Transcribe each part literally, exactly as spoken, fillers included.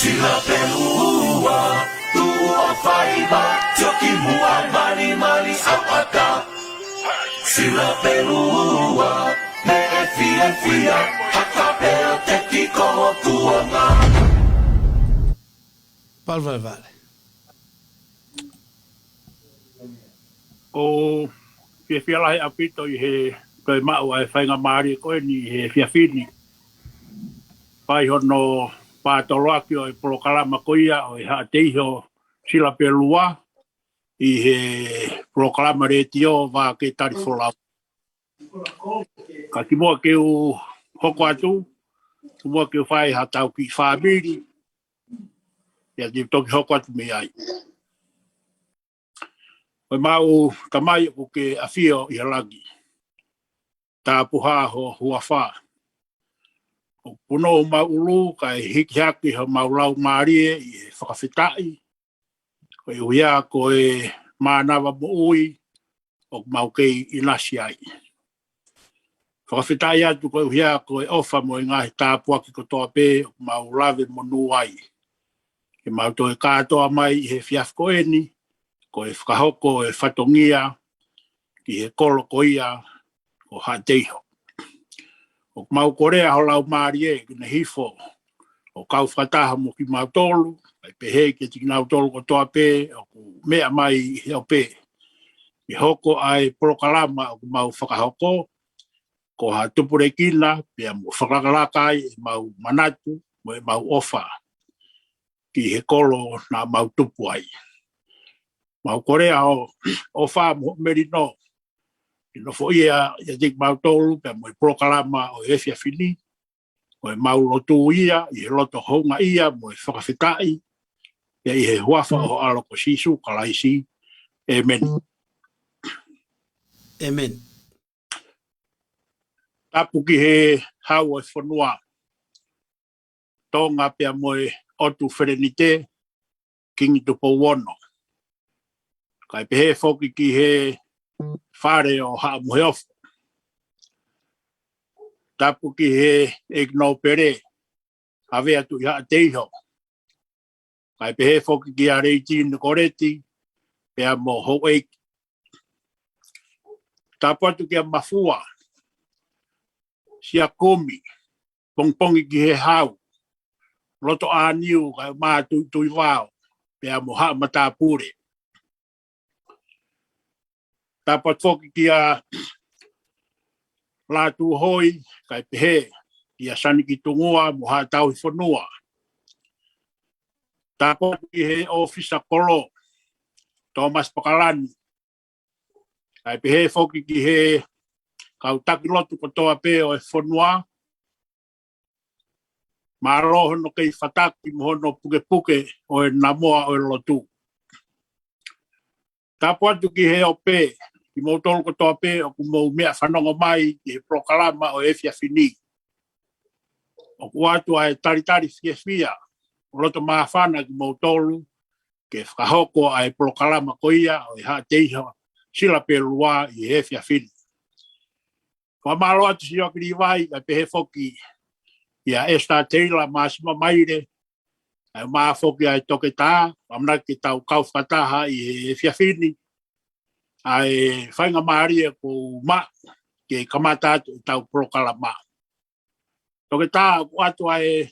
Sila pē lua, tuʻu ʻo faiva, tioki muʻa, malimali ʻauʻata. Sila pē lua, meʻa fiefia, haka pē ʻo teki ko ho tuonga. Palo vale vale. ʻOku fiefia lahi ʻaupito ʻi he toe maʻu ʻa e faingamālie ko eni ʻi he efiafi ni. Fai hono pātoloaki ʻo e polokalama ko ia ʻo e Haʻateiho Sila pē lua ʻi he polokalama letiō Vā ke Tali Folau. Ka kimuʻa ke u hoko atu, kimuʻa ke u fai ha tau kiʻi fāmili, pea te u toki hoko atu mei ai. Ko e maʻu Tamai ʻoku ke ʻafio ʻi he langi. Tapuhā ho huafa. ʻOku punou homau ʻulu kae hiki hake homau laumālie ʻi he fakafetaʻi. Koeʻuhi ko e mānava moʻui ʻoku mau kei ʻinasi ai. Fakafetaʻi atu koeʻuhi ko e ʻofa mo e ngaahi tāpuaki kotoa pē ʻoku mau lave monū ai. Ke mau toe kātoa mai ʻi he efiafi ko eni, ko e fakahoko e fatongia ki he kolo ko ia ʻo Haʻateiho. ʻOku mau kolea ho laumālie ke ne hifo ʻo kau fakataha mo kimautolu, kae pehē kiate kinautolu kotoa pē ʻoku meʻa mai ʻi he ope. Ke hoko ʻa e polokalama ʻoku mau fakahoko, ko ha tupulekina, pea mo fakalakalaka ai ʻemau manatu, mo ʻemau ʻofa ki he kolo naʻa mau tupu ai. Mau kolea ho ʻofa mo ho melino ke nofoʻia ʻiate kimautolu pea mo e polokalama ʻo e efiafi ni, ko ʻemau lotu ia ʻi he loto houngaʻia mo e fakafetaʻi, pea ʻi he huafa ʻo ho ʻAlo ko Sīsū Kalaisi. ʻĒmeni. ʻĒmeni. Tapu ki he Hau ʻo e fonua, Tonga pea mo e ʻOtu Felenite, Kingi Tupou Ono. Kae pehē foki ki he Fale ʻo Haʻa Moheofo. Tapu ki he ʻEiki Nōpele, Havea Tuʻihaʻateiho. Kae pehē foki kia Leitini Koleti, pea mo houʻeiki. Tapu atu kia Mafua, Siakumi, Pongipongi ki he Hau, Lotoʻāniu kae ʻumaʻā Tuituivao, pea mo Haʻa Matāpule. Tapu atu foki kia Lātūhoi, kae pehē kia Sanikitungua mo Haʻatauhifonua. Tapu atu ki he ʻōfisa kolo, Tōmasi Pakalani, kae pehē foki ki he kau taki lotu kotoa pē ʻo e fonua. Mālō hono kei fataki mo hono pukepuke ʻo e namoa ʻo e lotu. Tapu atu ki he ope, kimoutolu kotoa pē ʻoku mou meʻa fanongo mai ki he polokalama ʻo e efiafi ni. ʻOku ʻoatu ʻa e talitali fiefia, loto māfana kimoutolu, ke fakahoko ʻa e polokalama ko ia ʻo e Haʻateiho Sila pē lua ʻi he efiafi ni. Fakamālō atu Sioki Livai, kae pehē foki kia Esther Taylor, Māsima Maile, kae ʻumaʻā foki ʻa e toketā, ʻamanaki ke tau kau fakataha ʻi he efiafi ni, ʻa e faingamālie kuo u maʻu ke kamata atu ʻetau polokalama. Toketā, ʻoku ʻoatu ʻa e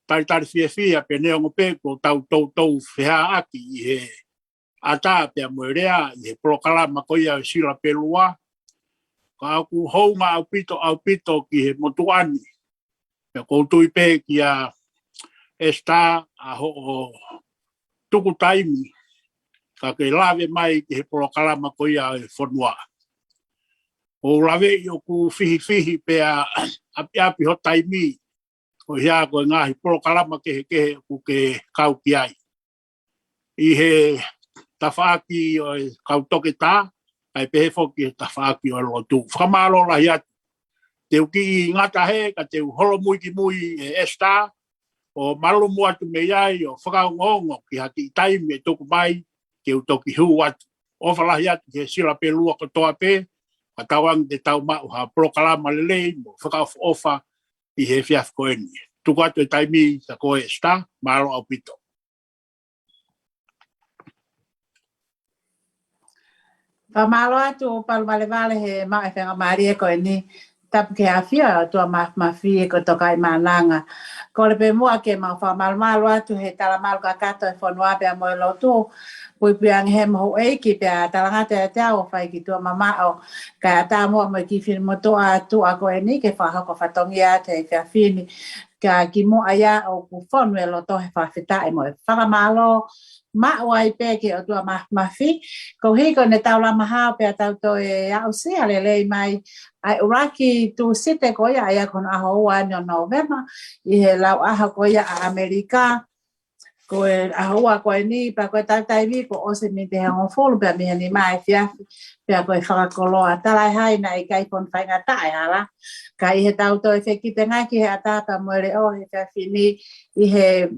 talitali fiefia pea neongo pē ko ʻetau toutou feʻaʻaki ʻi he ʻatā pea mo e lea ʻi he polokalama ko ia ʻo e Sila Pelua. Ka ʻoku hounga ʻaupito, ʻaupito ki he motuʻa ni. Pea ʻoku ou tui pē kia Esther ʻa hoʻo tuku taimi ka ke lave mai ki he polokalama ko ia ʻo e fonua. ʻOku ou laveʻi ʻoku fihifihi pea ʻapiʻapi ho taimi, ko ia ko e ngaahi polokalama kehekehe ʻoku ke kau ki ai. ʻI he tafaʻaki ʻo e kau toketā, kae pehē foki he tafaʻaki ʻo e lotu. Fakamālō lahi atu. Te u kiʻi ngata hē, ka te u holomui ki mui ʻe Esther, ʻo malumu atu mei ai, ʻo fakaongoongo ki ha kiʻi taimi ʻe tuku mai, ke u toki hū atu. ʻOfa lahi atu ki he Sila Pelua kotoa pē, ka tauange te tau maʻu ha polokalama lelei mo fakaʻofoʻofa ʻi he efiafi ko eni. Tuku atu e taimi kia koe Esther, mālō ʻaupito. Fakamālō atu Palu Valevale he maʻu e faingamālie ko eni. Tapu ki he ʻafio ʻa e ʻOtua Māfimafi ko e Tokaʻi Mānanga. Kole pē muʻa ke mau fakamalumalu atu he talamalu kakato e fonua pea mo e lotu. Puipuiange he mohu ʻeiki pea talangata ʻiate au ʻo fai ki tuʻa mamaʻo. Kae ʻatā muʻa mo e kiʻi finemotuʻa tuʻa ko eni ke fakahoko fatongia atu he efiafi ni. Ka kimuʻa ia ʻoku fonu e loto he fakafetaʻi mo e fakamālō maʻu ai pē ki he ʻOtua Māfimafi. Koeʻuhi ko ʻene taulama hao pea tau toe aʻusia lelei mai ʻa e ʻuluaki Tūsite ko ia ʻa ia ko hono ʻaho ua eni ʻo Nōvema ʻi he lauʻaho ko ia ʻa ʻAmelika. Ko e ʻaho ua ko eni pea ko e taimi kuo ʻosi miniti ʻe hongofulu pea mei he nima efiafi pea ko e fakakoloa. Talaʻehai naʻe ʻikai fonu faingataʻa e hala. Ka ʻi heʻetau toe fekitengaki he ʻatā pea mo e leʻo he efiafi ni ʻi he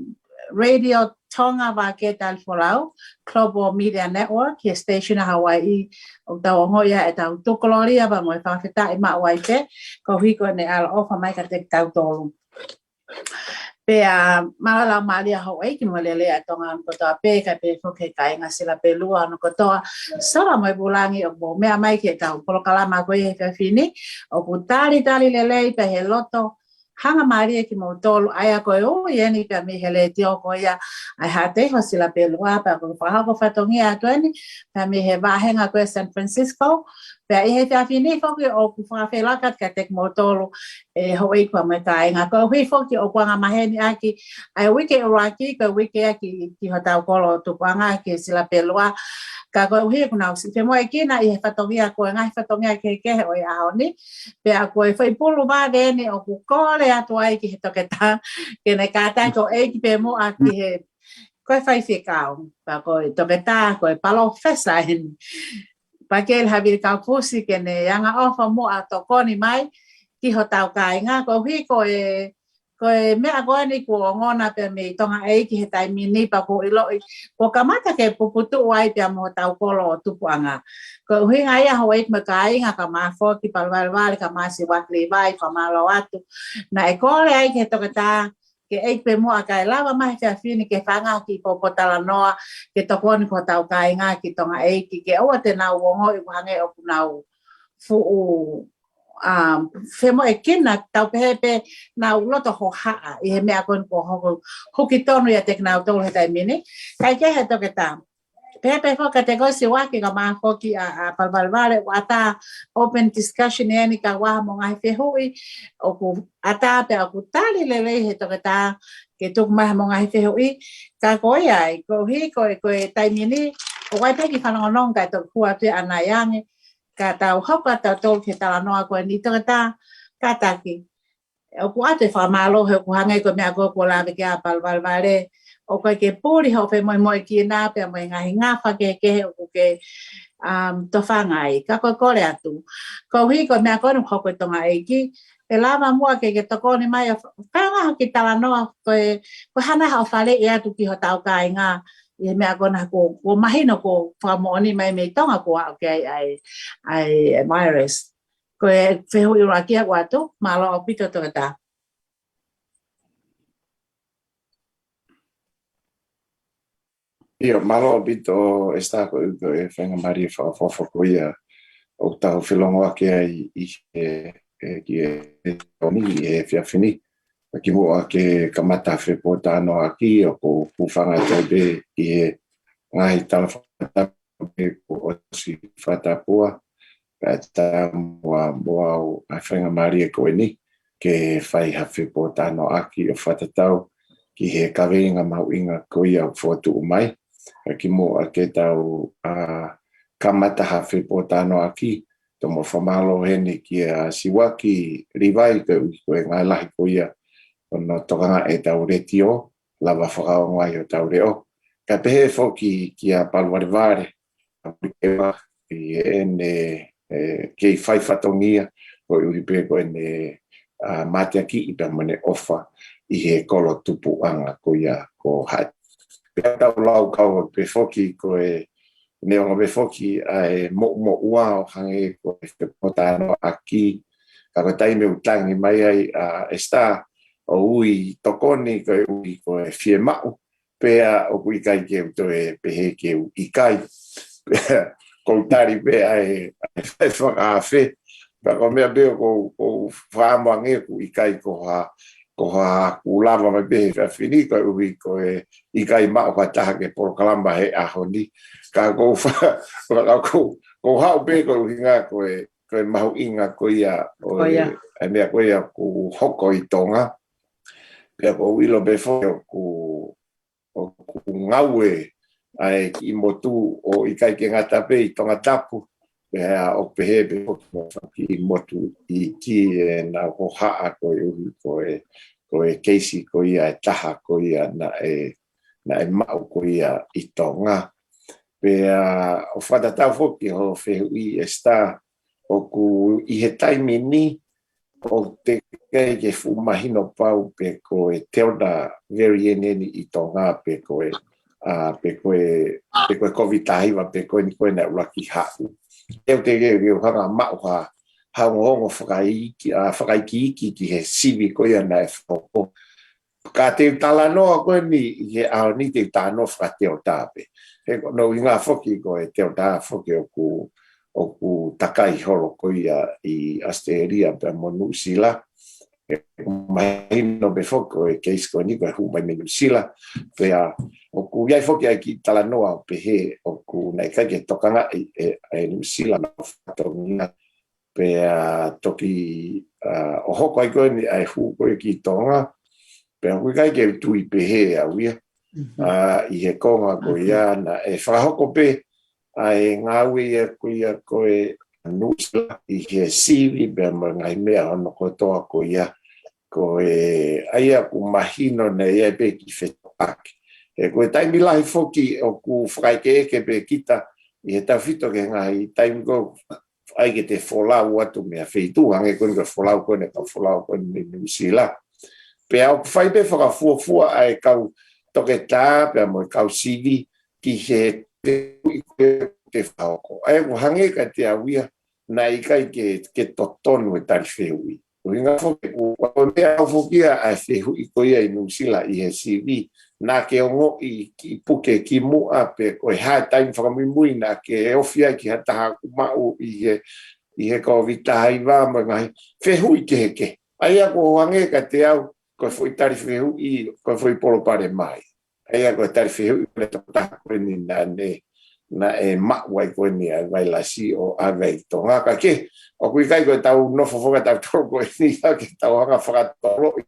Radio Tonga Vākē Talifolau, Global Media Network, he station ʻa Hawaii, ʻoku tau ongoʻi ai ʻetau tūkololia pea mo e fakafetaʻi maʻu ai pē, koeʻuhi ko ʻene ʻaloʻofa mai kiate kitautolu. Pea mālō e laumālie ʻa houʻeiki mo e lelei ʻa Tonga ʻi he kotoa pē, kae pehē foki ki he kāinga Sila Pelua ʻi hono kotoa, sola mo e pūlangi ʻoku mou meʻa mai ki heʻetau polokalama ko ia he efiafi ni, ʻoku talitali lelei pea ʻi he loto hangamālie kimoutolu, ʻa ia ko e ui eni pea mei he letiō ko ia ʻa e Haʻateiho Sila Pelua, pea ʻoku fakahoko fatongia atu eni pea mei he vāhenga ko ia San Francisco. Pea ʻi he efiafi ni foki ʻoku fakafeʻiloaki atu kiate kimoutolu ʻe houʻeiki pea mo e kāinga. Koeʻuhi foki ʻoku angamaheni ʻaki ʻa e uike ʻuluaki, ko e uike ia ki, ki hotau kolo tupuʻanga ki Sila Pelua. Ka koeʻuhi ʻoku nau siʻi femoʻuekina ʻi he fatongia ko e ngaahi fatongia kehekehe ʻo e ʻaho ni. Pea ko e foʻi pulu vave eni ʻoku kole atu ai ki he toketā ke ne kātaki ʻo ʻeiki pē muʻa ki he, ko e faifekau, pea ko e toketā, ko e palōfesa eni. Pakele Havili Kaufusi ke ne angaʻofa muʻa ʻo tokoni mai ki hotau kāinga, koeʻuhi ko e, ko e meʻa ko eni kuo ongona pea mei Tonga ʻEiki he taimi ni pea kuo ʻiloʻi kuo kamata ke puputuʻu ai pea mo hotau kolo tupuʻanga. Ko e ʻuhinga ia houʻeiki mo e kāinga, kae ʻumaʻā foki Palu Valevale, kae ʻumaʻā Siuaki Līvai, fakamālō atu. Naʻe kole ai ki he toketā ke ʻeiki pē muʻa kae lava mai he efiafi ni ke fanga ki he pōtalanoa, ke tokoni ki hotau kāinga ki Tonga ʻEiki, ke ʻoua te nau ongoʻi ʻoku hangē ʻoku nau fuʻu, um, femoʻuekina, tau pehē pē nau loto hohaʻa ʻi he meʻa ko eni kuo hoko, hoko tonu ʻiate kinautolu he taimi ni. Kae kehe toketā. Pehē pē foki kiate koe Siuaki kae ʻumaʻā foki ʻa, ʻa Palu Valevale, ʻoku ʻatā open discussion eni kae ʻumaʻā mo e ngaahi fehuʻi ʻoku ʻatā pea ʻoku tali lelei he toketā ke tuku mai ha mo e ngaahi fehuʻi. Ka ko ia ai, koeʻuhi ko e, ko e taimi ni, ʻoku ʻi ai pē kiʻi fanongonongo kae toki hū atu ia ʻanai ange, ka tau hoko atu tautolu ki he talanoa ko eni toketā, kātaki. ʻOku ʻoatu e fakamālō he ʻoku hangē ko e meʻa ko ē kuo lave ki ai ʻa Palu Valevale, ʻoku ʻikai ke puli hoʻo femoʻuekina pea mo e ngaahi ngafa kehekehe ʻoku ke, um, tofanga ai. Ka ko e kole atu, koeʻuhi ko e meʻa ko eni ʻoku hoko ʻi Tonga ʻEiki, ʻe lava muʻa ke ke tokoni mai ʻo fanga ha kiʻi talanoa ko e, ko e hā nai haʻo faleʻi atu ki hotau kāinga ʻi he meʻa ko ena kuo, kuo mahino kuo fakamoʻoni mai mei Tonga kuo aʻu ki ai ʻa e, ʻa e, ʻa e virus. Ko e fehuʻi ʻuluaki ia ʻoku ʻoatu, mālō ʻaupito toketā. ʻIo, mālō ʻaupito Esther, ko e, ko e faingamālie fakaʻofoʻofa ko ia ʻoku tau felongoaki ai ʻi he, ʻe, ki he, ʻi he efiafi ni. Kimuʻa ke kamata fepōtalanoaʻaki, ʻoku ou hūfanga atu pē ki he ngaahi tala fakatapu kuo ʻosi fakatapua, kae ʻatā muʻa mo au ʻa e faingamālie ko eni ke fai ha fepōtalanoaʻaki ʻo fakatatau ki he kaveinga mahuʻinga ko ia ʻoku fokotuʻu mai. Kae kimuʻa ke tau, ā, kamata ha fepōtalanoaʻaki, tomuʻa fakamālō heni kia Siuaki Livai, koeʻuhi ko e ngaahi lahi ko ia ʻo hono tokangaʻi ʻetau letiō, lava fakaongo ai hotau leʻo. Kae pehē foki kia Palu Valevale, ʻi heʻene, ē, kei fai fatongia, koeʻuhi pē ko ʻene, ā, mateakiʻi pea mo ʻene ʻofa ʻi he kolo tupuʻanga ko ia ko Haʻati. Pea tau lau kau pē foki ko e, neongo pē foki ʻa e moʻumoʻua ʻo hangē ko e fepōtalanoaʻaki, ka ko e taimi ʻoku tangi mai ai ʻa Esita ʻo ui tokoni koeʻuhi ko e fiemaʻu, pea ʻoku ʻikai ke u toe pehē ke u ʻikai. Pea ʻoku ou tali pē ʻa e, ʻa e fai fakaafe. Pea ko e meʻa pē ʻoku ou, ʻoku ou fakaʻamu ange ʻoku ʻikai ko ha, ko haʻaku lava mai pē he efiafi ni, koeʻuhi ko e ʻikai maʻu ha taha ki he polokalama he ʻaho ni. Ka ʻoku ou fa-, ka ʻoku ou, ʻoku ou haʻu pē ko e ʻuhinga ko e, ko e mahuʻinga ko ia ʻo e, ʻa e meʻa ko ia ʻoku hoko ʻi Tonga. Pea ʻoku ou ʻilo pē foki ʻoku ʻoku ngāue ʻa e kiʻi motu ʻo ʻikai ke ngata pē ʻi Tongatapu, pea ʻoku pehē pē foki mo e kiʻi motu iiki ʻe nau hohaʻa koeʻuhi ko e, ko e keisi ko ia ʻe taha ko ia naʻe, naʻe maʻu ko ia ʻi Tonga. Pea ʻo fakatatau foki hoʻo fehuʻi Esita, ʻoku ʻi he taimi ni, ʻoku teʻeki ke fuʻu mahino pau pe ko e Delta variant eni ʻi Tonga pe ko e, ā, pe ko e, pe ko e Covid taha hiva pe ko eni ko ē naʻe ʻuluaki haʻu. ʻOku teʻeki ke u hanga maʻu ha, ha ongoongo fakaikiiki, ā, fakaikiiki ki he sivi ko ia naʻe fakahoko. Ka te u talanoa ko eni ʻi he ʻaho ni te u talanoa faka-Delta pē. He ko hono ʻuhinga foki ko e Delta foki ʻoku, ʻoku takai holo ko ia ʻi ʻAositelēlia pea mo Nuʻusila. ʻOku mahino pē foki ko e keisi ko eni ko e hū mai mei Nuʻusila. Pea ʻoku ʻi ai foki ʻa e kiʻi talanoa ʻo pehē ʻoku naʻe ʻikai ke tokangaʻi ʻe, ʻe Nuʻusila ʻenau fatongia. Pea toki, ā, ʻo hoko ai ko eni ʻa e hū ko ē ki Tonga, pea ʻoku ʻikai ke u tui pehē au ia, ā, ʻi he konga ko ia naʻe fakahoko pē ʻa e ngāue ia ko ia ko ē Nuʻusila ʻi he sivi pea mo e ngaahi meʻa hono kotoa ko ia, ko e, ʻa ia ʻoku mahino naʻe ʻi ai pē kiʻi fetokaki. He ko e taimi lahi foki ʻoku fakaʻekeʻeke pē kita ʻi he taufito ki he ngaahi taimi ko ē ʻai ke te folau atu mei ha feituʻu, hangē ko eni ko e folau ko eni, kau folau ko eni mei Nuʻusila. Pea ʻoku fai pē fakafuofua ʻa e kau toketā pea mo e kau sivi ki he fehuʻi ko ē te fakahoko. ʻA ia ʻoku hangē kiate au ia, naʻe ʻikai ke, ke totonu e tali fehuʻi. ʻUhinga foki ʻoku, ʻoku meʻa au foki ia ʻa e fehuʻi ko ia ʻi Nuʻusila ʻi he sivi, naʻa ke ongoʻi kiʻi puke kimuʻa pe ko e hā e taimi fakamuimui naʻa ke ofi ai ki ha taha ʻoku maʻu ʻi he, ʻi he Covid taha hiva mo e ngaahi fehuʻi kehekehe. ʻA ia ʻoku hangē kiate au, ko e foʻi tali fehuʻi, ko e foʻi palopalema ia. ʻA ia ko e tali fehuʻi ko ē tokotaha ko eni naʻa ne, naʻe maʻu ai ko eni ʻa e vailasi ʻo ʻave ki Tonga. Ka ke, ʻoku ʻikai ko ʻetau nofo foki ʻa tautolu ko eni ia ke tau hanga fakatoloʻi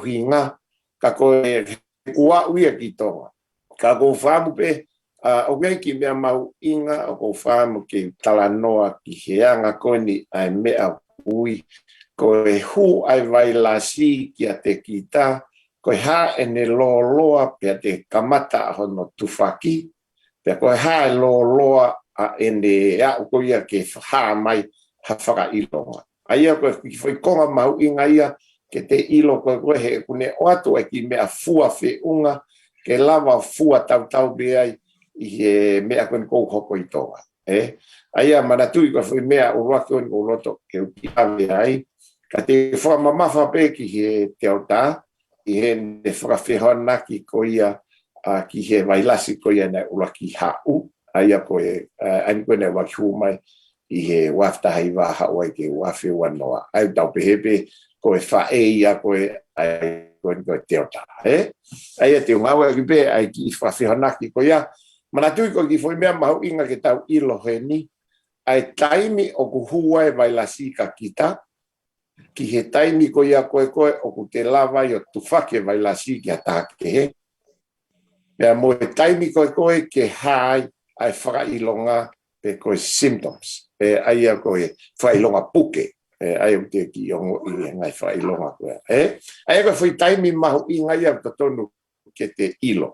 ʻuhinga, ka ko e kuo aʻu ia ki Tonga. Ka ʻoku ou fakaʻamu pē, ā, ʻoku ʻi ai e kiʻi meʻa mahuʻinga ʻoku ou fakaʻamu ke u talanoa ki he anga ko eni ʻa e meʻa ʻoku ui ko e hū ʻa e vailasi kiate kita, ko e hā ʻene lōloa pea te kamata hono tufaki, pea ko e hā e lōloa ʻa ʻene aʻu ko ia ke hā mai ha fakaʻilonga. ʻA ia ko e kiʻi foʻi konga mahuʻinga ia ke te ʻilo ko ē, ko ē he ʻoku ne ʻoatu ʻa e kiʻi meʻa fua feʻunga ke lava fua tautau pē ai ʻi he meʻa ko eni ʻoku hoko ʻi Tonga. Ē? ʻA ia manatuʻi ko e foʻi meʻa ʻuluaki ʻoku ou loto ke u kiʻi ʻave ai, ka te fakamamafa pē ki he Delta, ʻi heʻene fakafehoanaki ko ia, ā, ki he vailasi ko ia naʻe ʻuluaki haʻu, ʻa ia ko e, ā, ʻa eni ko ē naʻe ʻuluaki hū mai ʻi he ua afe taha hiva haʻu ai ki he ua afe ua noa. ʻA ia ʻoku tau pehē pē, ko e faʻē ia ko ē ʻa e, ko eni ko e Delta, ē? ʻA ia te u ngāueʻaki pē ʻa e kiʻi fakafehoanaki ko ia. Manatuʻi ko e kiʻi foʻi meʻa mahuʻinga ke tau ʻilo heni, ʻa e taimi ʻoku hū ai e vailasi kia kita, ki he taimi ko ia ko ē ko ē ʻoku te lava ai ʻo tufaki e vailasi ki ha taha kehe. Pea mo e taimi ko ē ko ē ke hā ai ʻa e fakaʻilonga pe ko e symptoms. ʻE, ʻa ia ko e fakaʻilonga puke. ʻE, ʻa ia ʻoku te kiʻi ongoʻi e ngaahi fakaʻilonga ko ē. ʻE, ʻa ia ko e foʻi taimi mahuʻinga ia ʻoku totonu ke te ʻilo.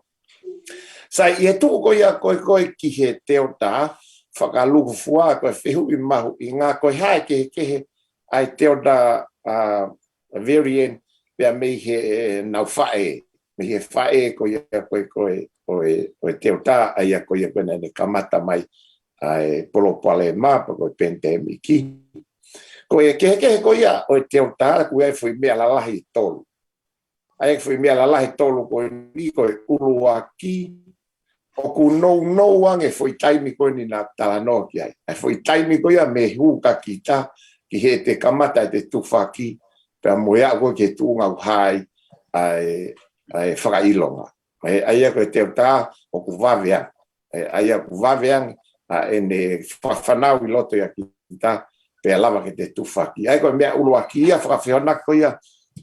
Sai, ʻi he tuʻu ko ia ko ē ko ē ki he Delta, fakalūkufua ko e fehuʻi mahuʻinga, ko e hā e kehekehe ʻa e Delta, ʻa, variant pea mei heʻenau faʻē, mei he faʻē ko ia ko ē ko ē, ko e, ko e Delta, ʻa ia ko ia ko ē naʻa ne kamata mai ʻa e palopalema pe ko e pandemic. Ko e kehekehe ko ia ʻo e Delta, ʻoku ʻi ai e foʻi meʻa lalahi ʻe tolu. ʻA ia ko e foʻi meʻa lalahi ʻe tolu ko eni, ko e ʻuluaki, ʻoku nounou ange e foʻi taimi ko eni naʻa ku talanoa ki ai. ʻA e foʻi taimi ko ia mei he hū kia kita, ki heʻete kamata ʻete tufaki, pea mo e aʻu ko ē ki he tuʻunga ʻoku hā ai ʻa e, ʻa e fakaʻilonga. ʻE, ʻa ia ko e Delta ʻoku vave ange. ʻE, ʻa ia ʻoku vave ange ʻa ʻene fakafanau ʻi loto ʻia kita, pea lava ke te tufaki. ʻA ia ko e meʻa ʻuluaki ia, fakafehoanaki ko ia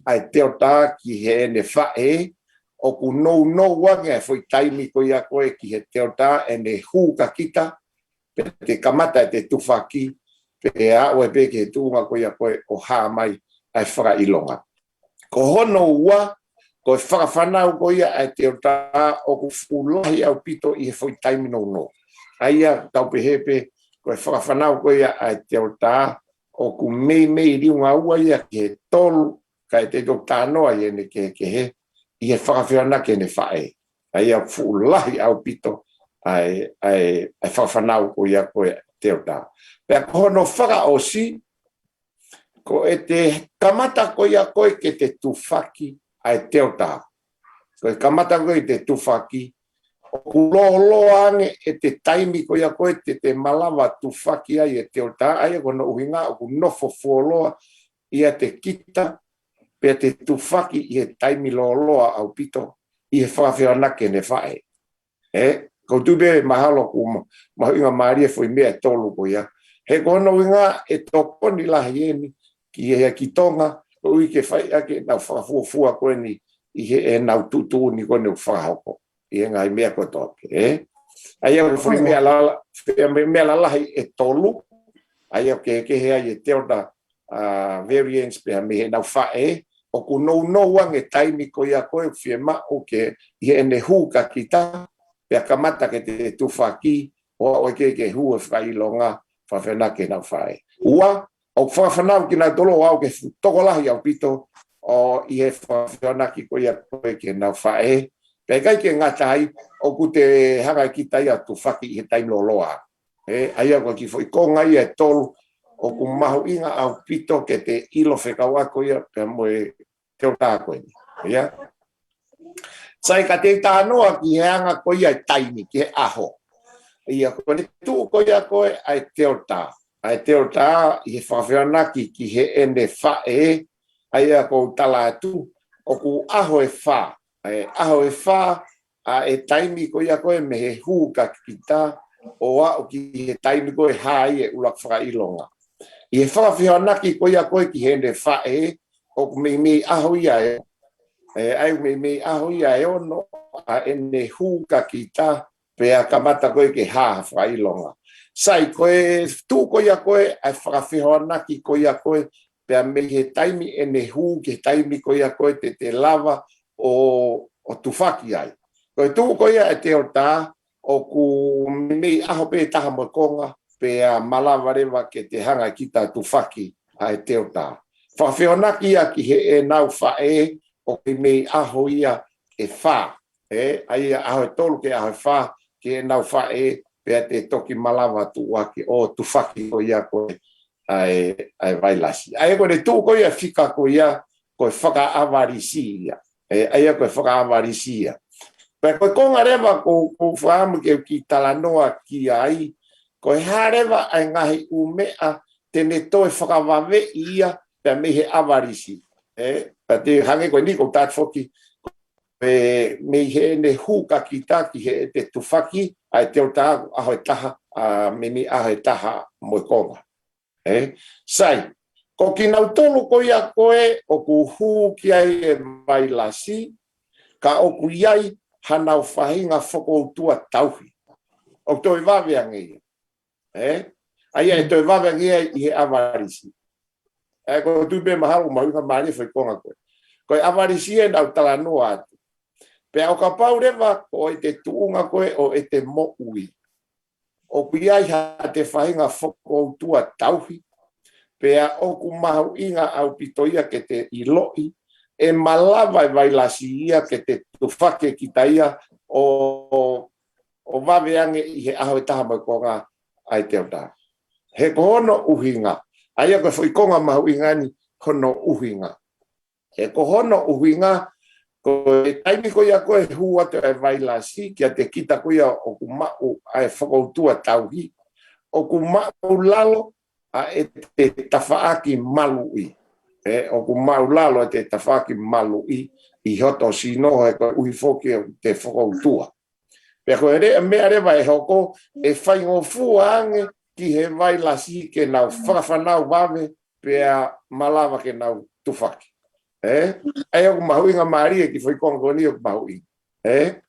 ʻa e Delta ki heʻene faʻē, ʻoku nounou ange e foʻi taimi ko ia ko ē ki he Delta ʻene hū kia kita, pea te kamata ʻete tufaki, pea aʻu ai pē ki he tuʻunga ko ia ko ē ʻo hā mai ʻa e fakaʻilonga. Ko hono ua, ko e fakafanau ko ia ʻa e Delta ʻoku fuʻu lahi ʻaupito ʻi he foʻi taimi nounou. ʻA ia tau pehē pē, ko e fakafanau ko ia ʻa e Delta ʻoku meimei liunga ua ia ki he tolu, kae te tau talanoa ʻi heʻene kehekehe, ʻi he fakafehoanaki ʻene faʻē. ʻA ia fuʻu lahi ʻaupito ʻa e, ʻa e, ʻa e fakafanau ko ia ko ē Delta. Pea ko hono fakaʻosi, ko ʻete kamata ko ia ko ē ke te tufaki ʻa e Delta. Ko e kamata ko ē ke te tufaki, ʻoku lōloa ange ʻete taimi ko ia ko ē te te malava tufaki ai e Delta, ʻa ia ko hono ʻuhinga ʻoku nofo fuoloa ʻiate kita, pea te tufaki ʻi he taimi lōloa ʻaupito, ʻi he fakafehoanaki ʻene faʻē. ʻE, ʻoku ou tui pē mahalo ʻoku ma-, mahuʻinga mālie e foʻi meʻa ʻe tolu ko ia. He ko hono ʻuhinga ʻe tokoni lahi eni ki he, ki Tonga, koeʻuhi ke fai ʻaki ʻenau fakafuofua ko eni ʻi heʻenau tuʻutuʻuni ko eni ʻoku fakahoko ʻi he ngaahi meʻa kotoa pē, ē? ʻA ia ko e foʻi meʻa lala-, meʻa, meʻa lalahi ʻe tolu, ʻa ia ʻoku kehekehe ai e Delta, ʻa, variants pea mei heʻenau faʻē, ʻoku nounou ange e taimi ko ia ko ē ʻoku fiemaʻu ke ʻi heʻene hū kia kita, pea kamata ke te tufaki, ʻo aʻu ai ke, ke hū e fakaʻilonga, fakafehoanaki ʻenau faʻē. Ua, ʻoku fakafanau kinautolu ʻo aʻu ke fuʻu tokolahi ʻaupito ʻo ʻi he fakafehoanaki ko ia ko ē ki heʻenau faʻē. Pea ʻikai ke ngata ai, ʻoku te hanga ʻe kita ia ʻo tufaki ʻi he taimi lōloa. ʻE, ʻa ia ko e kiʻi foʻi konga ia ʻe tolu, ʻoku mahuʻinga ʻaupito ke te ʻilo fekauʻaki ko ia pea mo e Delta ko eni. ʻIa. Sai, ka te u talanoa ki he anga ko ia e taimi, ki he ʻaho. ʻIa, ko ʻene tuʻu ko ia ko ē ʻa e Delta. ʻA e Delta ʻi he fakafehoanaki ki heʻene faʻē, ʻa ia ʻoku ou tala atu, ʻoku ʻaho ʻe fā. ʻA e ʻaho ʻe fā, ʻa e taimi ko ia ko ē mei he hū kia kita, ʻo aʻu ki he taimi ko ē hā ai e ʻuluaki fakaʻilonga. ʻI he fakafehoanaki ko ia ko ē ki heʻene faʻē, ʻoku meimei ʻaho ia ʻe, ʻe, ʻa ia meimei ʻaho ia ʻe ono ʻa ʻene hū kia kita, pea kamata ko ē ke hā ha fakaʻilonga. Sai, ko e tuʻu ko ia ko ē ʻa e fakafehoanaki ko ia ko ē, pea mei he taimi ʻene hū ki he taimi ko ia ko ē te te lava ʻo, ʻo tufaki ai. Ko e tuʻu ko ia e Delta, ʻoku meimei ʻaho pē taha mo e konga, pea malava leva ke te hanga ʻe kita ʻo tufaki ʻa e Delta. Fakafehoanaki ia ki heʻenau faʻē, ʻoku meimei ʻaho ia ʻe fā. ʻE, ʻa ia ʻaho ʻe tolu ki he ʻaho ʻe fā, ki heʻenau faʻē, pea te toki malava tuʻuaki ʻo tufaki ko ia ko ē ʻa e, ʻa e vailasi. ʻA ia ko ʻene tuʻu ko ia e fika ko ia, ko e fakaʻavalisi ia. ʻE, ʻa ia ko e fakaʻavalisi ia. Pea ko e konga leva ʻoku, ʻoku ou fakaʻamu ke u kiʻi talanoa ki ai, ko e hā leva ʻa e ngaahi ʻū meʻa te ne toe fakavaveʻi ia pea mei he ʻavalisi. ʻE, pea te hangē ko eni ʻoku ou tala atu foki, ʻe, mei heʻene hū ka kita ki heʻete tufaki ʻa e Delta ʻaho ʻe taha, ʻa, mei ni ʻaho ʻe taha mo e konga. ʻE, sai, ko kinautolu ko ia ko ē ʻoku hū ki ai e vailasi, ka ʻoku ʻi ai hanau faʻahinga fokoutua tauhi. ʻOku toe vave ange ia. ʻE, ʻa ia ʻe toe vave ange ia ʻi he ʻavalisi. ʻE, ko e tupe mahalo ʻoku mahuʻinga mālie foʻi konga ko ē. Ko e ʻavalisi ʻe nau talanoa atu. Pea ʻo kapau leva ko ʻete tuʻunga ko ē ʻo ʻete moʻui, ʻoku ʻi ai haʻate faʻahinga fokoutua tauhi, pea ʻoku mahuʻinga ʻaupito ia ke te ʻiloʻi, ʻe malava e vailasi ia ke te tufaki kita ia ʻo, ʻo vave ange ʻi he ʻaho ʻe taha mo e konga ʻa e Delta. He ko hono ʻuhinga, ʻa ia ko e foʻi konga mahuʻinga ni hono ʻuhinga. He ko hono ʻuhinga, ko e taimi ko ia ko ē hū atu e vailasi kiate kita ko ia ʻoku maʻu ʻa e fokoutua tauhi, ʻoku māʻulalo ʻa ʻete tafaʻaki maluʻi. ʻE, ʻoku māʻulalo ʻete tafaʻaki maluʻi ʻi hoto sino he koeʻuhi foki ʻete fokoutua. Pea ko e lea meʻa leva ʻe hoko, ʻe faingofua ange ki he vailasi ke nau fakafanau vave, pea malava ke nau tufaki. ʻE? ʻA ia ʻoku mahuʻinga mālie ki he foʻi konga ko eni ʻoku mahuʻinga. ʻE?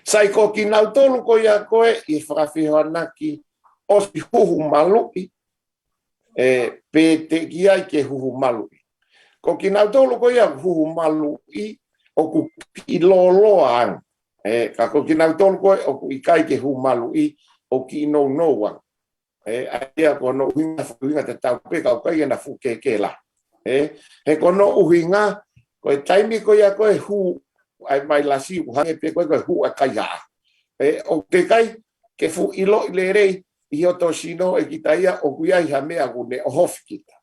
Sai, ko kinautolu ko ia ko ē ʻi he fakafehoanaki ʻosi huhu maluʻi, ʻe, pe teʻeki ai ke huhu maluʻi. Ko kinautolu ko ia huhu maluʻi ʻoku kiʻi lōloa ange. ʻE, ka ko kinautolu ko ē ʻoku ʻikai ke huhu maluʻi ʻoku kiʻi nounou ange. ʻE, ʻa ia ko hono ʻuhinga, ʻuhinga tatau pē ka ʻoku ʻikai ke na fuʻu kehekehe lahi. ʻE, he ko hono ʻuhinga, ko e taimi ko ia ko ē hū ʻa e vailasi ʻoku hangē pē ko ē ko e hū ʻa e kaihaʻa. ʻE, ʻoku teʻeki ai ke fuʻu ʻiloʻi lelei ʻi hoto sino ʻe kita ia ʻoku ʻi ai ha meʻa ʻoku ne ʻohofi kita.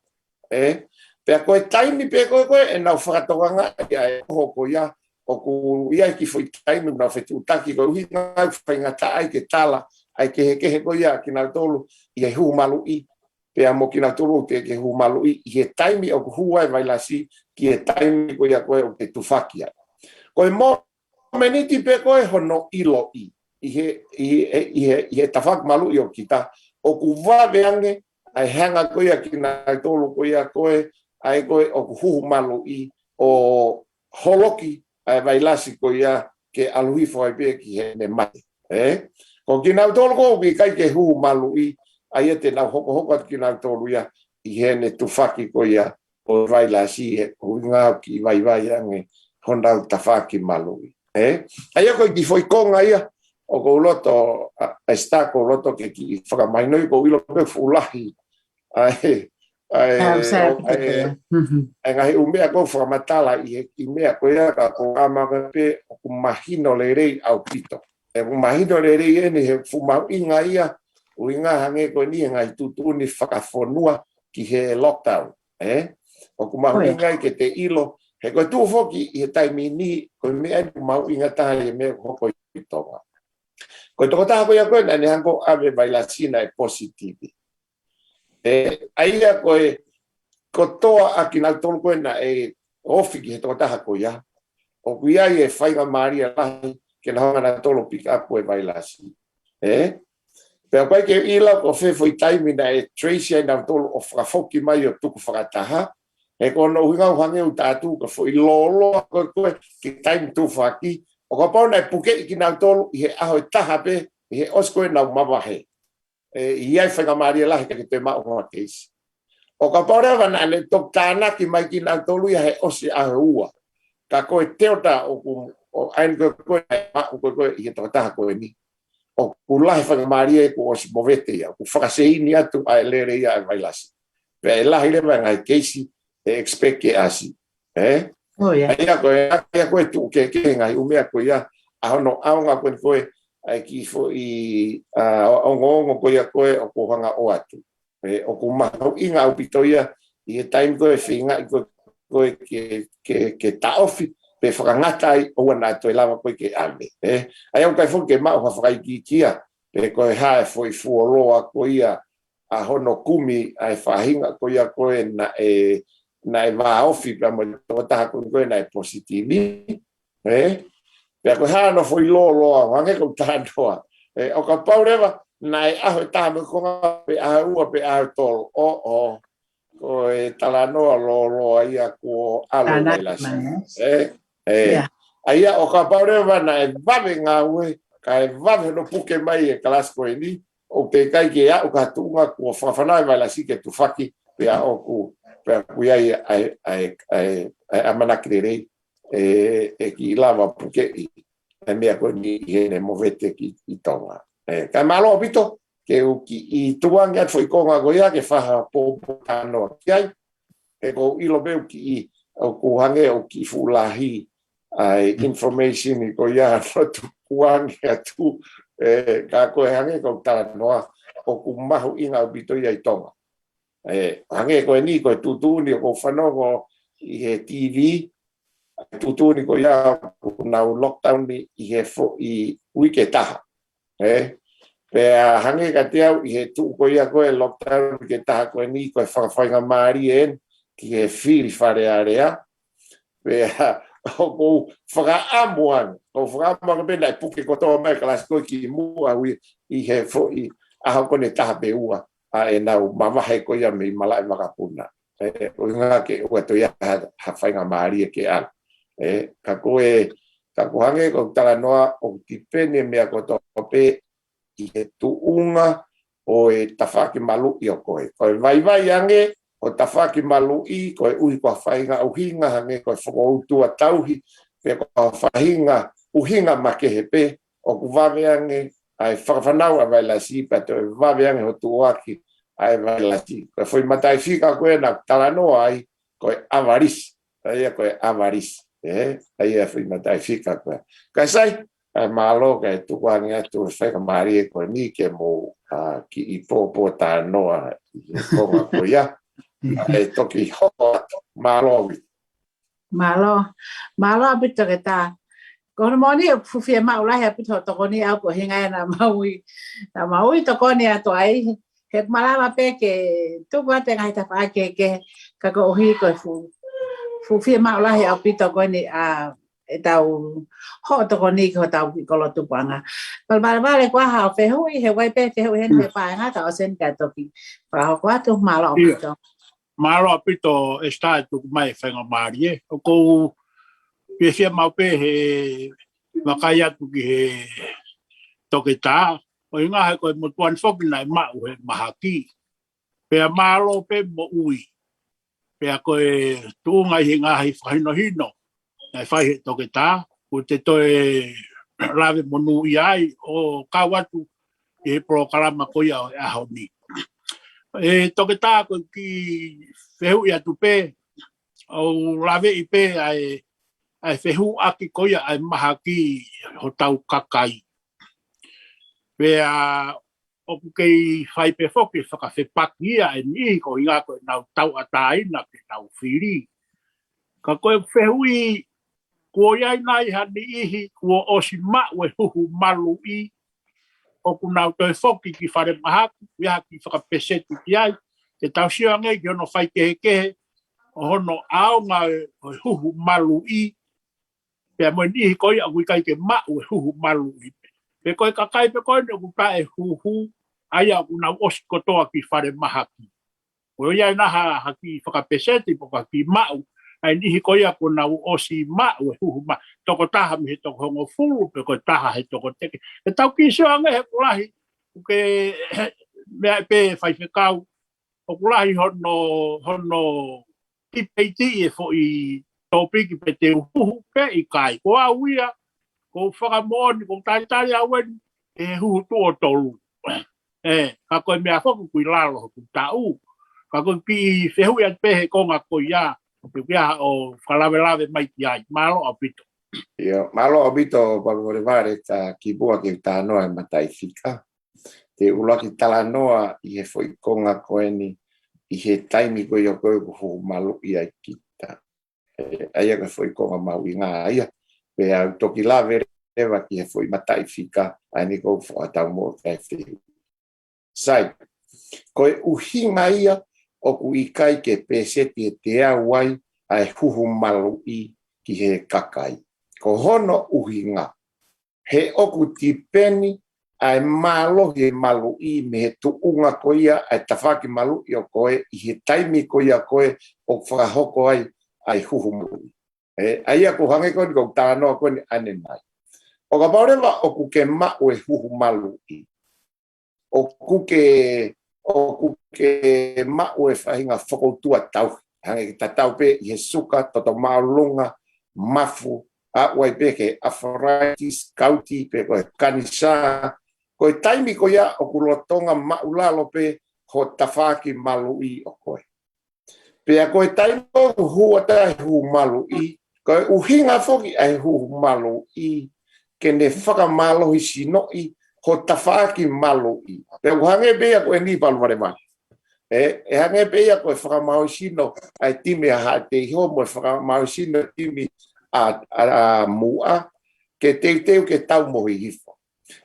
ʻE, pea ko e taimi pē ko ē ko ē ʻenau fakatokangaʻi ʻa e ʻoho ko ia, ʻoku ʻi ai e kiʻi foʻi taimi ʻoku nau fetuʻutaki koeʻuhi ʻoku faingataʻa ai ke tala ʻa e kehekehe ko ia kinautolu ʻi he huhu maluʻi, pea mo kinautolu ʻoku teʻeki ke huhu maluʻi ʻi he taimi ʻoku hū ai e vailasi ki he taimi ko ia ko ē ʻoku te tufaki ai. Ko e mo- mōmeniti pē ko ē hono ʻiloʻi ʻi he, ʻi he, ʻi he, ʻi he tafaʻaki maluʻi ʻo kita, ʻoku vave ange ʻa e hanga ko ia kinautolu ko ia ko ē, ʻa e ko ē ʻoku huhu maluʻi ʻo holoki ʻa e vailasi ko ia ke ʻalu hifo ai pē ki heʻene mate. ʻE? Ko kinautolu ko ē ʻoku ʻikai ke huhu maluʻi, ʻa ia te nau hokohoko atu kinautolu ia ʻi heʻene tufaki ko ia ʻo e vailasi he ʻuhinga ʻoku kiʻi vaivai ange honau tafaʻaki maluʻi. ʻE? ʻA ia ko e kiʻi foʻi konga ia ʻoku ou loto, ʻa, ʻa Sita ʻoku ou loto ke kiʻi fakamahinoʻi, ʻoku ou ʻilo pē fuʻu lahi ʻa e, ʻa e, ʻa e, ʻa e ngaahi ʻū meʻa ʻoku ou fakamatala ʻi he kiʻi meʻa ko ia ka ʻoku ou ʻamanaki pē ʻoku mahino lelei ʻaupito. ʻE, ʻoku mahino lelei eni he fuʻu mahuʻinga ia, ʻuhinga hangē ko eni he ngaahi tuʻutuʻuni fakafonua ki he lockdown. ʻE? ʻOku mahuʻinga ia ke te ʻilo, he ko e tuʻu foki ʻi he taimi ni, ko e meʻa eni ʻoku mahuʻinga taha ʻi he meʻa ʻoku hoko ʻi Tonga. Ko e tokotaha ko ia ko ē naʻa ne hanga ʻo ʻave e vailasi naʻe positivi. ʻE, ʻa ia ko e kotoa ʻa kinautolu ko ē naʻe ofi ki he tokotaha ko ia, ʻoku ʻi ai e faingamālie lahi ke nau hanga nautolu ʻo pick up e vailasi. ʻE? Pea ʻoku ʻikai ke ʻilo ko fē foʻi taimi naʻe trace ai nautolu ʻo fakafoki mai ʻo tuku fakataha. He ko hono ʻuhinga ʻoku hangē ʻoku tala atu ko e foʻi lōloa ko ē ko ē ki he taimi tufaki. ʻO kapau naʻe pukeʻi kinautolu ʻi he ʻaho ʻe taha pē, ʻi he ʻosi ko ē ʻenau mavahe, ʻe, ʻi ai e faingamālie lahi ke toe maʻu ha keisi. ʻO kapau leva naʻa ne toki tānaki mai kinautolu ia he ʻosi ʻaho ua. Ka ko e Delta ʻoku, ʻo ʻa eni ko ē ko ē naʻe maʻu ko ē ko ē ʻi he tokotaha ko eni, ʻoku lahi e faingamālie kuo ʻosi movete ia, ʻoku fakaseini atu ʻa e lele ia ʻa e vailasi. Pea ʻe lahi leva e ngaahi keisi ʻe expect ke ʻasi. ʻE? ʻA ia ko e, ʻa ia ko e tuʻu kehekehe ngaahi ʻū meʻa ko ia, ʻa hono ʻaonga ko eni ko ē ʻa e kiʻi foʻi, ʻa, ongoongo ko ia ko ē ʻoku ou hanga ʻo ʻoatu. ʻE, ʻoku mahuʻinga ʻaupito ia ʻi he taimi ko ē feingaʻi ko ē, ko ē ke, ke, ke taʻofi, pe fakangata ai ʻoua naʻa toe lava ko ē ke ʻave. ʻE? ʻA ia ʻoku ʻikai foki ke maʻu ha fakaikiiki ia, pe ko e hā e foʻi fuoloa ko ia ʻa hono kumi ʻa e faʻahinga ko ia ko ē naʻe, naʻe vāofi pea mo e tokotaha ko eni ko ē naʻe positivi, ē? Pea ko e hā hono foʻi lōloa, hangē ko ʻeku talanoa. Ē, ʻo kapau leva naʻe ʻaho ʻe taha mo e konga pe ʻaho ua pe ʻaho tolu, ʻo, ʻo, ko e talanoa lōloa ia kuo ʻalu e vailasi. Ē, ē. ʻA ia ʻo kapau leva naʻe vave ngāue, kae vave hono puke mai e kalasi ko eni, ʻoku teʻeki ai ke aʻu ki ha tuʻunga kuo fakafanau e vailasi ke tufaki, pea ʻoku, pea ʻoku ʻi ai ʻa e, ʻa e, ʻa e, ʻa e ʻamanaki lelei, ē, ʻe kiʻi lava pukeʻi e meʻa ko eni ʻi heʻene movete ki, ki Tonga. Ē, kae mālō ʻaupito, ke u kiʻi tukuange atu foʻi konga ko ia ke fai ha pōpōtalanoa ki ai. He ʻoku ou ʻilo pē ʻoku kiʻi, ʻoku hangē ʻoku kiʻi fuʻu lahi ʻa e information ko ia ʻoku tukuange atu, ē, ka ko e hangē ko ʻeku talanoa, ʻoku mahuʻinga ʻaupito ia ʻi Tonga. Ē, hangē ko eni ko e tuʻutuʻuni ʻoku ou fanongo ʻi he T V, tuʻutuʻuni ko ia ʻoku nau lockdown ʻi, ʻi he foʻi uike ʻe taha. Ē? Pea hangē kiate au ʻi he tuʻu ko ia ko e lockdown uike ʻe taha ko eni ko e fakafaingamālie eni ki he fili Fale Alea. Pea ʻoku ou fakaʻamu ange, ʻoku ou fakaʻamu ange pē naʻe puke kotoa mai e kalasi ko ē kimuʻa ʻi, ʻi he foʻi ʻaho ko eni ʻe taha pe ua ʻa ʻenau mavahe ko ia mei malaʻe vakapuna. Ē, ʻuhinga ke ʻoua toe ʻi ai ha, ha faingamālie ke ʻalu. Ē, ka ko e, ka ko e hangē ko ʻeku talanoa ʻoku tipeni e meʻa kotoa pē ʻi he tuʻunga ʻo e tafaʻaki maluʻi ʻo koe. Ko e vaivai ange ʻo e tafaʻaki maluʻi, koeʻuhi ko ha faʻahinga ʻuhinga hangē ko e fokoutua tauhi, pe ko ha faʻahinga ʻuhinga makehe pē, ʻoku vave ange ʻa e fakafanau ʻa e vailasi, pea toe vave ange hono tuʻuaki ʻa e vailasi. Ko e foʻi mataʻifika ko ē naʻa ku talanoa ai, ko e ʻavalisi. ʻA ia ko e ʻavalisi. Ē, ʻa ia foʻi mataʻifika ko ē. Kae sai, ʻa e mālō kae tukuange atu e faingamālie ko eni ke mou, ā, kiʻi pōpōtalanoa ʻi he konga ko ia. ʻA e toki hoko atu. Mālō ʻaupito. Mālō. Mālō ʻaupito Toketā. Ko hono moʻoni ʻoku fuʻu fiemaʻu lahi ʻaupito hoʻo tokoni, ʻa ia ko e ʻuhinga ia naʻa mau ui, naʻa mau ui tokoni atu ai. He ʻoku malava pē ke tuku atu e ngaahi tafaʻaki kehekehe, ka koeʻuhi ko e fuʻu, fuʻu fiemaʻu lahi ʻaupito ko eni ʻa ʻetau hoʻo tokoni ki hotau kiʻi kolo tupuʻanga. Pea mālō, mālō, ko e hā hoʻo fehuʻi, he ʻoku ʻi ai pē fehuʻi heni, mm, mei he paenga, ka ʻosi eni kae toki fakahoko atu, mālō ʻaupito. Mālō ʻaupito Esitā e tuku mai e faingamālie. ʻOku ou fiefia maʻu pē he vakai atu ki he Toketā, ʻuhinga he ko e motuʻa ni foki naʻe maʻu he mahaki. Pea mālō pē moʻui. Pea ko e tuʻunga ʻi he ngaahi fakahinohino naʻe fai he Toketā, ʻoku te toe lave monūʻia ai ʻo kau atu ʻi he polokalama ko ia ʻo e ʻaho ni. ʻE Toketā, ko e kiʻi fehuʻi atu pē, ʻoku ou laveʻi pē ʻa e, ʻa e fehuʻaki ko ia ʻa e mahaki hotau kakai. Pea ʻoku kei fai pē foki e fakafepaki ia ʻe niʻihi koeʻuhinga ko ʻenau tauʻatāina ke nau fili. Ka ko e fehuʻi, kuo ʻi ai nai ha niʻihi kuo ʻosi maʻu e huhu maluʻi ʻoku nau toe foki ki falemahaki, ʻi ai ha kiʻi fakapeseti ki ai, ke tau sio ange ki hono faikehekehe ʻo hono ʻaonga ʻo e huhu maluʻi, pea mo e niʻihi ko ia ʻoku ʻikai ke maʻu e huhu maluʻi. Pe ko e kakai pē ko eni ʻoku taʻehuhu, ʻa ia ʻoku nau ʻosi kotoa ki falemahaki. Ko ia ʻi ai nai ha, ha kiʻi fakapeseti pe ko ha kiʻi maʻu ʻa e niʻihi ko ia kuo nau ʻosi maʻu e huhu ma-, toko taha mei he toko hongofulu, pe ko e taha he toko teʻeki. Ke tau kiʻi sio ange he ʻoku lahi, ʻoku ke, meʻa pē faifekau, ʻoku lahi hono, hono tipeiti e foʻi tōpiki pe te u huhu pe ʻikai. Ko au ia, ʻoku ou fakamoʻoni, ʻoku ou talitali au eni he huhu tuʻo tolu. Ē, ka ko e meʻa foki ʻoku ʻi lalo hoku taʻu. Ka ko e kiʻi fehuʻi atu pē he konga ko ia, ʻoku ʻi ai haʻo fakalavelave mai ki ai. Mālō ʻaupito. ʻIo, mālō ʻaupito, Palopalema, ka kimuʻa ke u talanoa he mataʻifika. Te u ʻuluaki talanoa ʻi he foʻi konga ko eni, ʻi he taimi ko ia ko ē ʻoku huhu maluʻi ai kita. Ē, ʻa ia ko e foʻi konga mahuʻinga ia. Pea u toki lave leva ki he foʻi mataʻifika, ʻa eni ʻoku ou fakataumuʻa ke fehuʻi. Sai, ko e ʻuhinga ia ʻoku ʻikai ke pēseti ʻe teau ai ʻa e huhu maluʻi ki he kakai. Ko hono ʻuhinga, he ʻoku tipeni ʻa e mālohi e maluʻi mei he tuʻunga ko ia ʻa e tafaʻaki maluʻi ʻo koe ʻi he taimi ko ia ko ē ʻoku fakahoko ai ʻa e huhu maluʻi. ʻE, ʻa ia ʻoku hangē ko eni ʻoku ou talanoa ko eni ʻanenai. ʻO kapau leva ʻoku ke maʻu e huhu maluʻi, ʻoku ke, ʻoku ke maʻu e faʻahinga fokoutua tauhi. Hangē ke tatau pē ʻi he suka, toto māʻolunga, mafu, aʻu ai pē ki he arthritis, kauti, pe ko e kanisā. Ko e taimi ko ia ʻoku lolotonga maʻulalo pē ho tafaʻaki maluʻi ʻo koe. Pea ko e taimi ʻoku hū atu ai e huhu maluʻi, ko e ʻuhinga foki ʻa e huhu maluʻi ke ne fakamālohisinoʻi ho tafaʻaki maluʻi. Pea ʻoku hangē pē ia ko eni Palu Valevale. ʻE, ʻe hangē pē ia ko e fakamālohisino ʻa e timi ʻa Haʻateiho mo e fakamālohisino timi ʻa, ʻa, ʻa Muʻa, ke teuteu ke tau mo Hihifo.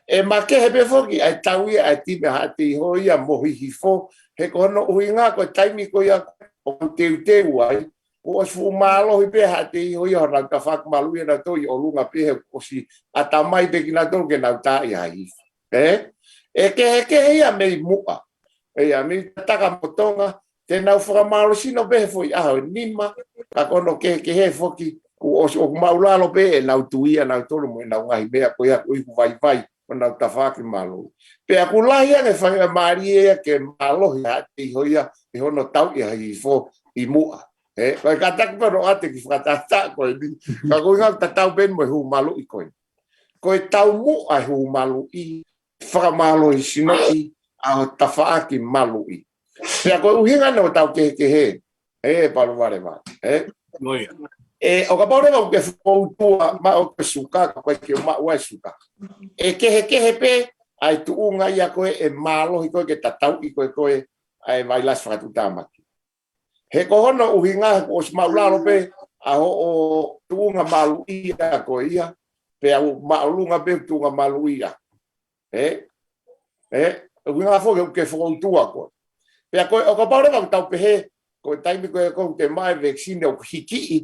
ʻE makehe pē foki ʻa e tau ia ʻa e timi ʻa Haʻateiho ia mo Hihifo, he ko hono ʻuhinga ko e taimi ko ia ʻoku teuteu ai, kuo ʻosi fuʻu mālohi pē ʻa Haʻateiho ia honau tafaʻaki maluʻi ʻanautolu ʻi ʻolunga pē he ʻosi ʻatamai pē kinautolu ke nau tā ʻi Hihifo. ʻE? ʻE kehekehe ia mei Muʻa. ʻE ia mei Takataha mo Tonga, te nau fakamālohisino pē he foʻi ʻaho ʻe nima, ka ko hono kehekehe foki, kuo ʻosi ʻoku maʻulalo pē ʻenau tui ʻanautolu mo ʻenau ngaahi meʻa ko ia ʻoku iku vaivai, ʻo nau tafaʻaki maluʻi. Pea ʻoku lahi ange faingamālie ia ke mālohi ʻa Haʻateiho ia ʻi hono tau ʻi Hihifo ʻi Muʻa. ʻE, ko e kātaki pē ʻo ʻoatu e kiʻi fakatātā ko eni, ka ko e ʻuhinga tatau pē mo e huhu maluʻi ko eni. Ko e taumuʻa e huhu maluʻi, fakamālohisinoʻi ʻa ho tafaʻaki maluʻi. Pea ko e ʻuhinga ʻoku tau kehekehe, ʻe Palu Valevale, ʻe? ʻIo. ʻE, ʻo kapau leva ʻoku ke fokoutua maʻu e suka, ka ʻoku ʻikai ke maʻu ai e suka. ʻE kehekehe pē ʻa e tuʻunga ia ko ē ʻe mālohi koe ke tatauʻi koe ko ē ʻa e vailasi fakatuʻutāmaki. He ko hono ʻuhinga he kuo ʻosi maʻulalo pē ʻa hoʻo tuʻunga maluʻi ʻa koe ia, pea ʻoku māʻolunga pē tuʻunga maluʻi ʻa. ʻE? ʻE? ʻUhinga foki ʻoku ke fokoutua koe. Pea ko e, ʻo kapau leva ʻoku tau pehē, ko e taimi ko ē ʻoku te maʻu e vaccine ʻoku hikiʻi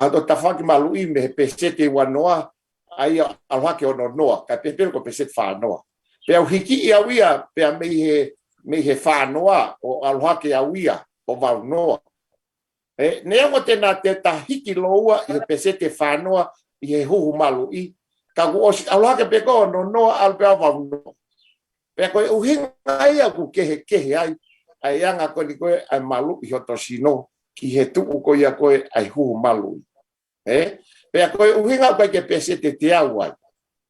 ʻa hoto tafaʻaki maluʻi mei he pēseti ua noa, ʻa ia ʻalu hake ono noa, kae pehē pē ko e pēseti fā noa. Pea u hikiʻi au ia, pea mei he, mei he fā noa, ʻo ʻalu hake au ia, ʻo valu noa. ʻE, neongo te na te ta hiki lōua ʻi he pēseti fā noa ʻi he huhu maluʻi, ka kuo ʻosi ʻalu hake pē ko ē ono noa ʻalu pē ʻo valu noa. Pea ko e ʻuhinga ia ʻoku kehekehe ai ʻa e anga ko eni ko ē ʻa e maluʻi hoto sino ki he tuʻu ko ia ko ē ʻa e huhu maluʻi. ʻE? Pea ko e ʻuhinga ʻoku ʻikai ke pēseti ʻe teau ai.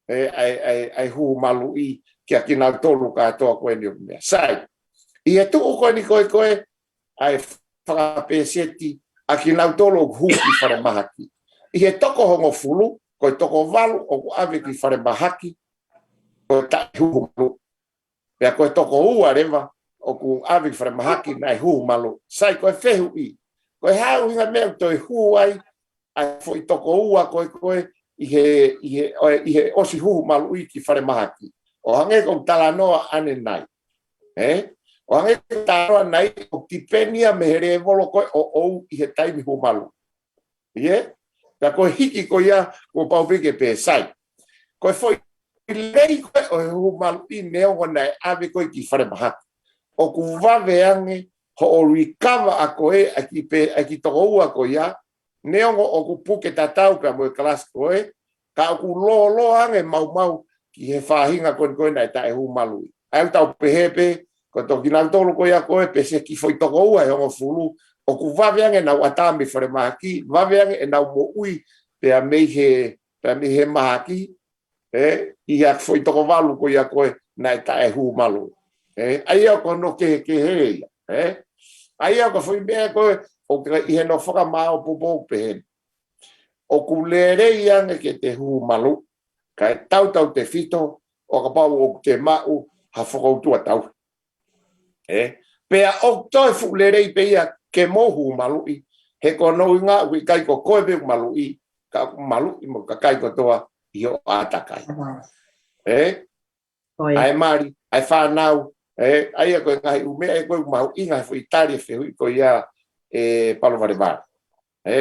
ʻE, ʻa e, ʻa e, ʻa e huhu maluʻi kia kinautolu kātoa ko eni ʻoku meʻa. Sai. ʻI he tuʻu ko eni ko ē ko ē, ʻa e fakapēseti ʻa kinautolu ʻoku hū ki falemahaki. ʻI he toko hongofulu, ko e toko valu ʻoku ʻave ki falemahaki, ko e taʻehuhu maluʻi. Pea ko e toko ua leva, ʻoku ʻave ki falemahaki naʻe huhu maluʻi. Sai ko e fehuʻi. Ko e hā e ʻuhinga meʻa ʻoku toe hū ai, ʻa e foʻi toko ua ko ē ko ē ʻi he, ʻi he, ʻo, ʻi he ʻosi huhu maluʻi ki falemahaki. ʻO hangē ko e talanoa ʻanenai. ʻE? ʻO hangē ko e talanoa ʻanenai ʻoku tipeni ia mei he lēvolo ko ē ʻoʻou ʻi he taimi huhu maluʻi. ʻIo? Ka ko e hiki ko ia, kuo pau pē ke pē sai. Ko e foʻi lelei ko ē ʻo e huhu maluʻi neongo naʻe ʻave koe ki falemahaki. ʻOku vave ange hoʻo likava ʻa koe ʻa e kiʻi pē, ʻa e kiʻi toko ua ko ia, neongo ʻoku puke tatau pea mo e kalasi ko ē, ka ʻoku lōloa ange maumau ki he faʻahinga ko eni ko ē naʻe taʻehuhu maluʻi. ʻA ia ʻoku tau pehē pē, ko e tokinautolu ko ia ko ē, pē se kiʻi foʻi toko ua ʻi he hongofulu, ʻoku vave ange ʻenau ʻatā mei falemahaki, vave ange ʻenau moʻui pea mei he, pea mei he mahaki, ʻe, ʻi he foʻi toko valu ko ia ko ē naʻe taʻehuhu maluʻi. ʻE, ʻa ia ko hono kehekehe ia, ʻe. ʻA ia ko e foʻi meʻa ko ē, ʻoku ʻi hano fakamāʻopoʻopo pehē ni. ʻOku lelei ange ke te huhu maluʻi, kae tautautefito, ʻo kapau ʻoku te maʻu ha fokoutua tauhi. ʻE, pea ʻoku toe fuʻu lelei pē ia ke mou huhu maluʻi, he ko hono ʻuhinga ʻoku ʻikai ko koe pē ʻoku maluʻi, ka ʻoku maluʻi mo e kakai kotoa ʻi hoʻo ʻātakai. ʻE, ʻa e mali, ʻa e fānau, ʻA ia ko e ngaahi ʻū meʻa ʻe ko e mahuʻinga he foʻi tali e fehuʻi ko ia ʻe Palovalevale. Ē?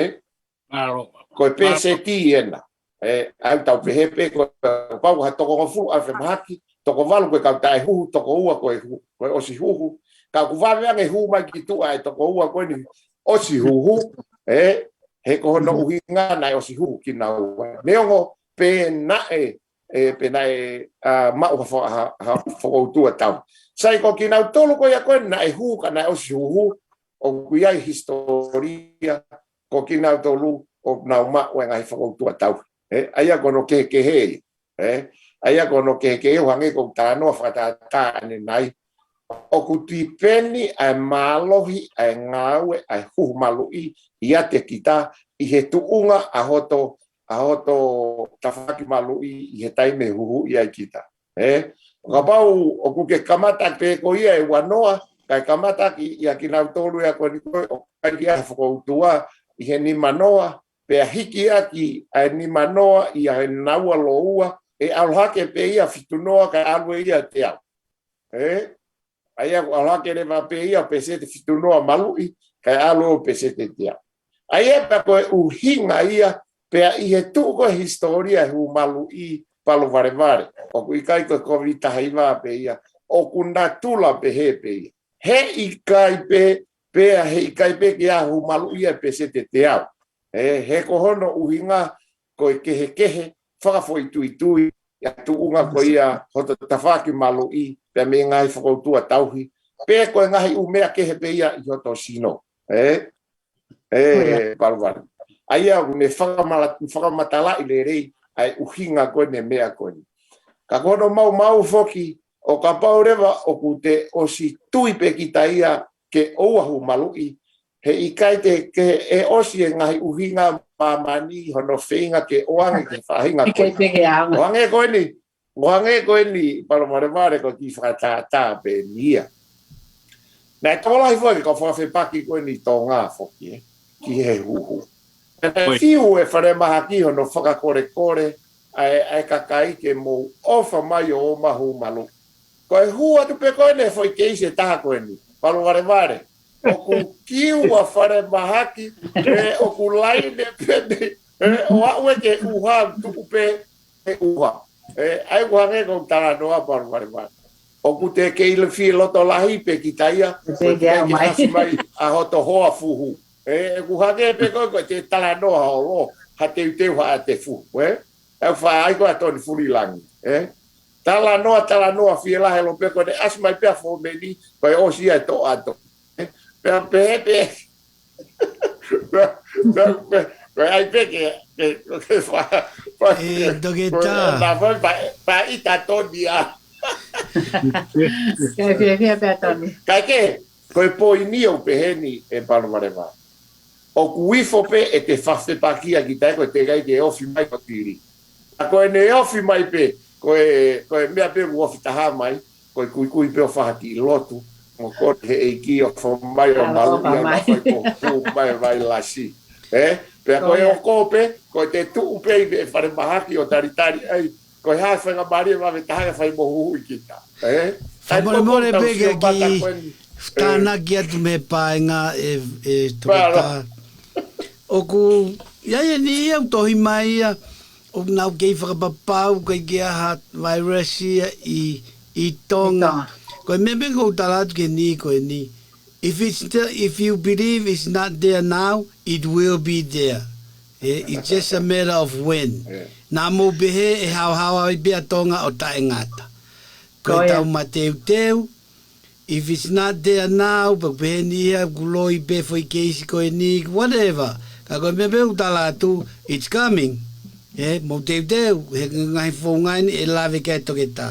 Mālō. Ko e pēseti ena. Ē, ʻa ia tau pehē pē ko e pau ha toko hongofulu ʻa e mahaki, toko valu ko e kau taʻehuhu, toko ua ko e hu-, ko e ʻosi huhu. Ka ʻoku vave ange hū mai ki tuʻa e toko ua ko eni ʻosi huhu, ē, he ko hono ʻuhinga naʻe ʻosi huhu kinaua. Neongo pe naʻe, ē, pe naʻe, ʻa, maʻu ha fo-, ha, ha fokoutua tauhi. Sai ko kinautolu ko ia ko ē naʻe hū ka naʻe ʻosi huhu, ʻoku ʻi ai hisitōlia, ko kinautolu ʻoku nau maʻu e ngaahi fokoutua tauhi. Ē, ʻa ia ko hono kehekehe ia. Ē, ʻa ia ko hono kehekehe ʻo hangē ko e talanoa fakatātā ʻanenai. ʻOku tipeni ʻa e mālohi, ʻa e ngāue, ʻa e huhu maluʻi ʻiate kita ʻi he tuʻunga ʻa hoto, ʻa hoto tafaʻaki maluʻi ʻi he taimi ʻe huhuʻi ai kita. Ē, kapau ʻoku ke kamata pē ko ia ʻe uanoa, kae kamata ki, ia kinautolu ia ko eni ko ē ʻoku ʻikai ke ʻi ai ha fokoutua ʻi he nimanoa, pea hiki ʻaki ʻa e nimanoa ʻi heʻenau ua lōua, ʻe ʻalu hake pē ia fitunoa kae ʻalu ʻe ia ʻo teau. Ē? ʻA ia ʻoku ʻalu hake leva pē ia ʻo pēseti fitunoa maluʻi, kae ʻalu ʻo pēseti teau. ʻA ia pea ko e ʻuhinga ia, pea ʻi he tuʻu ko e hisitōlia e huhu maluʻi Palovalevale. ʻOku ʻikai ko e Kōviti taha hiva pē ia, ʻoku natula pehē pē ia. He ʻikai pē, pea he ʻikai pē ke ʻi ai ha huhu maluʻi ia ʻe pēseti teau. Ē, he ko hono ʻuhinga ko e kehekehe fakafoʻituitui ʻa e tuʻunga ko ia hoto tafaʻaki maluʻi, pea mei he ngaahi fokoutua tauhi, pe ko e ngaahi ʻū meʻa kehe pē ia ʻi hoto sino. Ē? Ē, Palovalevale. ʻA ia ʻoku ne fakamala-, fakamatalaʻi lelei ʻa e ʻuhinga ko eni e meʻa ko eni. Ka ko hono maumau foki, ʻo kapau leva ʻoku te ʻosi tui pē kita ia ke ʻoua huhu maluʻi, he ʻikai te ke ʻe ʻosi e ngaahi ʻuhinga māmani hono feinga ke ʻoange ki he faʻahinga ko ē. ʻIkai te ke ʻaonga. ʻO hangē ko eni, ʻo hangē ko eni Palovalevale ko e kiʻi fakatātā pē eni ia. Naʻe tokolahi foki e kau fakafepaki ko eni Tonga foki, ē, ki he huhu. Naʻe fiu e falemahaki hono fakakolekole ʻa e, ʻa e kakai ke mou ʻofa mai ʻo ō mai ʻo huhu maluʻi. Ko e hū atu pē ko eni e foʻi keisi ʻe taha ko eni, Palovalevale. ʻOku kiu ʻa falemahaki, ē, ʻoku laine pē eni, ē, ʻo aʻu ē ki he ʻuha, tuʻu pē he ʻuha. Ē, ʻa ia ʻoku hangē ko e talanoa Palovalevale. ʻOku te kei fie loto lahi pē kita ia, ʻoku te kei ʻasi mai ʻa hoto hoa fuhu. Ē, ʻoku hangē pē ko e, ko e te talanoa holo, ha teuteu haʻate fuhu, ē? ʻE fai ko ē ʻa Toni Fulilangi, ē? Talanoa, talanoa fie lahi ʻalu pē ko ē, ʻasi mai pē ʻa Fomeni, ko e ʻosi ia e toʻa atu. Ē? Pea pehē pē, pea, pea, pea, pea ʻai pē ke, ke, ke fa-, fa-, ʻE, toketā. Ko e, na fa-, fa-, fa-, ʻita Toni ā. Kae fiefia pē ʻa Toni. Kae kehe, ko e poini ʻoku pehē ni ē Palovalevale. ʻOku ifo pē ʻete fakafepakiʻi kita ē ko e teʻeki ai ke ofi mai ko Tili. ʻA ko ʻene ofi mai pē, ko e, ko e meʻa pē ʻoku ofi taha mai, ko e kuikui pē ʻo fai ha kiʻi lotu, mo kole he ʻEiki ʻo ʻofa mai ʻo maluʻi ʻa e mafai ko ē ʻoku mai ʻa e vailasi. Ē? Pea ko e hoko pē, ko e te tuʻu pē ʻi he falemahaki ʻo talitali ai, ko e hā e faingamālie vave taha ke fai mo huhuʻi kita. Ē? Fakamolemole pē ke kiʻi tānaki atu mei he paenga ē, ē, toketā. ʻOku, ʻi ai eni ia ʻoku tohi mai ia, ʻoku nau kei fakapapau, ʻikai ke ʻi ai ha vailasi ia ʻi, ʻi Tonga. ʻI Tonga. Ko e meʻa pē ʻoku ou tala atu ki heni ko eni. If it's the, if you believe it's not there now, it will be there. Eh, it's just a matter of when. Naʻa mou pehē ʻe haohaoa ai pē ʻa Tonga ʻo taʻengata. Ko ʻetau mateuteu, if it's not there now, pea pehē ni ia ʻoku loi pē foʻi keisi ko eni, whatever. Ka ko e meʻa pē ʻoku tala atu, it's coming. Eh, mou teuteu, he ngaahi founga eni ʻe lave ki ai ʻa e toketā.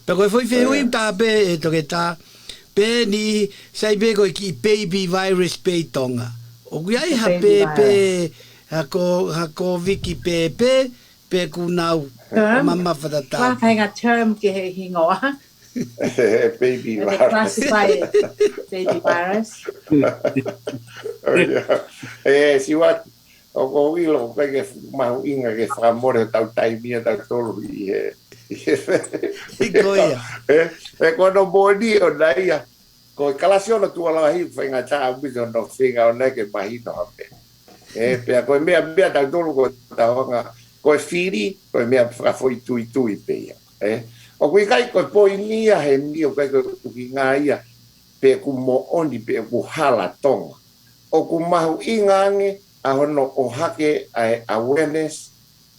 Pea ko e foʻi fehuʻi ʻe taha pē ʻe toketā, pehē ni, sai pē ko e kiʻi baby virus pē ʻi Tonga. ʻOku ʻi ai ha pēpē, ha ko, ha kōviki pēpē, pe ʻoku nau mamafa tatau. Term? Ko e hā e term ki he hingoa? Baby virus. Classify it. Baby virus. Oh, yeah. Eh, Siuaki, ʻoku ou ʻilo ʻoku ʻikai ke mahuʻinga ke fakamole hotau taimi ʻatautolu ʻi he, Ko ia. ʻE, ʻe ko hono moʻoni ʻona ia. Ko e kalasi ʻona tuʻa lahi, faingataʻa ʻaupito hono feinga ʻona ke mahino ha meʻa. ʻE, pea ko e meʻa, meʻa tautolu ko e tauhanga, ko e fili, ko e meʻa fakafoʻituitui pē ia. ʻE, ʻoku ʻikai ko e poini ia he mio kai ko e ʻuhinga ia, pe ʻoku moʻoni, pe ʻoku hala Tonga. ʻOku mahuʻinga ange ʻa hono ʻohake ʻa e awareness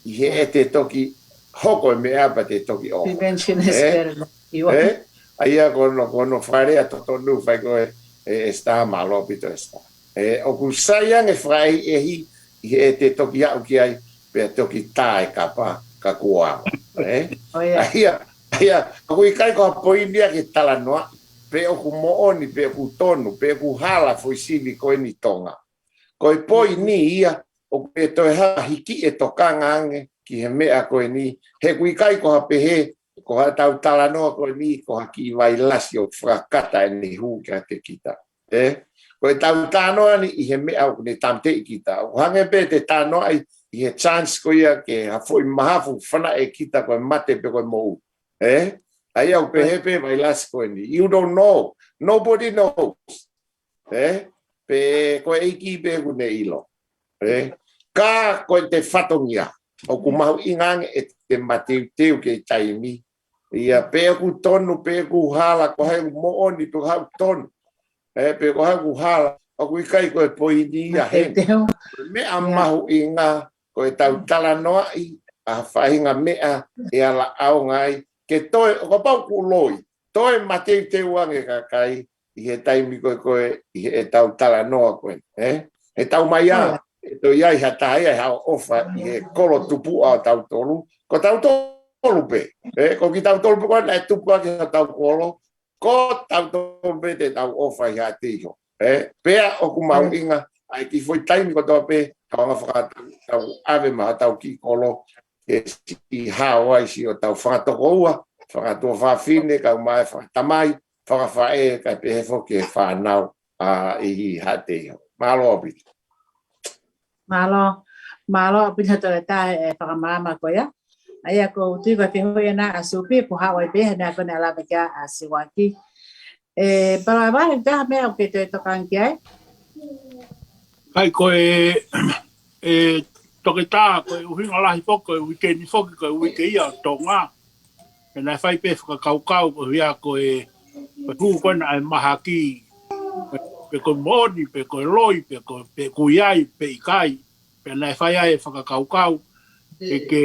ʻi he ʻete toki hoko e meʻa pea te toki ʻoho. Prevention is better than cure. ʻE? ʻA ia ko hono, ko hono fakalea totonu fai ko e, ʻe, ʻEsitā, mālō ʻaupito ʻEsitā. ʻE, ʻoku sai ange fakaʻehiʻehi ʻi he ʻete toki aʻu ki ai, pea toki tā e kapa ka kuo ava. ʻE? ʻA ia, ʻa ia, ʻoku ʻikai ko ha poini ia ke talanoa, pe ʻoku moʻoni, pe ʻoku tonu, pe ʻoku hala foʻi sivi ko eni Tonga. Ko e poini ia, ʻoku ʻe toe hiki e tokanga ange ki he meʻa ko eni, he ʻoku ʻikai ko ha pehē, ko haʻatau talanoa ko eni, ko ha kiʻi vailasi ʻoku fakakata ʻene hū kiate kita. ʻE? Ko ʻetau talanoa ni ʻi he meʻa ʻoku ne tāmateʻi kita. ʻOku hangē pē te talanoaʻi ʻi he chance ko ia ke ha foʻi mahafu fanaʻi kita ko e mate pe ko e moʻui. ʻE? ʻA ia ʻoku pehē pē vailasi ko eni. You don't know. Nobody knows. ʻE? Pe ko e ʻEiki pē ʻoku ne ʻilo. ʻE? Ka ko ʻete fatongia. ʻOku mahuʻinga ange ʻete mateuteu ki he taimi. ʻIa pe ʻoku tonu, pe ʻoku hala, ko hai ʻoku moʻoni, pe ko hai ʻoku tonu. ʻE, pe ko hai ʻoku hala, ʻoku ʻikai ko e poini ia he. Mateuteu. Meʻa mahuʻinga, ko ʻetau talanoaʻi, ʻa e faʻahinga meʻa, ʻe ala ʻaonga ai, ke toe, ʻo kapau ʻoku loi, toe mateuteu ange kakai, ʻi he taimi ko ē ko ē, ʻi heʻetau talanoa ko ē, ʻe? He tau mai ā, ʻe toe ʻi ai ha taha ia, ʻe haʻo ʻofa, ʻi he kolo tupuʻa ʻo tautolu, ko tautolu pē, ʻe? Ko kitautolu pē ko ē naʻe tupu ʻaki hotau kolo, ko tautolu pē te tau ʻofa ʻi haʻate iho, ʻe? Pea ʻoku mahuʻinga, ʻa e kiʻi foʻi taimi kotoa pē, tau anga fakatau, tau ʻave maʻa hotau kiʻi kolo, ke siʻi hao ai siʻotau fanga tokoua, fanga tuofāfine, kae ʻumaʻā e fanga tamai, fanga faʻē, kae pehē foki e fānau, ʻa, ʻi haʻate iho. Mālō ʻaupito. Mālō, mālō ʻaupito Toketā e fakamaama ko ia. ʻA ia ʻoku ou tui ko e fehuʻi ʻena ʻa Supi, kuo haʻu ai pē he meʻa ko ena ʻa e lave ki ai ʻa Siuaki. ʻE, Palōmai Vale, ʻi ai ha meʻa ʻoku ke toe tokanga ki ai? ʻIkai ko e, ʻe, Toketā, ko e ʻuhinga lahi foki, ko e uike ni foki, ko e uike ia ʻo Tonga. Pea naʻe fai pē fakakaukau ko ia ko e, ko e hū ko ena ʻa e mahaki, pe ko e moʻoni, pe ko e loi, pe ko, pe ʻoku ʻi ai, pe ʻikai. Pea naʻe fai ai e fakakaukau, ke ke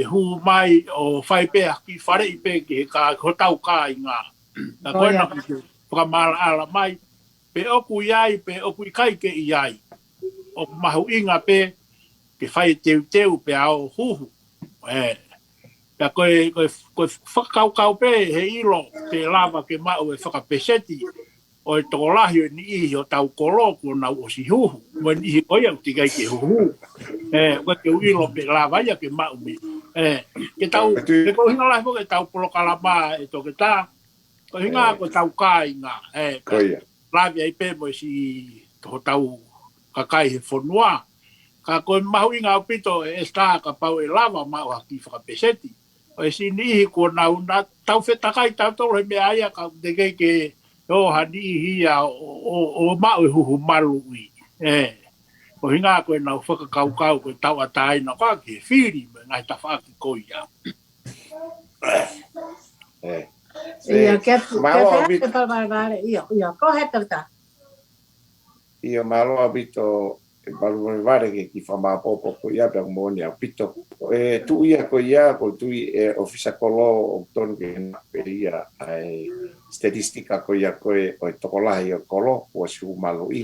hū mai ʻo fai pē ha kiʻi faleʻi pē ki he kā, hotau kāinga. Ka ko ena ʻoku ke fakamaʻalaʻala mai, pe ʻoku ʻi ai, pe ʻoku ʻikai ke ʻi ai. ʻOku mahuʻinga pē, ke fai e teuteu pea ō huhu. ʻE, pea ko e, ko e, ko e fakakaukau pē he ʻilo te lava ke maʻu e fakapeseti ʻo e tokolahi ʻo e niʻihi ʻo hotau kolo kuo nau ʻosi huhu. Mo e niʻihi ko ia ʻoku teʻeki ai ke huhu. ʻE, ko e ke u ʻilo pē lava ia ke maʻu mei. ʻE, ke tau, ʻe, ko e ʻuhinga lahi foki ʻetau polokalama ʻe Toketā. Ko e ʻuhinga ko hotau kāinga, ʻe, ko ia. Lave ai pē mo e siʻi hotau kakai he fonua. Ka ko e mahuʻinga ʻaupito ʻe ʻEsitā kapau ʻe lava maʻu ha kiʻi fakapeseti. ʻO e siʻi niʻihi kuo nau na tau fetakai tautolu he meʻa ia ka teʻeki ke ō ha niʻihi ia ʻo, ʻo, ʻo maʻu e huhu maluʻi. ʻE, ko e ʻuhinga ko ʻenau fakakaukau ko e tauʻatāina ko ē ki he fili mo e ngaahi tafaʻaki ko ia. ʻE. ʻIa, ke, mālō ʻaupito. Ke pea, ke pea, pea, pea, ʻio, ʻio, ko e hā Toketā. ʻIo, mālō ʻaupito, ʻe Palōmai Vale ke kiʻi fakamāopoopo ko ia pea moʻoni ʻaupito. ʻE tuʻu ia ko ia, ko e tuʻu ʻe ʻofisa kolo ʻoku tonu ke na pē ia ʻa e statistika ko ia ko ē ʻo e tokolahi ʻo e kolo, kuo ʻosi huhu maluʻi.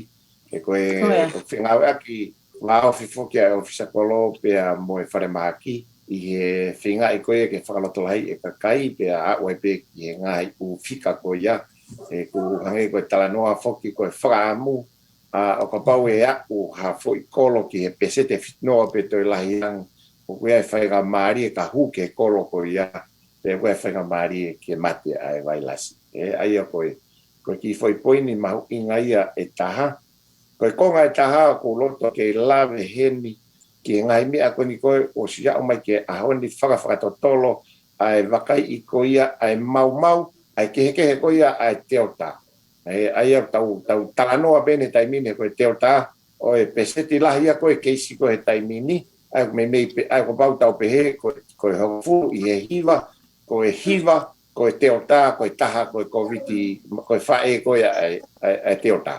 ʻE ko e, ko e fengāueʻaki, ngāue foki ʻa e ʻofisa kolo pea mo e falemahaki, ʻi he feingaʻi ko ia ke fakalotolahi e kakai pea aʻu ai pē ki he ngaahi ʻū fika ko ia, ʻe ʻoku hangē ko e talanoa foki ko e fakaʻamu, ʻa, ʻo kapau ʻe aʻu ha foʻi kolo ki he peseti ʻe fitungofulu pe toe lahi ange, ʻoku ʻi ai e faingamālie ka hū ki he kolo ko ia, pe ʻoku ʻi ai e faingamālie ke mate ʻa e vailasi. ʻE, ʻa ia ko e, ko e kiʻi foʻi poini mahuʻinga ia ʻe taha. Ko e konga ʻe taha ʻoku ou loto ke lave heni ki he ngaahi meʻa ko eni ko ē ʻosi aʻu mai ki he ʻaho ni fakafakatotolo ʻa e vakaiʻi ko ia ʻa e maumau, ʻa e kehekehe ko ia ʻa e Delta. ʻA ia ʻoku tau, tau talanoa pē ʻi he taimi ni ko e Delta, ʻo e peseti lahi ia ko e keisi ko e he taimi ni, ʻa ia ʻoku meimei pē, ʻa ia kuo pau tau pehē ko, ko e hongofulu ʻi he hiva, ko e hiva, ko e Delta, ko e taha, ko e Covid, ko e faʻē ko ia ʻa e, ʻa e, ʻa e Delta.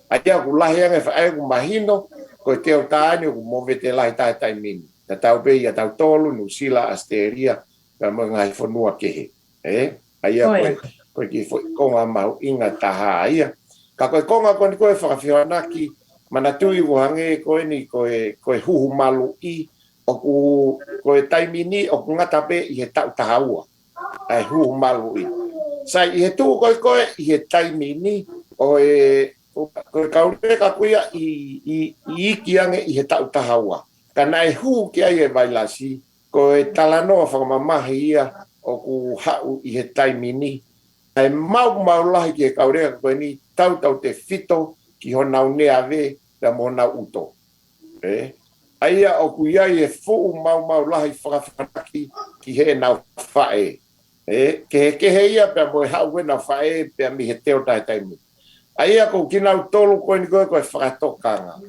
ʻA ia ʻoku lahi ange faʻē ʻoku mahino, ko e Delta eni ʻoku movete lahi taha he taimi ni. Tatau pē ia tautolu, Nuʻusila, ʻAositelēlia, pea mo e ngaahi fonua kehe. ʻE? ʻA ia ko e, ko e kiʻi foʻi konga mahuʻinga taha ia. Ka ko e konga ko eni ko e fakafehoanaki, manatuʻi ʻoku hangē ko eni ko e, ko e huhu maluʻi, ʻoku, ko e taimi ni ʻoku ngata pē ʻi he taʻu taha ua. ʻA e huhu maluʻi. Sai ʻi he tuʻu ko e ko e ʻi he taimi ni ʻo e, ko e kauleka ko ia ʻi, ʻi, ʻi iki ange ʻi he taʻu taha ua. Ka naʻe hū ki ai e vailasi, ko e talanoa fakamamahi ia ʻoku haʻu ʻi he taimi ni. ʻA e maumau lahi ki he kauleka ko eni tautautefito ki honau neave pea mo honau ʻuto. ʻE? ʻA ia ʻoku ʻi ai e fuʻu maumau lahi fakafehoanaki ki heʻenau faʻē. ʻE? Kehekehe ia pea mo e haʻu ʻenau faʻē pea mei he Delta he taimi. ʻA ia ko kinautolu ko eni ko e, ko e fakatokanga.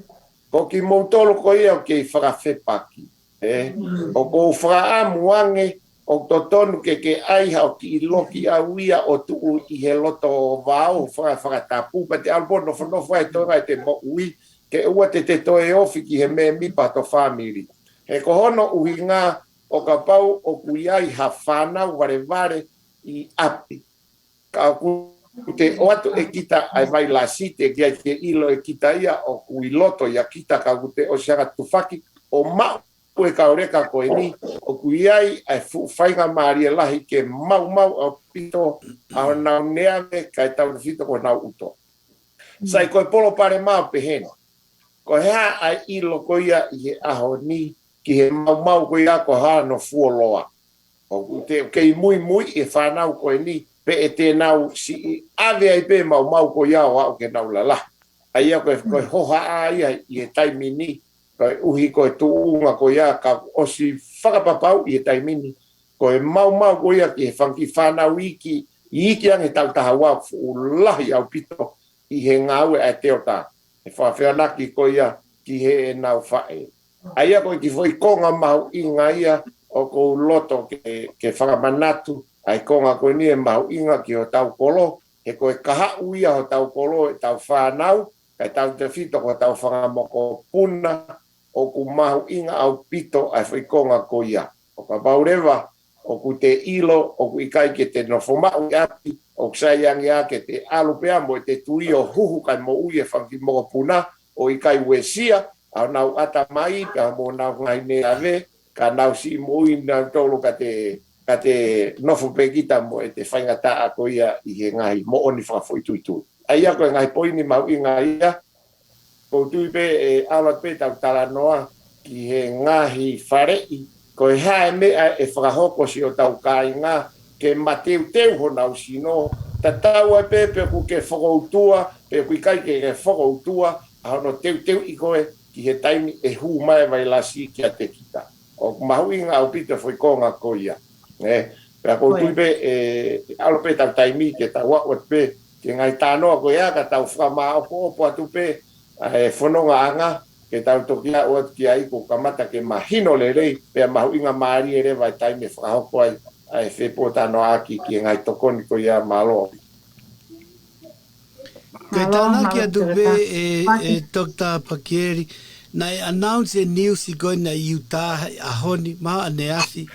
Ko kimoutolu ko ia ʻoku kei fakafepaki. ʻE? ʻOku ou fakaʻamu ange, ʻoku totonu ke ke ʻai haʻo kiʻi loki ʻau ia ʻo tuʻu ʻi he loto vao faka-, fakatapu, pea te ʻalu pē ʻo nofonofo ai ʻi he toenga ʻete moʻui, ke ʻoua te te toe ofi ki he mēmipa ho fāmili. He ko hono ʻuhinga ʻo kapau ʻoku ʻi ai ha fānau valevale ʻi ʻapi. Ka ʻoku te ʻoatu ʻe kita ʻa e vailasi, teʻeki ai ke ʻilo ʻe kita ia ʻoku ʻi loto ʻia kita, ka ʻoku te ʻosi hanga ʻo tufaki ʻo maʻu e kauleka ko eni, ʻoku ʻi ai ʻa e fuʻu faingamālie lahi ke maumau ʻaupito ʻa honau neave kae tautefito ko honau ʻuto. Sai ko e palopalema ʻoku pehē ni. Ko e hā ʻa e ʻilo ko ia ʻi he ʻaho ni, ki he maumau ko ia ko e hā hono fuoloa. ʻOku te kei muimui e fānau ko eni, pe ʻe te nau siʻi ʻave ai pē maumau ko ia ʻo aʻu ke nau lalahi. ʻA ia ko e, ko e hohaʻa ia ʻi he taimi ni, koeʻuhi ko e tuʻunga ko ia ka ʻosi fakapapauʻi he taimi ni, ko e maumau ko ia ki he fanga kiʻi fānau iki, iki ange taʻu taha ua fuʻu lahi ʻaupito ʻi he ngāue ʻa e Delta. He fakafehoanaki ko ia ki heʻenau faʻē. ʻA ia ko e kiʻi foʻi konga mahuʻinga ia ʻoku ou loto ke, ke fakamanatu, ʻa e konga ko eni ʻe mahuʻinga ki hotau kolo, he ko e kahaʻu ia hotau kolo ʻetau fānau, kae tautefito ko hotau fanga mokopuna, ʻoku mahuʻinga ʻaupito ʻa e foʻi konga ko ia. ʻO kapau leva, ʻoku te ʻilo, ʻoku ʻikai ke te nofo maʻu ʻi ʻapi, ʻoku sai ange ia ke te ʻalu pea mo ʻete tui ʻo huhu kae moʻui e fanga kiʻi mokopuna, ʻo ʻikai uesia ʻa honau ʻatamai, pea mo honau ngaahi neave, ka nau siʻi moʻui nautolu ka te, ka te nofo pē kita mo ʻete faingataʻa ko ia ʻi he ngaahi moʻoni fakafoʻituitui. ʻA ia ko e ngaahi poini mahuʻinga ia, ʻoku ou tui pē ʻe ʻalu atu pē ʻetau talanoa ki he ngaahi faleʻi, ko e hā e meʻa ʻe fakahoko siʻotau kāinga ke mateuteu honau sino, tatau ai pē pe ʻoku ke fokoutua, pe ʻoku ʻikai ke ke fokoutua, ʻa hono teuteuʻi koe ki he taimi ʻe hū mai e vailasi kiate kita. ʻOku mahuʻinga ʻaupito e foʻi konga ko ia. ʻE, pea ʻoku ou tui pē ʻe, ʻe ʻalu pē ʻetau taimi ke tau aʻu atu pē ki he ngaahi talanoa ko ia ka tau fakamāʻopoʻopo atu pē ʻa e fonongaʻanga ke tau toki aʻu atu ki ai kuo kamata ke mahino lelei, pea mahuʻinga mālie leva e taimi ʻe fakahoko ai ʻa e fepōtalanoaʻaki ki he ngaahi tokoni ko ia. Mālō. Ko e tānaki atu pē ʻe, ʻe Doctor Pakieli, naʻe announce e news ko ē ʻi Utah he ʻaho ni, mahalo ʻaneafi,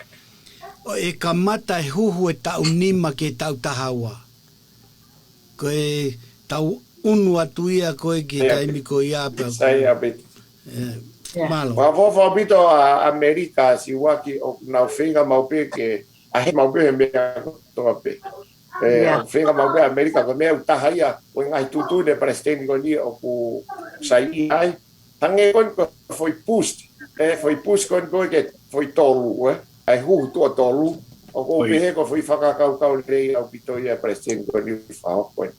ʻo e kamata e huhu e taʻu nima ki he taʻu taha ua. Ko e tau unu atu ia ko ē ki he taimi ko ia pea. Sai ʻaupito. ʻE, mālō. Fakaʻofoʻofa ʻaupito ʻa ʻAmelika, Siuaki, ʻoku nau feinga maʻu pē ke, ʻa he maʻu pē he meʻa kotoa pē. ʻE, ʻoku feinga maʻu pē ʻAmelika, ko e meʻa ʻoku taha ia, ko e ngaahi tuʻutuʻuni ʻa e palesiteni ko eni ʻoku saiʻia ai. Hangē ko eni ko e foʻi boost, ʻe, foʻi boost ko eni ko e ke foʻi tolu, ʻe, ʻa e huhu tuʻo tolu, ʻoku ou pehē ko e foʻi fakakaukau lelei ʻaupito ia ʻa e palesiteni ko eni ʻoku fakahoko eni.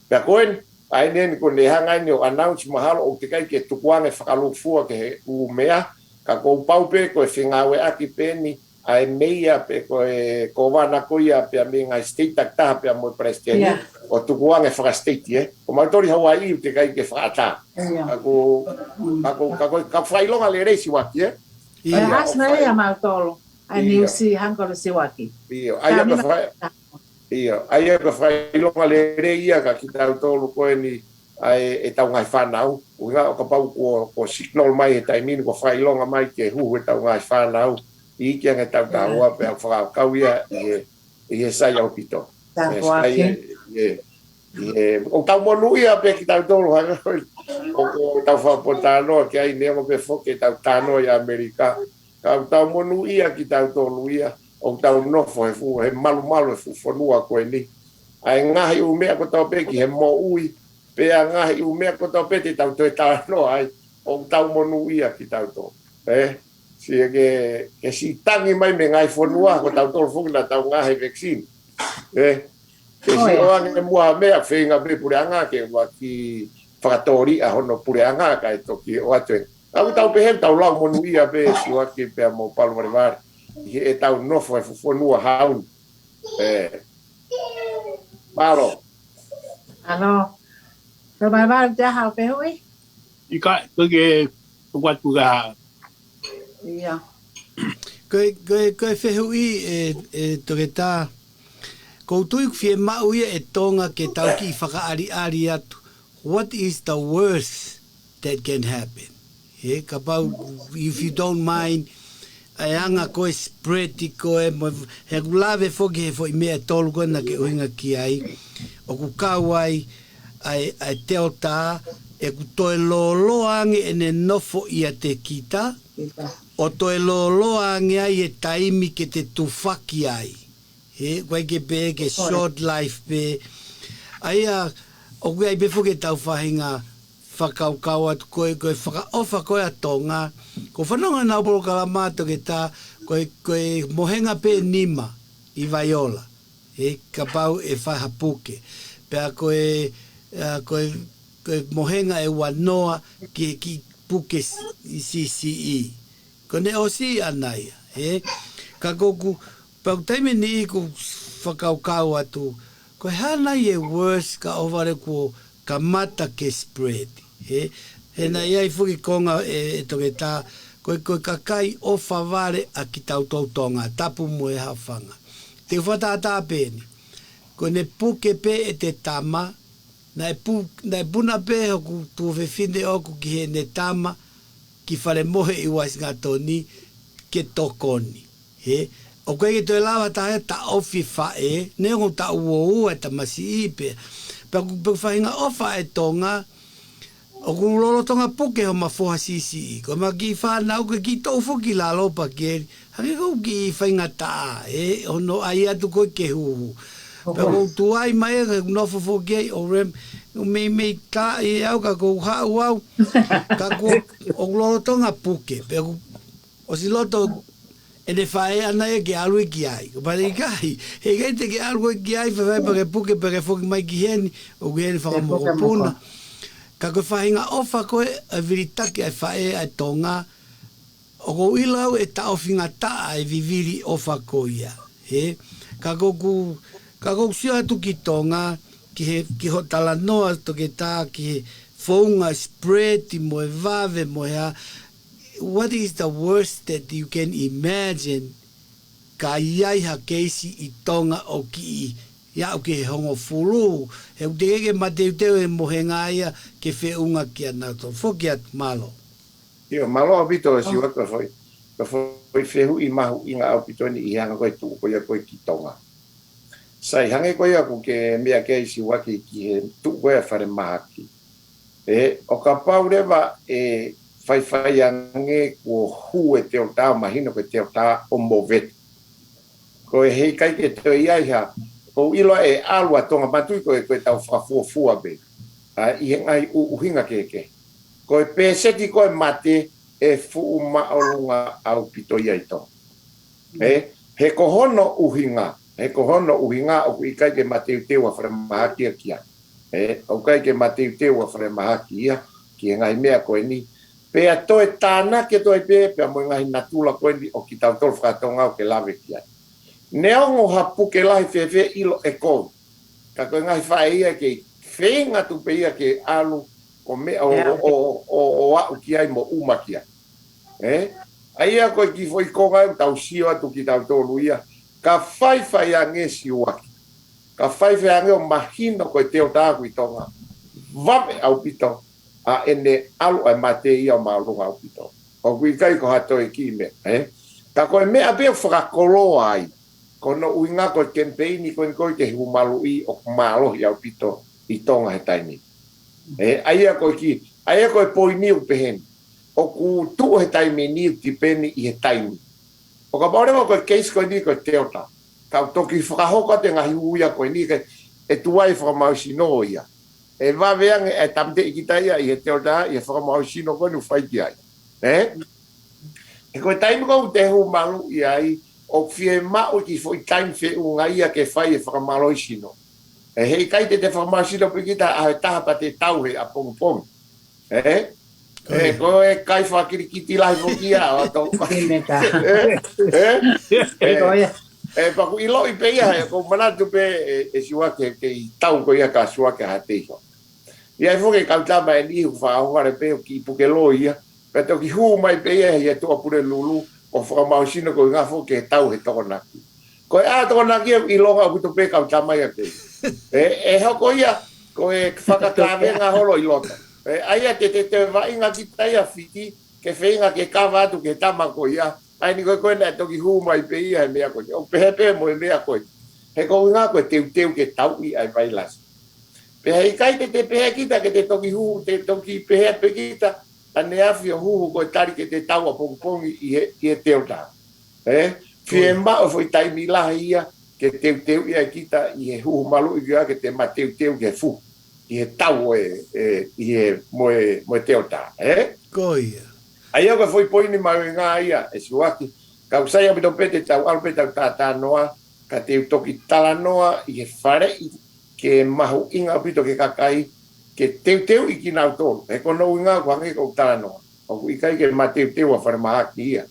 Pea ko eni, ʻa eni eni ko eni hanga eni ʻo announce mahalo ʻoku teʻeki ai ke tukuange fakalūkufua ki he ʻū meʻa, ka kuo pau pē ko e fengāueʻaki pē eni ʻa e meia pe ko e kōvana ko ia pea mei he ngaahi state takitaha pea mo e palesiteni, ʻo tukuange fakastate, ē. Ko mautolu ʻi Hawaii ʻoku teʻeki ai ke fakaʻatā. Ka ko, ka ko, ka ko, ka fakaʻilonga lelei Siuaki, ē. ʻIo. Hangē ko e fai-, ʻa e Niu Sila, hangē ko e Siuaki. ʻIo, ʻa ia ko e fai-, ʻIo, ʻa ia ko e fakaʻilonga lelei ia kia kitautolu ko eni ʻa e, ʻetau ngaahi fānau. ʻUhinga ʻo kapau kuo, kuo signal mai he taimi ni, kuo fakaʻilonga mai ke huhu ʻetau ngaahi fānau, iiki ange ʻetau taua pea fakakaukau ia ʻi he, ʻi he sai ʻaupito. ʻE, sai ʻi he, ʻi he, ʻoku tau monūʻia pē kitautolu, hangē ko e, ʻoku tau fakapotanoa ki ai neongo pē foki ʻetau talanoa ʻi ʻAmelika. Ka ʻoku tau monūʻia kitautolu ia, ʻoku tau nofo he fuʻu, he malumalu he fuʻu fonua ko eni. ʻA e ngaahi ʻū meʻa kotoa pē ki he moʻui, pea ngaahi ʻū meʻa kotoa pē te tau toe talanoa ai, ʻoku tau monūʻia kitautolu. Ē? Sio ke, ke siʻi tangi mai mei he ngaahi fonua, ko tautolu foki naʻa tau ngaohi e vaccine. Ē? Ke siʻi ʻoange muʻa ha meʻa, feinga pē puleʻanga ke ʻuluaki fakatōliʻa hono puleʻanga kae toki ʻoatu e. ʻOku tau pehē, tau lau monūʻia pē Siuaki pea mo Palu Valevale ʻi heʻetau nofo he fuʻu fonua hau ni. Ē. Mālō. Mālō. Palu Valevale, te aha ʻo fehuʻi? ʻIkai, ko e ke, ko e atu ka. ʻIo. Ko e, ko e, ko e fehuʻi ē, ē Toketā. ʻOku ou tui ʻoku fiemaʻu ia ʻe Tonga ke tau kiʻi fakaʻaliʻali atu. What is the worst that can happen? Ē, kapau, if you don't mind, ʻa e anga ko e spread ko ē, mo, he ʻoku lave foki he foʻi meʻa ʻe tolu ko ē naʻa ke ʻuhinga ki ai. ʻOku kau ai, ʻa e, ʻa e Delta, ʻoku toe lōloa ange ʻene nofo ʻiate kita, ʻo toe lōloa ange ai e taimi ke te tufaki ai. He, ʻoku ʻikai ke pehē ke short life pē. ʻA ia, ʻoku ʻi ai pē foki ʻetau faʻahinga fakakaukau atu ko e, ko e fakaʻofa ko ē ʻa Tonga. ʻOku ou fanongo ʻenau polokalama Toketā, ko e, ko e mohenga pē ʻe nima ʻi Vaiola. Ē, kapau ʻe fai ha puke. Pea ko e, ʻa, ko e, ko e mohenga ʻe uanoa ki, ki puke s-, siʻisiʻi. Ko ʻene ʻosi ʻana ia, ē? Ka ʻoku, pea ʻoku taimi ni ʻoku ou fakakaukau atu, ko e hā nai e worst ka ʻohovale kuo kamata ke spread, ē? He naʻe ʻi ai foki konga ē, ʻe Toketā, ko e, ko e kakai ʻofa vale ʻa kitautolu Tonga, tapu mo e haʻofanga. Te u fakatātā pē eni, ko ʻene puke pē ʻete tama, naʻe pu-, naʻe puna pē hoku tuofefine ʻoku ki heʻene tama, ki Falemohe ʻi Uasingatoni, ke tokoni. Ē, ʻoku ʻikai ke toe lava taha ia ʻo taʻofi e faʻē, neongo taʻu ua ua e tamasiʻi pē. Pea ʻoku, pea ʻoku faʻahinga ʻofa ʻa e Tonga, ʻoku lolotonga puke homa foha siʻisiʻi. Ko ʻema kiʻi fānau ke kiʻi toʻu foki ki lalo pea ke, hangē ko e kiʻi faingataʻa, ē, hono ʻai atu ko ē ke huhu. Pea ʻoku ou tuai mai ē, ke nofo foki ai ʻo rem, meimei ka ʻi au ka ʻoku ou haʻu au. Ka ʻoku, ʻoku lolotonga puke. Pea ʻoku ʻosi loto ʻene faʻē ʻana ia ke ʻalu ia ki ai. Ko e pale ʻikai, he ʻikai te ke ʻalu koe ki ai, faifai pea ke puke pea ke foki mai ki heni, ʻoku ʻi heni fakamokopuna. Ka ko e faʻahinga ʻofa ko ē, ʻa e vilitaki ʻa e faʻē ʻa e Tonga, ʻoku ou ʻilo au ʻe taʻofingataʻa e vivili ʻofa ko ia. Ē, ka ʻoku, ka ʻoku ou sio atu ki Tonga, ki he, ki hoʻo talanoa Toketā, ki he founga spread mo e vave mo e hā, what is the worst that you can imagine ka ʻi ai ha keisi ʻi Tonga ʻo kiʻi aʻu ki he hongofulu, he ʻoku teʻeki ke mateuteu e mohenga ia ke feʻunga kia nautolu. Foki atu, mālō. ʻIo, mālō ʻaupito Siuaki, ko e foʻi, ko e foʻi fehuʻi mahuʻinga ʻaupito eni ʻi he anga ko ē e tuʻu ko ia ko ē ki Tonga. Sai, hangē ko ia ʻoku ke meʻa ki ai Siuaki ki he tuʻu ko ē ʻa e falemahaki. Ē, ʻo kapau leva ʻe faifai ange kuo hū e Delta, mahino ko e Delta ʻo Movete. Ko e heʻikai ke toe ʻi ai ha, ʻoku ou ʻilo ʻe ʻalu ʻa Tonga, manatuʻi ko e, ko ʻetau fakafuofua pē. ʻA, ʻi he ngaahi ʻu-, ʻuhinga kehekehe. Ko e pēseti ko ē mate ʻe fuʻu māʻolunga ʻaupito ia ʻi Tonga. Ē, he ko hono ʻuhinga, he ko hono ʻuhinga ʻoku ʻikai ke mateuteu ʻa e falemahaki ia ki ai. Ē, ʻoku ʻikai ke mateuteu ʻa e falemahaki ia ki he ngaahi meʻa ko eni. Pea toe tānaki atu ai pē, pea mo e ngaahi natula ko eni ʻo kitautolu faka-Tonga ʻoku ke lave ki ai. Neongo ha puke lahi fēfē ʻilo ʻe kovi. Ka ko e ngaahi faʻē ia ke feinga atu pē ia ke ʻalu ko e meʻa ʻo, ʻEa. ʻo, ʻo, ʻo aʻu ki ai mo ʻuma ki ai. Ē? ʻA ia ko e kiʻi foʻi konga ʻoku tau sio atu kitautolu ia. Ka faifai ange Siuaki. Ka faifai ange ʻo mahino ko e Teota ʻoku ʻi Tonga. Vave ʻaupito ʻa ʻene ʻalu ʻa e mate ia ʻo māʻolunga ʻaupito. ʻOku ʻikai ko ha toe kiʻi meʻa, ē? Ka ko e meʻa pē ʻoku fakakoloa ai. Ko hono ʻuhinga ko e kemipeini ko eni ko e ke hū maluʻi ʻoku mālohi ʻaupito ʻi Tonga he taimi. Ē, ʻa ia ko e kiʻi, ʻa ia ko e poini ʻoku pehē ni. ʻOku tuʻu he taimi ni ʻoku tipeni ʻi he taimi. ʻO kapau leva ko e keisi ko eni ko e Teota. Kau toki fakahoko atu e ngaahi ui ia ko eni ke ʻe tuai e fakamaau sino ia. ʻE vave ange ʻe tāmateʻi kita ia ʻi he Teota, ʻi he fakamaau sino ko eni ʻoku fai ki ai. Ē? He ko e taimi ko ē ʻoku te hū maluʻi ai, ʻoku fiemaʻu e kiʻi foʻi taimi feʻunga ia ke fai e fakamālohi sino. Ē, he ʻikai te te fakamaau sino pē kita ʻaho ʻe taha pea te tau he ʻapongipongi. Ē? Ko Ē, ia. ko e kai fakakirikiti lahi foki ia, ʻo tau Ē, ē, ē, Ē, ko ia. ē, pea ʻoku ʻiloʻi pē ia, ē, ʻoku ou manatu pē, ē, ʻe Siuaki ke ʻi tau ko ia ka Siuaki ha teiho. ʻI ai foki e kau tama ʻe niʻihi ʻoku faʻa ongare pē ʻo kiʻi puke loi ia. Pea toki hū mai pē ia ʻi he Tuʻapulelulu ʻo fakamaau sino ko e ʻuhinga foki ke tau he Tokonaki. Ko e ʻā Tokonaki ʻoku ʻilonga ʻaupito pē kau tama ia ko ē. ʻE, ʻe hoko ia, ko e fakakavenga holo ʻi loto. Ē, ʻa ia te te te vaʻinga kita ia Fiti, ke feinga ke kava atu ki he tama ko ia. ʻA eni ko e ko ena ʻe toki hū mai pē ia he meʻa ko ē. ʻOku pehē pē mo e meʻa ko ē. He ko e ʻuhinga ko e teuteu ke tauʻi ʻa e vailasi. Pea he ʻikai te te pehē kita ke te toki hū, te toki pehē pē kita, ʻaneafi ʻo huhu ko e tali ke te tau ʻapongipongi ʻi he, ʻi he Teota. Ē? Fiemaʻu foʻi taimi lahi ia, ke teuteuʻi ai kita ʻi he huhu maluʻi ki ai ke te mateuteu ki he fuhu. ʻI he tau ʻo e, ʻe, ʻi he mo e, mo e Teota. Ē? Ko ia. ʻA ia ko e foʻi poini mahuʻinga ia, ʻe Siuaki. Ka ʻoku sai ʻaupito pē te tau ʻalu pē tau tātānoa, ka te u toki talanoa ʻi he faleʻi ke mahuʻinga ʻaupito ki he kakai, ke teuteuʻi kinautolu. He ko hono ʻuhinga ʻoku hangē ko ʻeku talanoa. ʻOku ʻikai ke mateuteu ʻa falemahaki ia.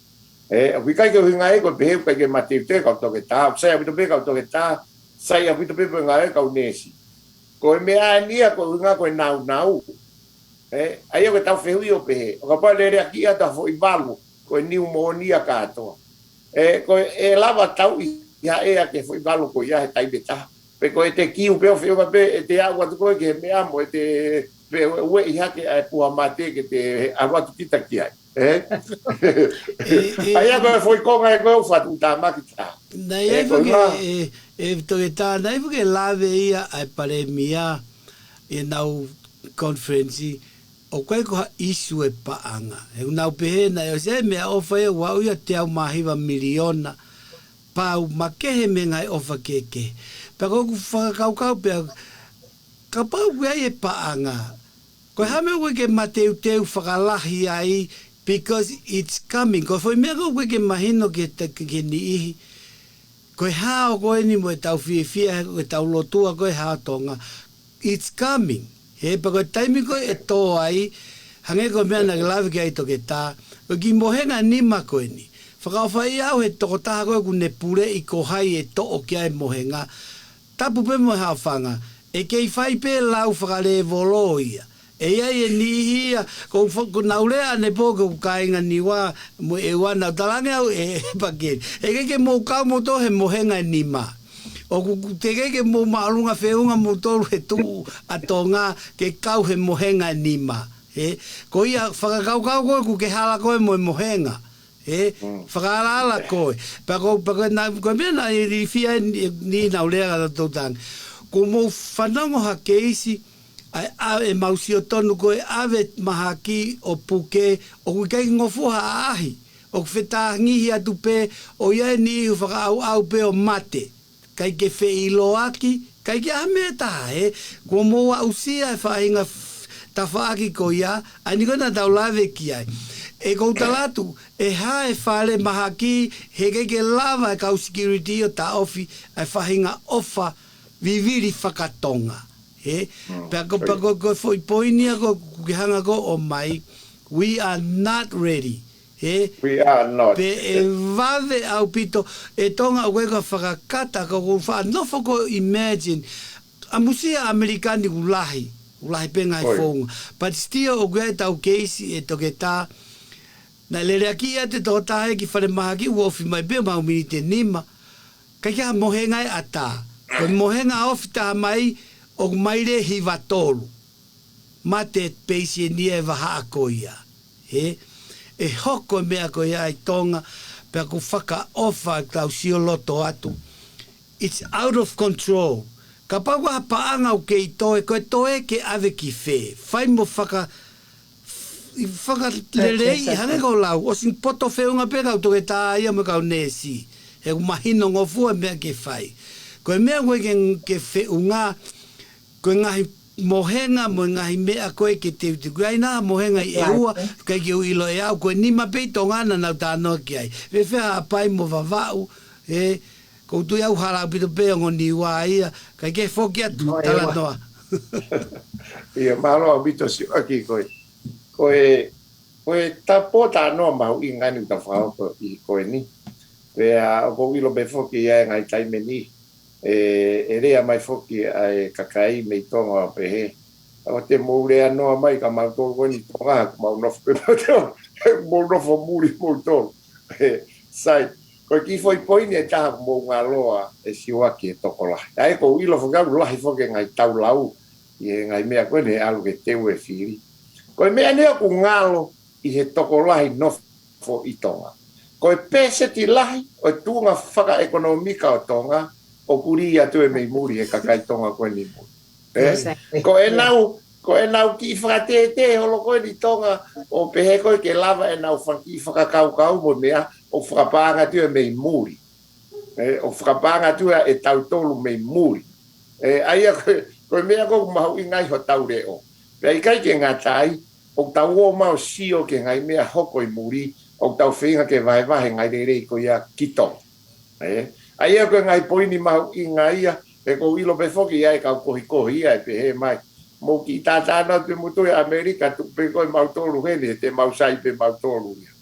Ē, ʻoku ʻikai ke ʻuhinga ia ko e pehē ʻoku ʻikai ke mateuteu kau toketā, ʻoku sai ʻaupito pē kau toketā, sai ʻaupito pē pē ngāue kau neesi. Ko e meʻa eni ia ko e ʻuhinga ko e naunau. Ē, ʻa ia ko e tau fehuʻi ʻo pehē. ʻO kapau lele ʻaki ʻa e tau foʻi valu, ko e niumōnia kātoa. Ē, ko e, ʻe lava tauʻi ia ʻe ia ke foʻi valu ko ia he taimi ʻe taha. Pe ko e te kiu pē ʻo feʻunga pē, ʻe te aʻu atu ko ē ki he meʻa mo ʻe te pē ue, ueʻi hake ʻa e puha mate ke te aʻu atu kita ki ai. Ē? ʻE, ʻe, ʻA ia ko e foʻi konga ē ko e ʻoku fatu tāmaki tā. Naʻe ʻi ai Ē, ko foki ia. e, e, e toketā, naʻe ʻi ai foki e lave ia ʻa e palēmia, ʻi heʻenau conference, ʻoku ʻikai ko ha ʻisu e paʻanga. He ʻoku nau pehē naʻe ʻosi ʻi ai e meʻaʻofa ia ʻoku aʻu ia teau mā hiva miliona pau makehe mei he ngaahi ʻofa kehekehe. Pea ko ʻeku fakakaukau pē au, kapau ʻoku ʻi ai e paʻanga, ko e hā e meʻa ʻoku ʻikai ke mateuteu fakalahi ai, because it's coming. Ko e foʻi meʻa ʻoku ʻikai ke mahino ki he, ki he niʻihi. Ko e hao ko eni mo e tau fiefia, he ko e tau lotua ko e hao Tonga. It's coming. He pea ko e taimi ko ē ʻe tō ai, hangē ko e meʻa naʻe lave ki ai toketā, ʻo e kiʻi mohenga nima ko eni. Fakaʻofaʻia au he tokotaha ko ē ʻoku ne puleʻi ko hai ʻe toʻo ki ai e mohenga. Tapu pē mo e haʻofanga. ʻE kei fai pē lau fakalēvolo ia. ʻE ʻi ai e niʻihi ia, ko fa-, ko nau lea ʻanepō ko ʻeku kāinga Niua mo ʻEua nau talaange au ʻe, ʻe Pakeni. ʻE ʻikai ke mou kau moutolu he mohenga ʻe nima. ʻOku, ʻoku teʻeki ke mou māʻolunga feʻunga moutolu he tuʻu ʻa Tonga ke kau he mohenga ʻe nima. Ē, ko ia fakakaukau ko ē ʻoku ke hala ko ē mo e mohenga. Ē, Mm. fakaalaala ko ē. Pea ko, pea ko e na, ko e meʻa naʻe ilifia ni, ni nau lea ka tau tangi. Ko mou fanongo ha keisi, ʻa e, ʻa e mau sio tonu ko e ʻave mahaki ʻo puke, ʻoku ʻikai ngofua ha ʻaʻahi. ʻOku fetāngihi atu pē, ʻo ʻi ai e niʻihi ʻoku fakaʻauʻau pē ʻo mate. ʻIkai ke feʻiloaki, ʻikai ke ʻi ai ha meʻa ʻe taha, ē. Kuo mou aʻusia e faʻahinga f-, tafaʻaki ko ia, ʻa eni ko ē naʻa tau lave ki ai. ʻE ʻoku ou tala atu, ʻe hā e fale mahaki, he ʻikai ke lava e kau security ʻo taʻofi, ʻa e faʻahinga ʻofa vivili faka-Tonga. Ē, Mm, pea ko, pea ko, ko e foʻi poini ia ko ē ʻoku ke hanga ko ē ʻo ʻomai, We are not ready. He? We are not. Pe e vave ʻaupito e Tonga ʻoku ʻikai ko e fakakata, ka ʻoku ou faʻa nofo ko e imagine. ʻAmusia ʻAmelika ni ʻoku lahi, ʻoku lahi pē ngaahi ʻOi. Founga. But still ʻoku ʻi ai ʻetau keisi ʻe toketā. Naʻe lele ʻaki ia ʻe he tokotaha ki falemahaki, ʻoku ofi mai pē mau miniti ʻe nima. ʻIkai ke ʻi ai ha mohenga ʻe ʻatā. Ko e mohenga ofi taha mai, ʻoku mai leva hiva tolu. Mate peisi ʻe nia e vahaʻa ko ia. He? ʻE hoko e meʻa ko ia ʻi Tonga, pea ʻoku fakaʻofa ʻetau sio loto atu. It's out of control. Kapau ʻoku ʻi ai ha paʻanga ʻoku kei toe, ko e toe ke ʻave ki fē. Fai mo faka-, fakalelei, hangē ko e lau, ʻosi poto feʻunga pē kau toketā ia mo e kau neesi. He ʻoku mahino ngofua e meʻa ke fai. Ko e meʻa ko ē ke, ke feʻunga, ko e ngaahi mohenga mo e ngaahi meʻa ko ē ke teuteu. ʻOku ʻi ai nā mohenga ʻi ʻEua, ʻikai ke u ʻilo ʻe au, ko e nima pē ʻi Tonga naʻa nau talanoa ki ai. Fēfē Haʻapai mo Vavaʻu, ē, ʻoku ou tui au hala ʻaupito pē ongo Niua ia, ʻikai ke foki atu, Mo ʻEua. Talanoa. ʻIo, mālō ʻaupito Siuaki ko e. Ko e, ko e ta pōtalanoa mahuʻinga eni ʻoku ta fakahoko ʻi ko eni. Pea ʻoku ou ʻilo pē foki ʻi he ngaahi taimi ni, ʻe, ʻe lea mai foki ʻa e kakai mei Tonga ʻo pehē, ʻoua te mou lea noa mai kia mautolu ko eni Tonga, ʻoku mau nofo pē mautolu, ʻoku mau nofo muli mautolu. Sai, ko e kiʻi foʻi poini ʻe taha ʻoku mou ngaloa ʻe Siuaki he tokolahi. ʻA ia ʻoku ou ʻilo foki au lahi foki e ngaahi tau lau ʻi he ngaahi meʻa ko eni he ʻalu ke teu e fili. Ko e meʻa ni ʻoku ngalo ʻi he tokolahi nofo ʻi Tonga. Ko e pēseti lahi ʻo e tuʻunga fakaʻekonōmika ʻo Tonga, ʻoku lī atu ʻe mei muli he kakai Tonga ko eni muli. Ē? Exactly. Ko ʻenau, ko ʻenau kiʻi fakatētē holo ko eni Tonga ʻo pehē ko ē ke lava ʻenau fanga kiʻi fakakaukau mo e meʻa ʻoku fakapaʻanga atu ʻe mei muli. Ē, ʻoku fakapaʻanga atu ʻe tautolu mei muli. Ē, ʻa ia ko e, ko e meʻa ʻoku mahuʻinga ai hotau leʻo. Pea ʻikai ke ngata ai, ʻoku tau ō mai ʻo sio ki he ngaahi meʻa hoko ʻi muli, ʻoku tau feinga ke vahevahe ngaahi lelei ko ia ki Tonga. Ē, ʻa ia ko e ngaahi poini mahuʻinga ia, he ʻoku ou ʻilo pē foki ʻa e kau kohikohi ia ʻe pehē mai. Mou kiʻi tātānaki atu pē moutolu ʻi ʻAmelika, tuku pē ko ē mautolu heni, he te mau sai pē mautolu ia.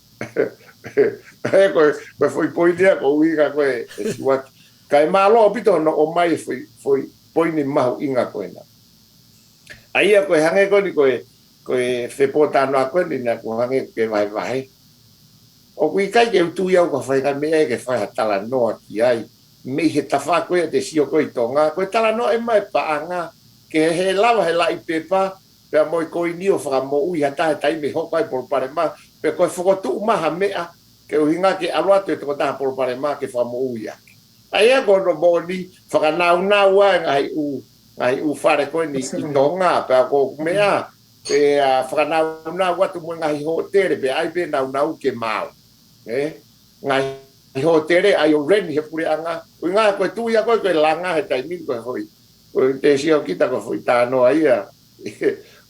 Ē, ko e, ko e foʻi poini ia, ko e ʻuhinga ko ē, ʻe Siuaki. Kae mālō ʻaupito hono ʻomai e foʻi, foʻi poini mahuʻinga ko ena. ʻA ia ko e hangē ko eni ko e, ko e fepōtalanoa ko eni naʻa ku hangē ke vahevahe. ʻOku ʻikai ke u tui au ka fai ka meʻa ke fai ha talanoa ki ai. Mei he tafaʻaki ko ia te sio ko ē ʻi Tonga. Ko e talanoa ʻe mai paʻanga ke he lava he laʻi pepa, pea mo e koini ʻo fakamoʻui ha taha he taimi ʻe hoko ai e palopalema, pe ko e fokotuʻu mai ha meʻa, ke ʻuhinga ke ʻalu atu e tokotaha palopalema ke fakamoʻui ʻaki. ʻA ia ko hono moʻoni, fakanaunau ʻa e ngaahi ʻū, ngaahi ʻū fale ko eni ʻi Tonga, pea ko e meʻa, pea fakanaunau atu mo e ngaahi hōtele, pea ʻai pē naunau ke maau. Ē? Ngaahi hōtele ʻai ʻo rent he puleʻanga, ʻuhinga ko e tui ia ko ē ko e langa he taimi ni ko e hoi. Ko e te sio kita ko e foʻi talanoa ia.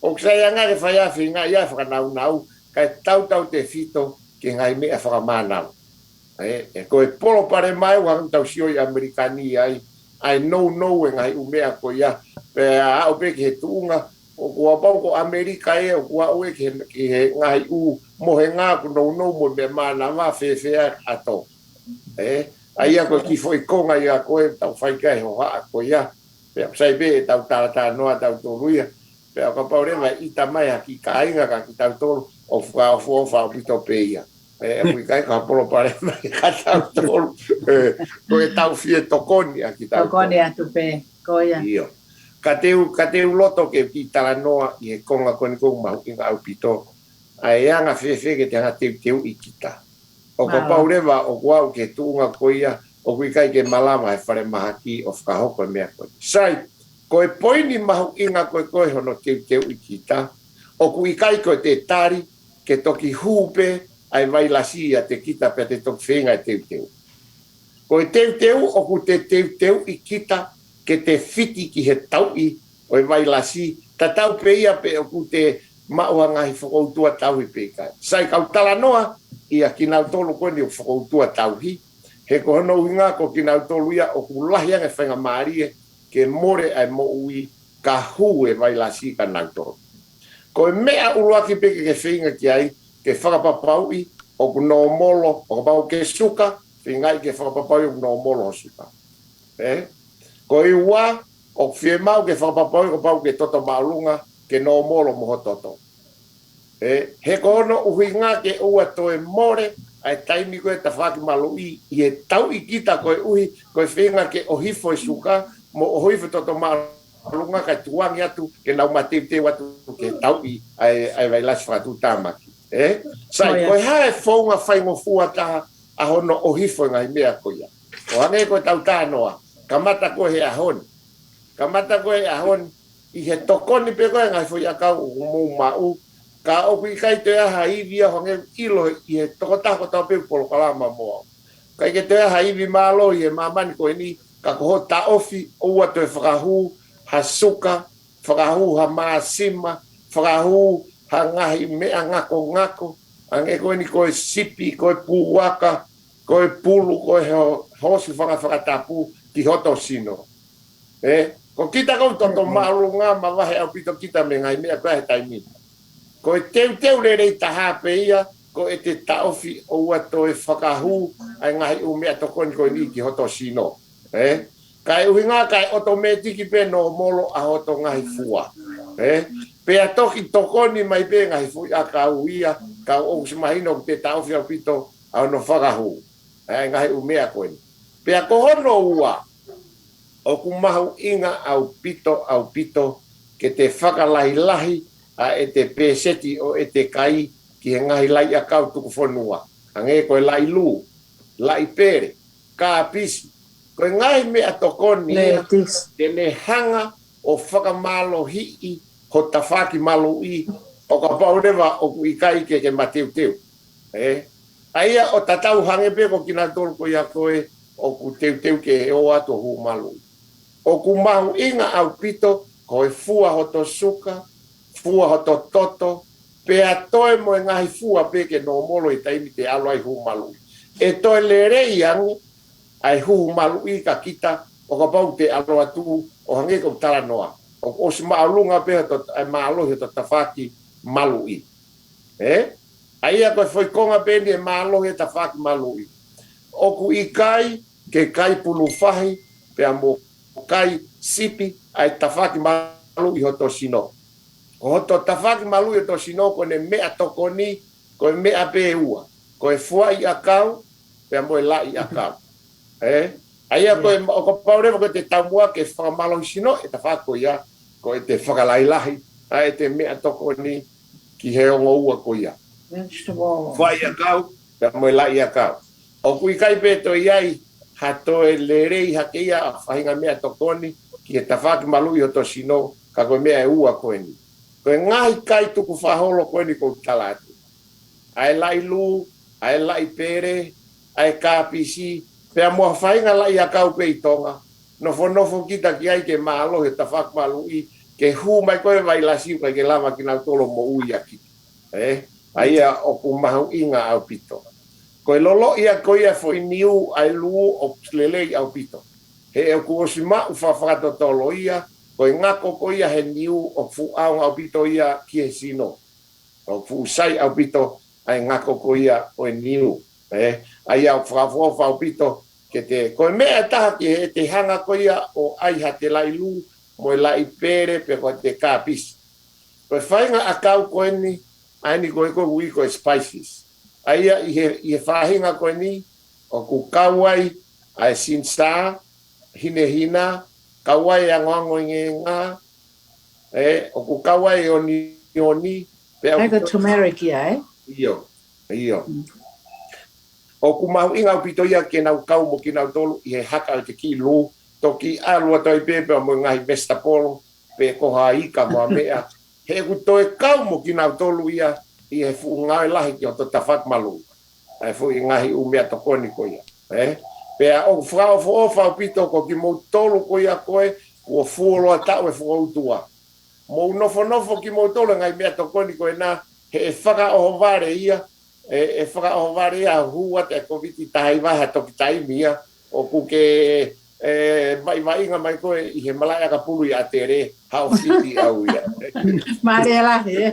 ʻOku sai ange ke fai ʻa e feinga ia fakanaunau, kae tautautefito ki he ngaahi meʻa fakamānava. Ē, ʻe ko e palopalema ʻoku hangē ʻoku tau sio ʻi ʻAmelika ni ai, ʻa e nounou e ngaahi ʻū meʻa ko ia, pea aʻu pē ki he tuʻunga, ʻoku ʻapau ko ʻAmelika ē, ʻoku aʻu ē ki he, ki he ngaahi ʻū mohenga ʻoku nounou mo e meʻa mānava fēfē ʻa Tonga. Ē, ʻa ia ko e kiʻi foʻi konga ia ko ē, tau fai ki ai e hohaʻa ko ia, pea sai pē ʻetau talatalanoa tautolu ia, pea kapau leva ʻe ʻita mai ha kiʻi kāinga kia kitautolu, ʻoku fakaʻofoʻofa ʻaupito pē ia. Ē, ʻoku ʻikai ko ha palopalema kia tautolu, ē, ko ʻetau fie tokoni ʻa kitautolu. Tokoni atu pē, ko ia. ʻIo. Ka te u, ka te u loto ke u kiʻi talanoa ʻi he konga ko eni ʻoku mahuʻinga ʻaupito. ʻA e anga fēfē ke te hanga teuteuʻi kita. ʻO kapau leva ʻoku aʻu ki he tuʻunga ko ia, ʻoku ʻikai ke malava he falemahaki ʻo fakahoko e meʻa ko ē. Sai, ko e poini mahuʻinga ko ē ko ē hono teuteuʻi kita, ʻoku ʻikai ko e te tali ke toki hū pē ʻa e vailasi ʻiate kita pea te toki feinga e teuteu. Ko e teuteu ʻoku te teuteuʻi kita ke te fiti ki he tauʻi ʻo e vailasi, tatau pē ia pe ʻoku te maʻu ha ngaahi fokoutua tauhi pe ʻikai. Sai, kau talanoa ia kinautolu ko eni ʻoku fokoutua tauhi, he ko hono ʻuhinga ko kinautolu ia ʻoku lahi ange faingamālie ke mole ʻa e moʻui ka hū e vailasi kia nautolu. Ko e meʻa ʻuluaki pē ke ke feinga ki ai, ke fakapapauʻi ʻoku nōmolo, ʻo kapau ke suka, feingaʻi ke fakapapauʻi ʻoku nōmolo ho suka. Ē? Ko e ua, ʻoku fiemaʻu ke fakapapauʻi ʻo kapau ke toto māʻolunga, ke nōmolo mo ho toto. Ē, he ko hono ʻuhinga ke ʻoua toe mole ʻa e taimi ko e tafaʻaki maluʻi ʻi he tauʻi kita koeʻuhi, ko e feinga ke ʻohifo e suka, mo ʻohifo e toto māʻolunga kae tukuange atu, ke nau mateuteu atu ke tauʻi ʻa e, ʻa e vailasi fakatuʻutāmaki. Ē? Sai, ko e hā e founga faingofua taha ʻa hono ʻohifo e ngaahi meʻa ko ia. ʻO hangē ko e tau talanoa, kamata ko e he ʻaho ni. Kamata ko e he ʻaho ni, ʻi he tokoni pē ko e ngaahi foʻi ʻakau ʻoku mou maʻu, ka ʻoku ʻikai toe ʻi ai ha ivi ia ʻo hangē ʻoku ʻilo ʻi he tokotaha kotoa pē ʻoku polokalama mo au. ʻIkai ke toe ʻi ai ha ivi mālohi ʻi he māmani ko eni, ka ko hoʻo taʻofi ʻoua toe fakahū ha suka, fakahū ha māsima, fakahū ha ngaahi meʻa ngakongako, hangē ko eni ko e sipi, ko e puaka, ko e pulu, ko e ho-, hoosi fanga fakatapu ki hoto sino. Ē, ko kita ʻoku toto māʻolunga, mavahe ʻaupito kita mei he ngaahi meʻa ko ia he taimi ni. Ko e teuteu lelei taha pē ia, ko ʻete taʻofi ʻoua toe fakahū ʻa e ngaahi ʻū meʻatokoni ko eni ki hoto sino. Ē? Kae ʻuhinga kae ʻotomētiki pē nōmolo ʻa hoto ngaahi fua. Ē? Pea toki tokoni mai pē ngaahi foʻi ʻakau ia, ka ʻoku ʻosi mahino ʻoku te taʻofi ʻaupito ʻa hono fakahū ʻa e ngaahi ʻū meʻa ko eni. Pea ko hono ua, ʻoku mahuʻinga ʻaupito, ʻaupito, ke te fakalahilahi ʻa ʻete pēseti ʻo ʻete kai ki he ngaahi laʻi ʻakau tuku fonua. Hangē ko e laʻi lū, laʻi pele, kāpisi. Ko e ngaahi meʻatokoni ia, te ne hanga ʻo fakamālohiʻi ho tafaʻaki maluʻi, ʻo kapau leva ʻoku ʻikai ke ke mateuteu. Ē? ʻA ia ʻo tatau hangē pē ko kinautolu ko ia ko ē ʻoku teuteu ke ō atu ʻo hū maluʻi. ʻOku mahuʻinga ʻaupito ko e fua hoto suka, fua hoto toto, pea toe mo e ngaahi fua pē ke nōmolo ʻi he taimi te ʻalu ai hū maluʻi. ʻE toe lelei ange ʻa e hū maluʻi ka kita ʻo kapau te ʻalu atu ʻo hangē ko e talanoa. ʻOku ʻosi māʻolunga pē hoto, ʻa e mālohi hoto tafaʻaki maluʻi. Ē? ʻA ia ko e foʻi konga pē eni e mālohi e tafaʻaki maluʻi. ʻOku ʻikai ke kai pulu fahi, pea mo kai sipi ʻa e tafaʻaki maluʻi hoto sino. Ko hoto tafaʻaki maluʻi hoto sino ko ʻene meʻatokoni, ko e meʻa pē ʻe ua. Ko e fuaʻi ʻakau, pea mo e laʻi ʻakau. Ē? ʻA ia ko e, ʻo kapau leva ko ʻete taumuʻa ke fakamālohisino e tafaʻaki ko ia, ko ʻete fakalahilahi ʻa ʻete meʻatokoni ki he ongo ua ko ia. Fuaʻi ʻakau, pea mo e laʻi ʻakau. ʻOku ʻikai pē toe ʻi ai ha toe lelei hake ia ʻa e faʻahinga meʻatokoni ki he tafaʻaki maluʻi hoto sino, ka ko e meʻa ʻe ua ko eni. Ko e ngaahi kai tukufakaholo ko eni ʻoku ou tala atu. ʻA e laʻi lū, ʻa e laʻi pele, ʻa e kāpisi, pea mo ha faʻahinga laʻi ʻakau pē ʻi Tonga. Nofonofo kita ki ai ke mālohi e tafaʻaki maluʻi, ke hū mai ko e vailasi ʻoku ʻikai ke lava kinautolu ʻo moʻui ʻaki. Ē? ʻA ia ʻoku mahuʻinga ʻaupito. Ko e loloʻi ia ko ia foʻi niu ʻa e lū ʻoku lelei ʻaupito. He ʻoku ʻosi maʻu fa-, fakatotolo ia, ko e ngako ko ia he niu ʻoku fuʻu ʻaonga ʻaupito ia ki he sino. ʻOku fuʻu sai ʻaupito ʻa e ngako ko ia ʻo e niu. Ē? ʻA ia ʻoku fakaʻofoʻofa ʻaupito ke te, ko e meʻa ʻe taha ki he ʻete hanga ko ia ʻo ʻai ha te laʻi lū, mo e laʻi pele, pe ko e te kāpisi. Ko e faʻahinga ʻakau ko eni, ʻa eni ko e ko ui ko e spices. ʻA ia ʻi he, ʻi he faʻahinga ko eni, ʻoku kau ai ʻa e sinisā, hinehina, kau ai e angoango ingeʻinga, ē, ʻoku kau ai e onioni, pea ʻoku ko e turmeric ia, ē? ʻIo, ʻio. ʻOku mahuʻinga ʻaupito ia ke nau kau mo kinautolu ʻi he haka ʻo e kiʻi lū, toki ʻalu atu ai pē pea mo e ngaahi vesitapolo, pe ko ha ika mo ha meʻa, he ʻoku toe kau mo kinautolu ia ʻi he fuʻu ngāue lahi ki hoto tafaʻaki maluʻi. ʻA e foʻi ngaahi ʻū meʻatokoni ko ia. Ē? Pea ʻoku fakaʻofoʻofa ʻaupito ko kimoutolu ko ia ko ē, kuo fuoloa taʻu e fokoutua. Mou nofonofo kimoutolu e ngaahi meʻatokoni ko ena, he ʻe fakaʻohovale ia, ʻe, ʻe fakaʻohovale ia hū atu e Kōviti taha hiva ha toki taimi ia, ʻoku ke, ē, vaʻivaʻinga mai koe ʻi he malaʻe ʻakapulu ʻi ʻAtele, haʻo fiti ʻau ia. Mālie lahi, ē?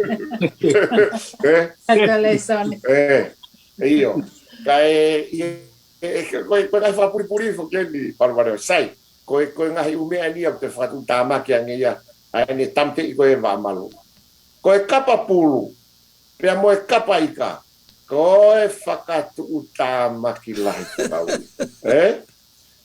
Ē? Congratulations. Ē, ʻio. Ka e, ʻi he, e, e, ko e, ko e ngaahi fakapulipuli foki eni, palopalema, sai. Ko e, ko e ngaahi ʻū meʻa eni ʻoku te fakatuʻutāmaki ange ia, ʻa ʻene tāmateʻi ko e vaʻa malu. Ko e kapa pulu, pea mo e kapa ika, ko e fakatuʻutāmaki lahi ko ē. Ē?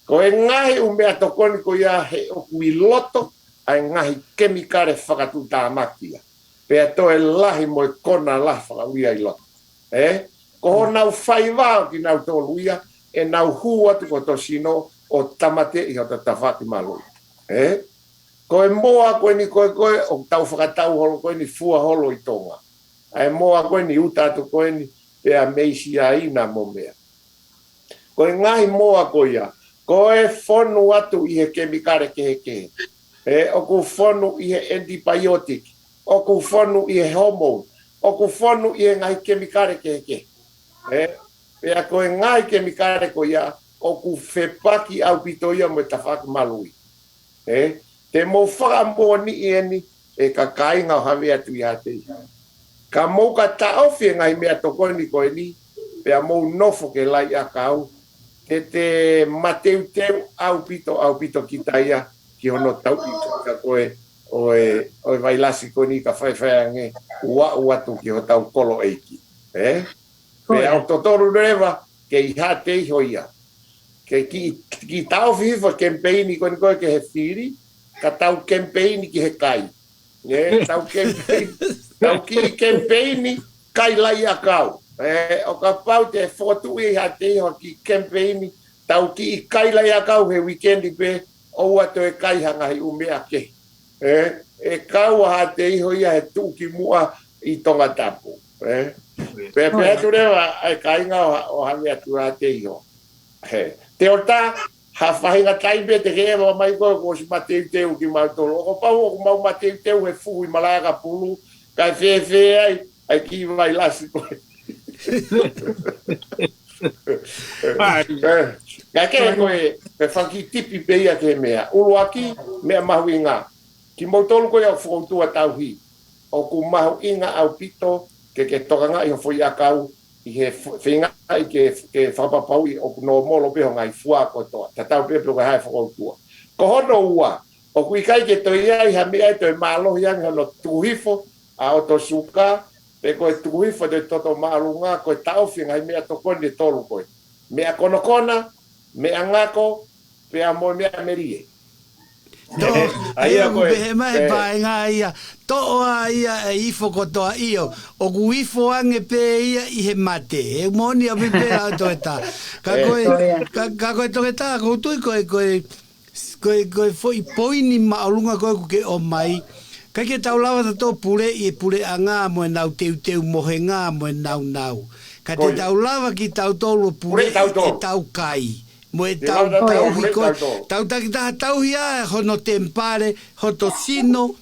Ko e ngaahi ʻū meʻatokoni ko ia he ʻoku ʻi loto ʻa e ngaahi kemikale fakatuʻutāmaki ia. Pea toe lahi mo e kona lahi fakaʻuia ʻi loto. Ē? Ko honau faiva ʻo kinautolu ia, ʻenau hū atu ki hoto sino ʻo tāmateʻi hoto tafaʻaki malu. Ē? Ko e moa ko eni ko ē, ko ē, ʻoku tau fakatau holo ko eni fua holo ʻi Tonga. ʻA e moa ko eni uta atu ko eni, pea mei Siaina mo meʻa. Ko e ngaahi moa ko ia, ko e fonu atu ʻi he kemikale kehekehe. Ē, ʻoku fonu ʻi he antibiotic, ʻoku fonu ʻi he hormone, ʻoku fonu ʻi he ngaahi kemikale kehekehe. Ē, pea ko e ngaahi kemikale ko ia, ʻoku fepaki ʻaupito ia mo e tafaʻaki malu. Ē, te mou fakamoʻoniʻi eni, ʻe kāinga ʻo Havea Tuʻihaʻateiho. Ka mou ka taʻofi e ngaahi meʻatokoni ko eni, pea mou nofo ki he lai ʻakau, te te mateuteu ʻaupito, ʻaupito kita ia, ki hono tauʻi ko ia ko ē, ʻo e, ʻo e vailasi ko eni ka faifai ange, ʻo aʻu atu ki hotau kolo ʻeiki. Ē? Ko ia. Pea ʻoku totonu leva, ke ʻi Haʻateiho ia. Ke kiʻi, kiʻi taʻofi hifo e kemipeini ko eni ko ē ki he fili, ka tau kemipeini ki he kai. Ē, tau kemipeini, tau kiʻi kemipeini kai lai ʻakau. Ē, ʻo kapau te fokotuʻu ʻi Haʻateiho ha kiʻi kemipeini, tau kiʻi kai lai ʻakau he weekend pē, ʻoua toe kai ha ngaahi ʻū meʻa kehe. Ē, ʻe kau ʻa Haʻateiho ia he tuʻukimuʻa ʻi Tongatapu. Ē? Pea, pea ʻoku leva ʻa e kāinga ʻo, ʻo Havea Tuʻihaʻateiho. He, te o tā, ha faʻahinga taimi pē te ke ʻeva mai ko ē kuo ʻosi mateuteu kimautolu. ʻO kapau ʻoku mau mateuteu he fuhu ʻi Malaʻe Akapulu, kae fēfē ai, ʻa e kiʻi vailasi ko ē. ʻAi. Ē, ka ke ko e, ko e fanga kiʻi tipi pē ia ki he meʻa. ʻUluaki, meʻa mahuʻinga. Kimoutolu ko ia ʻoku fokoutua tauhi. ʻOku mahuʻinga ʻaupito ke ke tokangaʻi ho foʻi ʻakau ʻi he f-, feingaʻi ke, ke fakapapauʻi ʻoku nōmolo pē ho ngaahi fua kotoa. Tatau pē pe ko e hā e fokoutua. Ko hono ua, ʻoku ʻikai ke toe ʻi ai ha meʻa ʻe toe mālohi ange hono tuku hifo ʻa hoto suka, pe ko e tuku hifo ʻete toto māʻolunga, ko e taʻofi e ngaahi meʻatokoni ʻe tolu ko ē. Meʻa konokona, meʻa ngako, pea mo e meʻa melie. Toʻo, ʻa ia ʻoku pehē mai he paenga ia. Toʻo ʻa ia ʻe ifo kotoa ʻio. ʻOku ifo ange pē ia ʻi he mate. ʻE moʻoni ʻaupito pē ʻa e toketā. Ka ko e, ka, ka ko e toketā, ʻoku ou tui ko e, ko e, ko e, ko e foʻi poini māʻolunga ko ē ʻoku ke ʻomai. ʻIkai ke tau lava tautolu puleʻi e puleʻanga mo ʻenau teuteu mohenga mo e naunau. Ka te tau lava kitautolu ʻo puleʻi ʻetau kai. Mo ʻetau tauhi ko ē, tau takitaha tauhi ʻa hono temipale, hoto sino,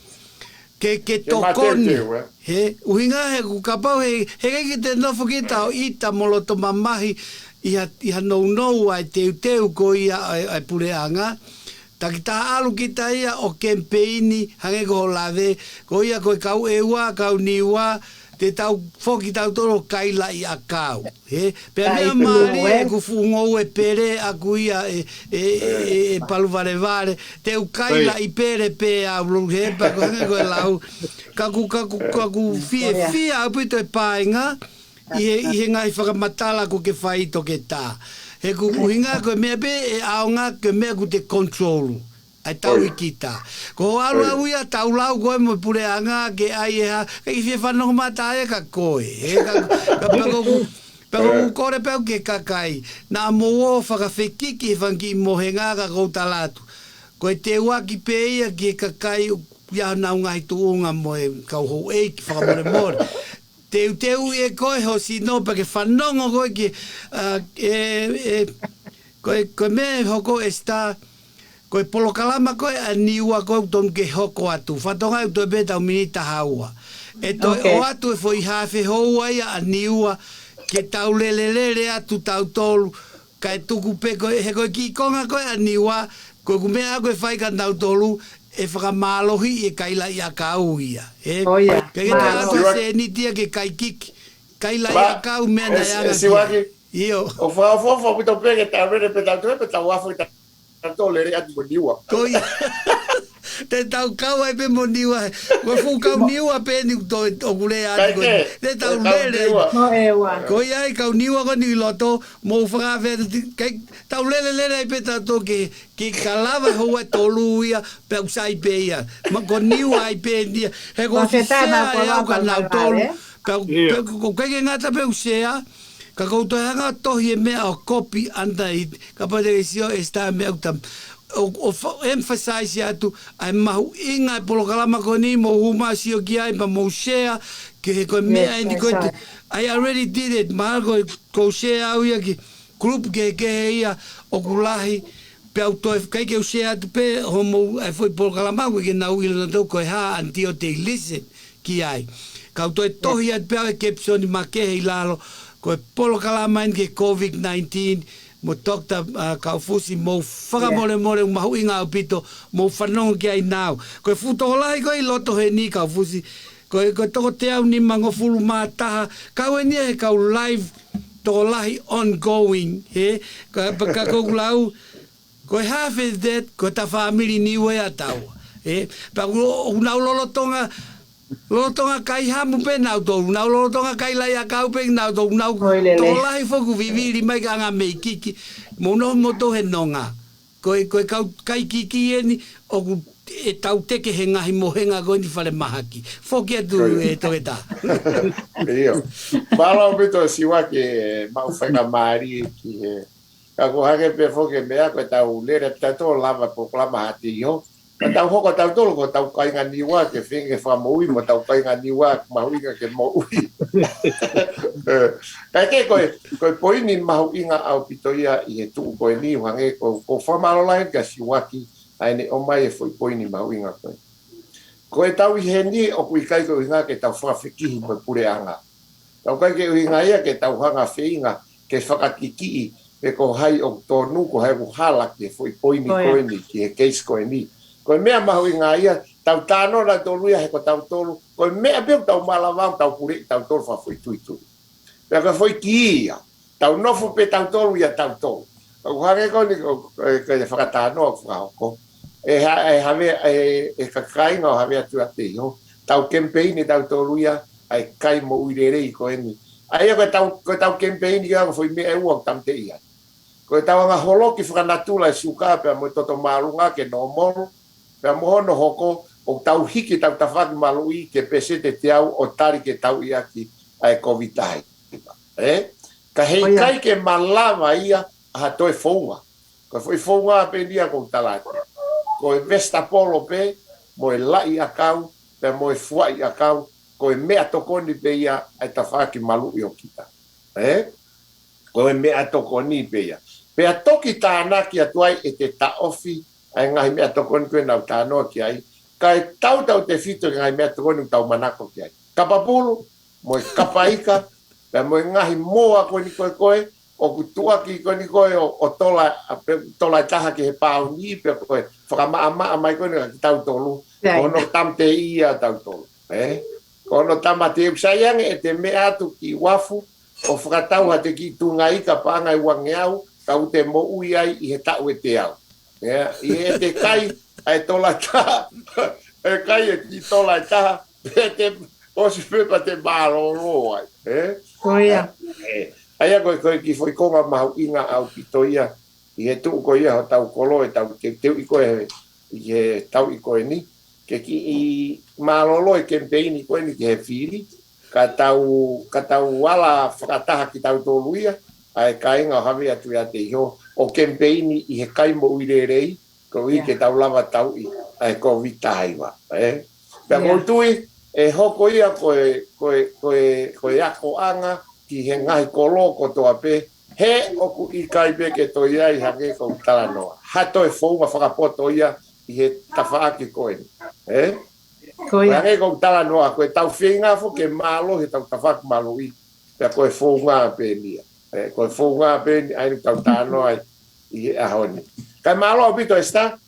ke, ke tokoni. He, ʻuhinga he ʻoku kapau he, he ʻikai ke te nofo kita ʻo ʻita mo loto mamahi ʻi ha, ʻi ha nounou ʻa e teuteu ko ia ʻa e, ʻa e puleʻanga. Takitaha ʻalu kita ia ʻo kemipeini, hangē ko hoʻo lave, ko ia ko e kau ʻEua, kau Niua, te tau foki tautolu ʻo kai laʻi ʻakau. He, pea meʻa mālie ʻeku fuʻu ngoue pele ʻaku ia ʻe, ʻe, ʻe, ʻe, ʻe palu valevale. Te u kai laʻi pele pē au lou he pea ko hangē ko e lau. Ka ʻoku, ka ʻoku, ka ʻoku fiefia ʻaupito e paenga ʻi he, ʻi he ngaahi fakamatala ʻoku ke fai toketā. He ʻoku ʻuhinga ko e meʻa pē ʻe ʻaonga ko e meʻa ʻoku te control. ʻA e tauhi kita. Ko hoʻo lau ia tau lau ko ē mo e puleʻanga ke ʻai e hā, ʻikai ke fie fanongo mai ʻe ha taha ia kia koe. He ka, ka pea ʻoku, pea ʻoku kole pē au ki he kakai. Naʻa mou ō ʻo fakafekiki he fanga kiʻi mohenga ka ʻoku ou tala atu. Ko e teuaki pē ia ki he kakai ʻoku ʻi ai honau ngaahi tuʻunga mo e kau houʻeiki fakamolemole. Teuteuʻi ʻe koe ho sino pea ke fanongo koe ki, ā, ē, ē, ko e, ko e meʻa ʻe hoko Esita, ko e polokalama ko ē ʻa Niua ko ē ʻoku tonu ke hoko atu. Fatongia ʻoku toe pē ʻetau miniti taha ua. ʻE toe ʻoatu e foʻi haafe houa ia ʻa Niua ke tau lelelele atu tautolu. Kae tuku pē ko ē, he ko e kiʻi konga ko ē ʻa Niua, ko ʻeku meʻa ko ē fai kia nautolu, ʻe fakamālohiʻi e kailaʻiʻakau ia. Ē? ʻIkai ke toe ʻoatu ha sēniti ia ke kai kiki. Kailaʻiʻakau meʻa naʻe anga ki ai. ʻIo. ʻOku fakaʻofoʻofa ʻaupito pē ke tau lele pē tau toe pē tau afo ke tau tō lele atu mo Niua. Ko ia. Te tau kau ai pē mo Niua. Ko e fuʻu kau Niua pē eni ʻoku toe ʻoku lele atu ko eni. Te tau lele. Ko ia ai kau Niua ko eni ʻi loto, mou fakaafeʻi atu, kai, tau lele lele ai pē tau tō ke, ke ka lava houa ʻe tolu ia, pea ʻoku sai pē ia. Ma ko Niua ai pē eni ia. He ko e sea ʻe au ka nau tolu. Pea ʻoku, pea ʻoku ʻikai ke ngata pē ʻoku sea, ka ʻoku ou toe hanga ʻo tohi e meʻa ʻo copy ʻana ʻi, kapau te ke sio ʻe sita meʻa ʻoku tam-, ʻo, ʻo fa-, emphasize atu, ʻa e mahuʻinga e polokalama ko eni, mou hū mai ʻo sio ki ai, pea mou share, ke he ko e meʻa eni ko e te-, I already did it, mahalo ko, ko e share au ia ki group kehekehe ia, ʻoku lahi, pea ʻoku toe ʻikai ke u share atu pē, hoʻomou, ʻa e foʻi polokalama, ʻoku ʻikai ke nau ʻilo nautolu ko e hā, until they listen ki ai. Kau toe tohi atu pē au e caption makehe ʻi lalo, ko e polokalama eni ki he COVID nineteen, mo Doctor, uh, Kaufusi, mou fakamolemole, ʻoku mahuʻinga ʻaupito, mou fanongo ki ai now. Ko e fuʻu tokolahi ko ē ʻi loto heni Kaufusi, ko e, ko e toko teau nimangofulu mā taha, kau eni he kau live tokolahi ongoing, he, ka, ka ʻoku lau, ko e half of that, ko e ta family Niua ia taua. Ē, pea ʻoku, ʻoku nau lolotonga, lolotonga kai hamu pē nautolu, nau lolotonga kailaʻiʻakau pē nautolu, nau tokolahi foki ʻoku vivili mai ka anga meikiki. Mou nofo moutolu he nonga. Ko e, ko e kau kai kiki eni, ʻoku ʻe tau teke he ngaahi mohenga ko eni falemahaki. Foki atu ē Toketā. ʻIo. Mālō ʻaupito Siua ke maʻu faingamālie ki he Ka ko e hangē pē foki e meʻa ko e tau lele atu tau lava polokalama hati iho. Ka tau hoko tautolu ko e tau kāinga Niua ke feinga ke fakamoʻui mo e tau kāinga Niua mahuʻinga ke moʻui. Ē, ka ke ko e, ko e poini mahuʻinga ʻaupito ia ʻi he tuʻu ko eni ʻo hangē ko, ko e fakamālō lahi kia Siuaki ʻa ʻene ʻomai e foʻi poini mahuʻinga ko ē. Ko e tau ʻi heni ʻoku ʻikai ko e ʻuhinga ke tau fakafekihi mo e puleʻanga. Tau ʻikai ke ʻuhinga ia ke tau hanga feinga ke fakakikiʻi pe ko hai ʻoku tonu, ko hai ʻoku hala ki he foʻi poini ko eni, ki he case ko eni. Ko e meʻa mahuʻinga ia, tau talanoa tautolu ia he ko tautolu, ko e meʻa pē ʻoku tau malava ʻoku tau puleʻi tautolu fakafoʻituitui. Pea ko e foʻi kī ia, tau nofo pē tautolu ia tautolu. ʻOku hangē ko eni ko, ko, ko e fakatalanoa ʻoku fakahoko. ʻE ha, ʻe Havea, ʻe, ʻe kāinga ʻo Havea Tuʻiāteiho, tau kemipeini tautolu ia, ʻa e kai moʻui lelei ko eni. ʻA ia ko e tau, ko e tau kemipeini ia ko e foʻi meʻa ʻe ua ʻoku tau teʻi ai. Ko e tau anga holoki fakanatula e suka pea mo e toto māʻolunga ke normal, pea mo hono hoko ʻoku tau hiki tau tafaʻaki maluʻi ki he peseti ʻe teau ʻo tali ke tauʻi ʻaki ʻa e Kōviti taha hiva. Ē? Ka heʻikai ke malava ia ʻa ha toe founga. Ko e foʻi founga pē eni ia ʻoku ou tala atu. Ko e vesitapolo pē, mo e laʻiʻakau, pea mo e fuaʻiʻakau, ko e meʻatokoni pē ia ʻa e tafaʻaki maluʻi ʻo kita. Ē? Ko e meʻatokoni pē ia. Pea toki tānaki atu ai ʻe te taʻofi ʻa e ngaahi meʻatokoni ko ē naʻa ku talanoa ki ai. Kae tautautefito ki he ngaahi meʻatokoni ʻoku tau manako ki ai. Kapa pulu, mo e kapa ika, pea mo e ngaahi moa ko eni ko ē ko ē, ʻoku tuʻaki ko eni ko ē ʻo, ʻo tola, ʻa pe, tola ʻe taha ki he pāuni, pea ko e fakamaʻamaʻa mai ko eni kia kitautolu, ko hono tamateʻi ia tautolu. Ē? Ko hono tamateʻi ʻoku sai ange ʻe te meʻa atu ki uafu, ʻo fakatau ha te kiʻi tuʻunga ika paʻanga ʻe uangeau, ka ʻoku te moʻui ai ʻi he taʻu ʻe teau. Ē? ʻI he te kai, ʻa e tola taha, ʻe kai e kiʻi tola ʻe taha, pea te ʻosi pē pea te mālōlō ai, ē? Ko ia. Ē, ʻa ia ko e, ko e kiʻi foʻi konga mahuʻinga ʻaupito ia, ʻi he tuʻu ko ia hotau kolo ʻe tau teuteuʻi ko ē, ʻi he tauʻi ko eni, ke kiʻi mālōlō e kemipeini ko eni ki he fili, ka tau, ka tau ala fakataha kitautolu ia, ʻa e kāinga ʻo Havea Tuʻiāteiho, ʻo kemipeini ʻi he kai moʻui lelei, koeʻuhi ke tau lava tauʻi ʻa e Kōviti taha hiva, ē? Pea ʻoku ou tui, ʻe hoko ia ko e, ko e, ko e, ko e akoʻanga ki he ngaahi kolo kotoa pē, he ʻoku ʻikai pē ke toe ʻi ai hangē ko ʻeku talanoa. Ha toe founga fakapoto ia ʻi he tafaʻaki ko eni, ē? Ko ia. Hangē ko ʻeku talanoa, ko e tau feinga foki ke mālohi he tau tafaʻaki maluʻi, pea ko e founga pē eni ia. Ē, ko e founga pē eni ʻa eni ʻoku tau talanoa ai ʻi he ʻaho ni. Kae mālō ʻaupito Esita,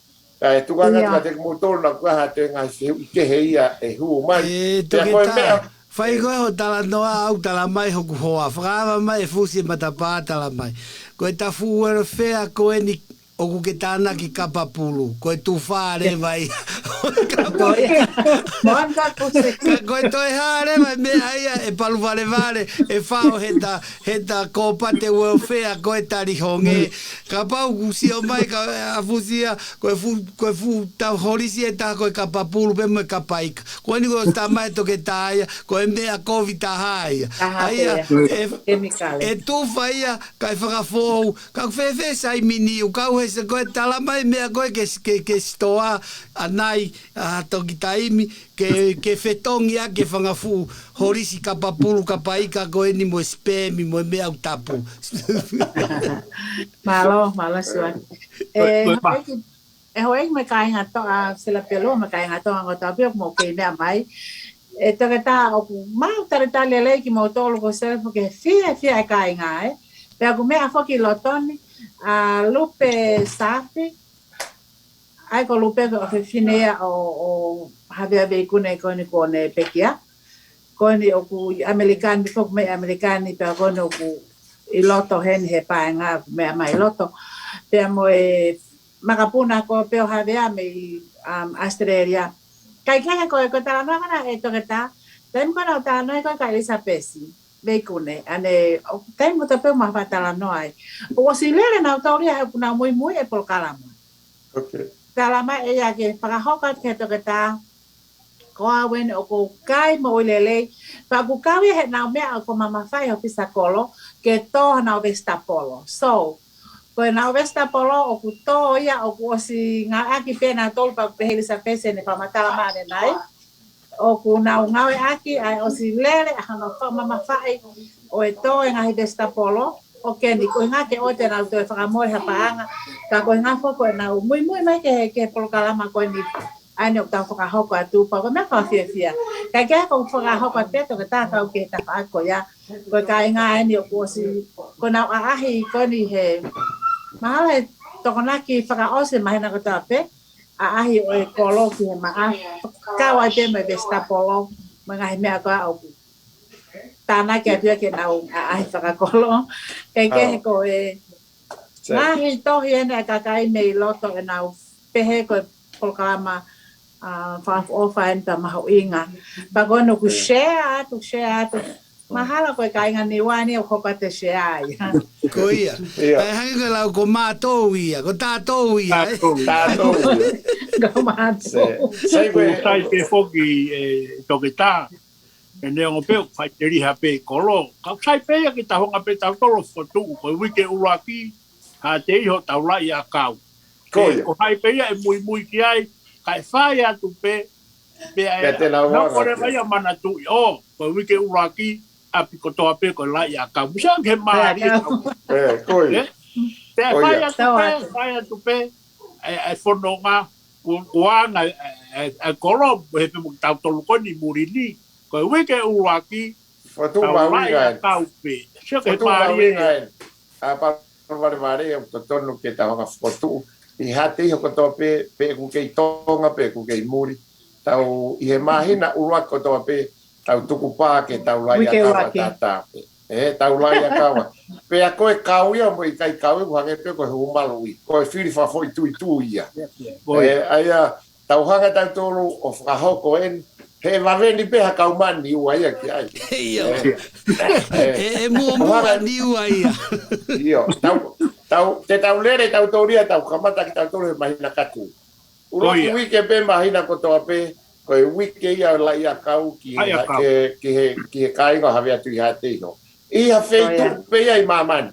Kae tuku ange atu kiate kimoutolu naʻa ʻoku ʻi ai ha toe ngaahi fehuʻi kehe ia ʻe hū mai. ʻE, toketā, fai ko ē hoʻo talanoa, ʻoku tala mai hoku hoa. Fakaava mai e fusi e matapā, tala mai. Ko e tafu uelofea ko eni ʻoku ke tānaki kapapulu. Ko e tufa leva ia. Ka ko e toe hā leva e meʻa ia ʻe palu valevale, ʻe fao he ta, he ta kōpate uelofea ko e tali honge. Kapau ʻoku sio mai ka a fusi ia, ko e fuʻu, ko e fuʻu tau holisi ʻe taha ko e kapapulu pē mo e kapaika. Ko eni ko e tala mai toketā ia, ko e meʻa kovi taha ia. ʻA ia, ʻe, ʻe tufa ia, kae fakafoʻou, ka ʻoku fēfē saimini, ʻoku kau he se ko e tala mai meʻa ko ē ke, ke, ke sitoa, ʻanai, ʻa toki taimi, ke, ke fetongi ʻaki e fanga fuʻu holisi kapapulu kapaika ko eni mo e sipemi mo e meʻa ʻoku tapu. Mālō, mālō Suani. ʻE, houʻeiki, ʻe houʻeiki mo e kāinga Tonga, Sila Pelu, mo e kāinga Tonga kotoa pē ʻoku mou kei meʻa mai. ʻE toketā ʻoku mau talitali lelei kimoutolu ko Sila Pelu ke fiefia e kāinga, ē. Pea ʻoku meʻa foki ʻi loto ni, ʻa Lupe Safi, ʻa ia ko Lupe ko e ʻofefine ia ʻo, ʻo Havea Veikune ko eni kuo ne pekia. Ko eni ʻoku ʻi ʻAmelika ni, foki mai ʻAmelika ni, pea ko eni ʻoku ʻi loto heni he paenga ʻoku meʻa mai ʻi loto. Pea mo e makapuna ko Peo Havea mei, um, Australia. Kae kehe ko e, ko e talanoa ko ena ʻe toketā, taimi ko ena ʻoku talanoa ko ē kia ʻElisapesi Veikune, ʻa ē, ʻo, taimi ko ē pē ʻoku ma fakatalanoa ai. ʻOku ʻosi lele nautolu ia he ʻoku nau muimui e polokalama. Tala mai ʻe ia ke fakahoko atu ki he toketā, ko au eni ʻoku ou kai moʻui lelei, pea ʻoku kau ia heʻenau meʻa ʻoku mamafaʻi ʻi he ʻōfisa kolo, ke tō honau vesitapolo. So, ko ʻenau vesitapolo ʻoku tō ia ʻoku ʻosi ngāueʻaki pē ʻe nautolu pea ʻoku pehē ʻe ʻElisapesi ʻene fakamatala mai ʻanenai. ʻOku nau ngāueʻaki ʻa e ʻosi lele ʻa hono fakamamafaʻi ʻo e tō e ngaahi vesitapolo ʻo Keni. Ko e ʻuhinga ke ʻoua te nau toe fakamole ha paʻanga, ka ko e ʻuhinga foki ko ʻenau muimui mai ki he, ki he polokalama ko eni ʻa eni ʻoku tau fakahoko atu pea ko e meʻa fakafiefia. Kae kehe ʻoku ou fakahoko atu pē toketā kau ki he tafaʻaki ko ia. Ko e kāinga eni ʻoku ʻosi, ko ʻenau ʻaʻahi ko eni he mahalo he tokonaki fakaʻosi māhina kotoa pē, ʻaʻahi ʻo e kolo ki he maʻa, kau ai pē mo e vesitapolo, mo e ngaahi meʻa ko ia ʻoku tānaki atu ia ke nau ʻaʻahi fakakolo. Kae kehe ko e ngaahi tohi eni ʻa e kakai mei loto ʻenau pehē ko e polokalama, ʻa, fakaʻofoʻofa eni pea mahuʻinga. Pea ko ʻenau ʻoku share atu, share atu. Mahalo ko e kāinga Niua ni ʻoku hoko atu e share ia. Ko ia. Ia. Pea hangē ko e lau ko mātou ia, ko tātou ia, ē? Tātou. Tātou ia. Ko mātou. Sai, sai ko e sai pē foki ʻe toketā, ʻe neongo pē ʻoku faʻiteliha pē kolo. Ka ʻoku sai pē ia ke tau hanga pē tautolu ʻo fokotuʻu, ko e uike ʻuluaki, ha te iho tau laʻi ʻakau. Ko ia. Ko hai pē ia ʻe muimui ki ai, kae fai atu pē, pea ʻe te lau nau anga kole pē. Mai ia manatuʻi, ʻo, ko e uike ʻuluaki, ʻapi kotoa pē ko e laʻi ʻakau. Musa ke mālie ʻakau. Ē, ko ia. Ē? Pea fai atu pē, fai atu pē, ʻe, ʻe fononga, ku, kuanga, ʻe, ʻe, ʻe kolo, he pē mo tautolu ko eni muli ni. Ko e uike ʻuluaki, fokotuʻu tau mahuʻinga laʻi ʻakau pē. Sio ke fokotuʻu mālie mahuʻinga ē. ʻA pa- Valevale ʻoku totonu ke tau hanga fokotuʻu ʻi ha te iho kotoa pē, pe ʻoku kei Tonga, pe ʻoku kei muli. Tau ʻi he māhina ʻuluaki kotoa pē, tau tukupā ke tau laʻi ʻakau ʻa tātā pē. Ē, tau laʻi ʻakau. Pea ko e kau ia mo e ʻikai kau ia, ʻoku hangē pē ko e huhu maluʻi. Ko e fili fakafoʻituitui ia. Ē, ʻa ia, tau hanga tautolu ʻo fakahoko eni, he vave ni pē ha kau mani ua ia ki ai. ʻIo. Ē, ē, ʻe muʻomuʻa ni ua ia. ʻIo, tau, tau, te tau lele tautolu ia, tau kamata kitautolu he māhina Katu. ʻUluaki uike pē māhina kotoa pē, ko e uike ia laʻi ʻakau ki he, ki he, ki he kāinga ʻo Havea Tuʻihaʻateiho. ʻI ha feituʻu pē ia ʻi māmani.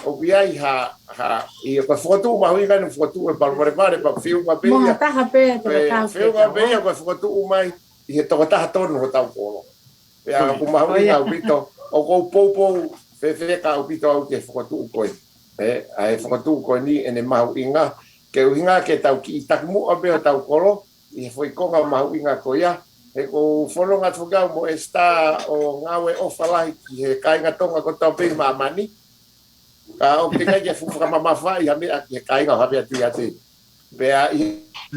ʻOku ʻi ai ha, ha, ʻi ko e fokotuʻu mahuʻinga eni fokotuʻu e Palovalevale, pea feʻunga pē ia. Feʻunga pē ia ko e fokotuʻu mai ʻi he tokotaha tonu hotau kolo. Pea ʻoku mahuʻinga ʻaupito, ʻoku ou poupou fefeka ʻaupito au ke fokotuʻu ko ē. Ē, ʻa e fokotuʻu ko eni ʻene mahuʻinga, ke ʻuhinga ke tau kiʻi takimuʻa pē hotau kolo, ʻi he foʻi konga mahuʻinga ko ia, he ʻoku ou fononga atu foki au mo ʻEsitā ʻo ngāue ʻofa lahi ki he kāinga Tonga kotoa pē ʻi māmani, ka ʻoku teʻeki ai ke fuʻu fakamamafaʻi ha meʻa ki he kāinga ʻo Havea Tuʻihaʻateiho. Pea ʻi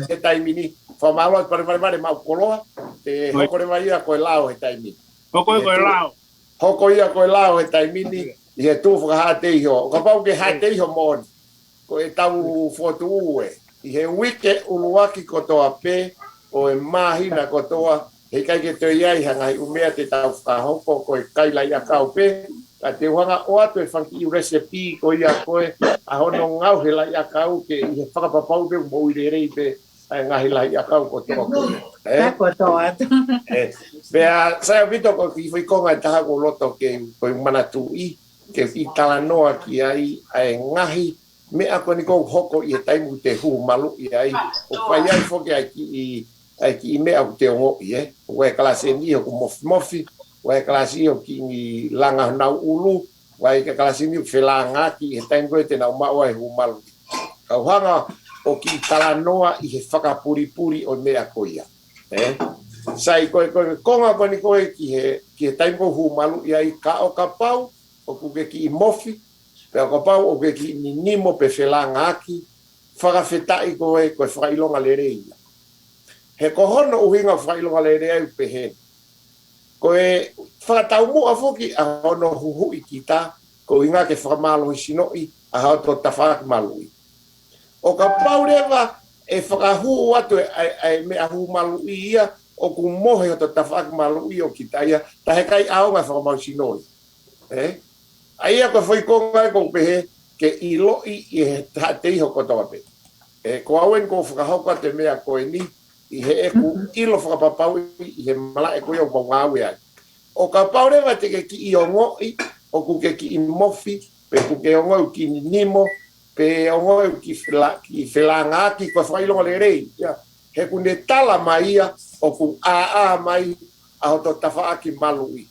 he taimi ni, fakamālō atu pale pale pale maʻu koloa, te hoko leva ia ko e lao he taimi ni. Hoko ia ko e lao. Hoko ia ko e lao he taimi ni, ʻi he tuʻu fakahāteiho. ʻO kapau ke hāteiho moʻoni. Ko e tau fotu ue. ʻI he uike ʻuluaki kotoa pē, ʻo e māhina kotoa, heʻikai ke toe ʻi ai ha ngaahi ʻū meʻa te tau fakahoko, ko e kai laʻiʻakau pē, ka te u hanga ʻoatu e fanga kiʻi recipe ko ia ko e, ʻa hono ngāue he laʻiʻakau ke ʻi he fakapapau pē moʻui lelei pē, ʻa e ngaahi laʻiʻakau kotoa ko ia. Ē? Ka kotoa atu. Ē, pea, sai ʻaupito ko e kiʻi foʻi konga ʻe taha ʻoku ou loto ke, ko e manatuʻi, ke kiʻi talanoa ki ai, ʻa e ngaahi, meʻa ko eni ʻoku hoko ʻi he taimi ʻoku te hū maluʻi ai, ʻoku ʻi ai foki ʻa e kiʻi, ʻa e kiʻi meʻa ʻoku te ongoʻi, ē. ʻOku ʻi ai e kalasi ʻe niʻihi ʻoku mofimofi, ʻoku ʻi ai e kalasi ʻoku kiʻi langa honau ʻulu, ʻoku ʻi ai e kalasi ʻe niʻihi ʻoku felāngaaki, he taimi ko ē te nau maʻu ai e hū maluʻi. Kau hanga ʻo kiʻi talanoa ʻi he fakapulipuli ʻo e meʻa ko ia. Ē? Sai ko e, ko e konga ko eni ko e ki he, ki he taimi ʻoku hū maluʻi ai ka ʻo kapau, ʻoku ke kiʻi mofi, pea ʻo kapau ʻoku ke kiʻi ninimo pe felāngaaki, fakafetaʻi ko e, ko e fakaʻilonga lelei ia. He ko hono ʻuhinga fakaʻilonga lelei ai ʻoku pehē ni. Ko e fakataumuʻa foki ʻa hono huhuʻi kita, ko e ʻuhinga ke fakamālohisinoʻi ʻa hoto tafaʻaki maluʻi. ʻO kapau leva ʻe fakahū atu e, ʻa e, ʻa e meʻa hū maluʻi ia, ʻoku mohe hoto tafaʻaki maluʻi ʻo kita ia, taʻe ʻikai ʻaonga e fakamālohisino ia. Ē? ʻA ia ko e foʻi konga ʻoku ou pehē ke ʻiloʻi ʻe he hāteiho kotoa pē. Ē, ko au eni ʻoku ou fakahoko atu e meʻa ko eni, ʻi heʻeku ʻilo fakapapauʻi ʻi he malaʻe ko ia ʻoku mau ngāue ai. ʻO kapau leva te ke kiʻi ongoʻi, ʻoku ke kiʻi mofi, pe ʻoku ke ongoʻi ʻoku kiʻi ninimo, pe ongoʻi ʻoku kiʻi fela-, kiʻi felāngaaki, ko e fakaʻilonga lelei ia. He ʻoku ne tala mai ia, ʻoku ʻāʻā mai ʻa hoto tafaʻaki maluʻi.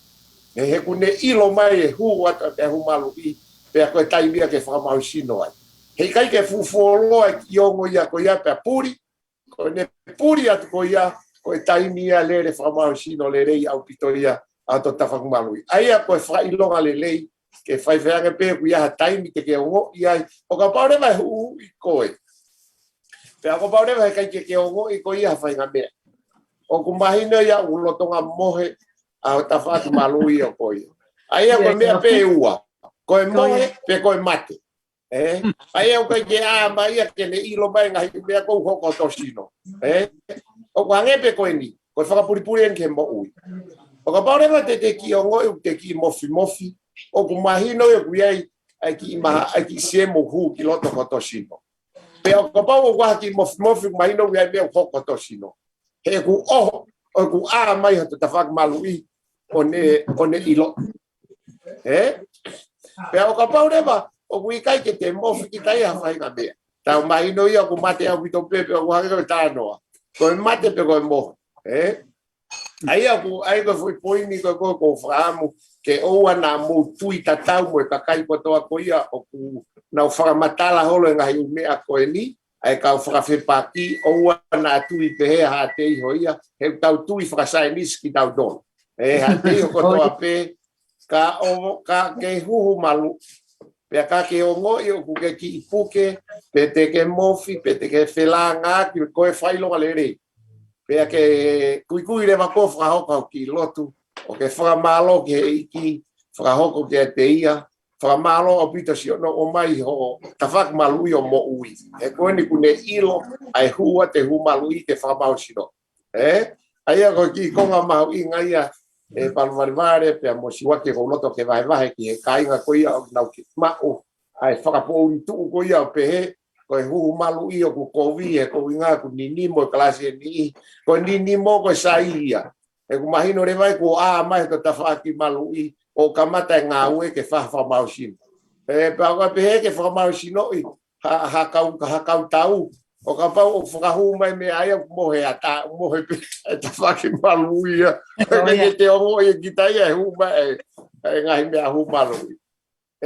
He, he ʻoku ne ʻilo mai e hū atu ʻa e hū maluʻi, pea ko e taimi ia ke fakamālohisino ai. Heʻikai ke fuʻu fuoloa e kiʻi ongo ia ko ia pea puli, ko ʻene puli atu ko ia, ko e taimi ia lele fakamālohisino lelei ʻaupito ia ʻa hoto tafaʻaki maluʻi. ʻA ia ko e fakaʻilonga lelei, ke faifai ange pē ʻoku ʻi ai ha taimi te ke ongoʻi ai, ʻo kapau leva ʻe huhuʻi koe. Pea ʻo kapau leva heʻikai ke ke ongoʻi ko ia ha faʻahinga meʻa. ʻOku mahino ia ʻoku lolotonga mohe ʻa hoto tafaʻaki maluʻi ʻo ko ia. ʻA ia ko e meʻa pē ʻe ua, ko e mohe pe ko e mate. Ē? ʻA ia ʻoku ʻikai ke ʻā mai ia ke ne ʻilo mai e ngaahi meʻa ʻoku hoko hoto sino. Ē? ʻOku hangē pē ko eni, ko e fakapulipuli eni ki he moʻui. ʻO kapau leva te te kiʻi ongoʻi ʻoku te kiʻi mofimofi, ʻoku mahino ia ʻoku ʻi ai ʻa e kiʻi maha, ʻa e kiʻi semo hū ki loto hoto sino. Pea ʻo kapau ʻoku ʻi ai ha kiʻi mofimofi, ʻoku mahino ʻoku ʻi ai e meʻa ʻoku hoko hoto sino. He ʻoku ʻoho, ʻoku ʻā mai hoto tafaʻaki maluʻi, ʻo ne, ʻo ne ʻilo. Ē? Pea ʻo kapau leva, ʻoku ʻikai ke te mofi kita ia ha faʻahinga meʻa. Tau mahino ia ʻoku mate ʻaupito pē, pea ʻoku hangē ko e talanoa. Ko e mate pe ko e mohe. Ē? ʻA ia ʻoku, ʻa ia ko e foʻi poini ko ē ʻoku ou fakaʻamu, ke ʻoua naʻa mou tui tatau mo e kakai kotoa ko ia, ʻoku nau fakamatala holo e ngaahi ʻū meʻa ko eni, ʻa e kau fakafepaki, ʻoua naʻa tui pehē ha hāteiho ia, he ʻoku tau tui fakasaienisi kitautolu. Ē, hāteiho kotoa pē, ka ʻo, ka ke huhu maluʻi, pea ka ke ongoʻi ʻoku ke kiʻi puke, pe te ke mofi, pe te ke felāngaaki, ko e fakaʻilonga lelei. Pea ke kuikui leva koe ʻo fakahoko hoʻo kiʻi lotu, ʻo ke fakamālō ki he ʻEiki, fakahoko kiate ia, fakamālō ʻaupito siʻono ʻomai hoʻo tafaʻaki maluʻi ʻo moʻui. He ko eni ʻoku ne ʻilo ʻa e hū atu e hū maluʻi ke fakamālohisino. Ē? ʻA ia ko e kiʻi konga mahuʻinga ia ʻe Palu Valevale pea mo Siuaki ʻoku ou loto ke vahevahe ki he kāinga ko ia ʻoku nau kiʻi maʻu ʻa e fakapoʻuli tuʻu ko ia ʻo pehē, ko e huhu maluʻi ʻoku kovi, he ko e ʻuhinga ʻoku ninimo e kalasi ʻe niʻihi, ko e ninimo ko e sai ia. He ʻoku mahino leva ia ʻoku ʻā mai hoto tafaʻaki maluʻi, ʻo kamata e ngāue ke fa-, fakamālohisino. Ē, pea ʻoku pehē ke fakamālohisinoʻi, ha, ha kau, ha kau tau. ʻO kapau ʻoku fakahū mai meʻa ia, mohe ʻa ta, mohe pē e tafaʻaki maluʻi ia. Ko ia. Ke te ongoʻi ʻe kita ia e hū mai e, e ngaahi meʻa hū maluʻi.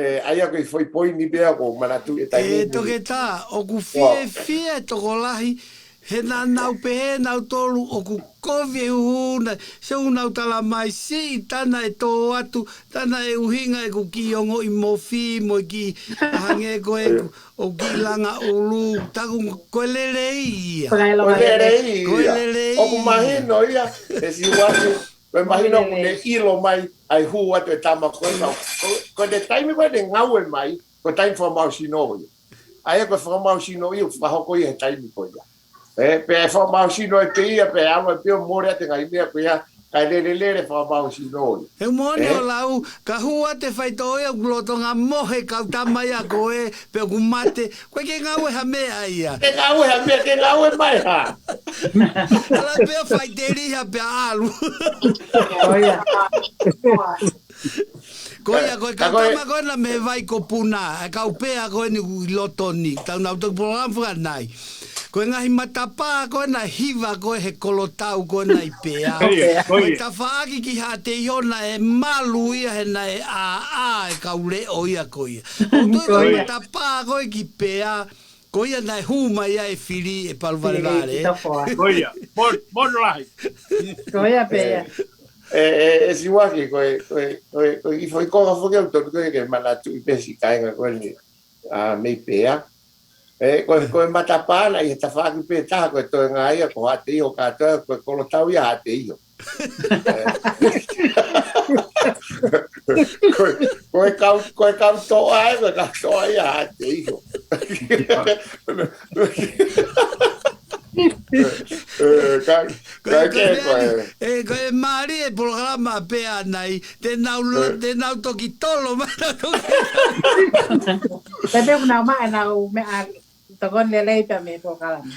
Ē, ʻa ia ko e foʻi poini pē ia ʻoku ou manatuʻi e taimi ni. Ē, Toketā, ʻoku fiefia e tokolahi He naʻa nau pehē nautolu ʻoku kovi e huhu na, se ʻoku nau tala mai siʻi tana ʻe tō atu, tana ʻe ʻuhinga ʻeku kiʻi ongoʻi mofi mo e kiʻi hangē ko ē ʻoku kiʻi langa ʻulu, taku ko e lelei ia. Ko e lelei ia. Ko e lelei ia. ʻOku mahino ia, ʻe Siuaki, ko e mahino ʻoku ne ʻilo mai ʻa e hū atu e tama ko ē. Ko, ko e taimi ko ē ne ngāue mai, ko e taimi fakamālohisino ia. ʻA ia ko e fakamālohisino ia, fakahoko ia he taimi ko ia. ʻE, pea fakamālohisino ʻe pē ia, pea ʻalu ʻe pē ʻo mole atu e ngaahi meʻa ko ia, kae lelelele fakamālohisino ia. He moʻoni ʻo lau, ka hū atu e faitoʻo ia ʻoku lolotonga mohe kau tama ia ko ē, pe ʻoku mate, ko e ke ngāue ha meʻa ia. Ke ngāue ha meʻa, ke ngāue mai ha. Ala pē ʻo faiteliha pea ʻalu. Ko ia. Ko ia, ko e kau tama ko ena mei Vaikopuna, e kau pea ko eni ʻi loto ni, tau nau toki polokalama fakanai. Ko e ngaahi matapā ko ena hiva ko ē he kolotau ko ena ʻi pea. Ko e tafaʻaki ki Haʻateiho naʻe malu ia he naʻe ʻāʻā e kau leʻo ia ko ia. ʻOku tui ko e matapā ko ē ki pea, ko ia naʻe hū mai ai e fili ʻe Palu Valevale. Ko ia, mon, mon lahi. Ko ia pē ia. ʻE, ʻe, ʻe Siuaki, ko e, ko e, ko e, ko e kiʻi foʻi konga foki ʻoku totonu ko ē ke manatuʻi pē siʻi kāinga ko eni, ʻa, mei pea. ʻE, ko e, ko e matapā na ʻi he tafaʻaki pē taha ko e toenga ia, ko Haʻateiho kātoa, ko e kolotau ia Haʻateiho. Ko e, ko e kau, ko e kau toʻa ē, ko e kau toʻa ia Haʻateiho. ʻE, ka, ka ke ko e. ʻE, ko e mālie e polokalama pea nai, te nau, te nau toki tolo, ma nau toki. Pea te nau maʻa nau meʻa tokoni lelei pea mei he polokalama.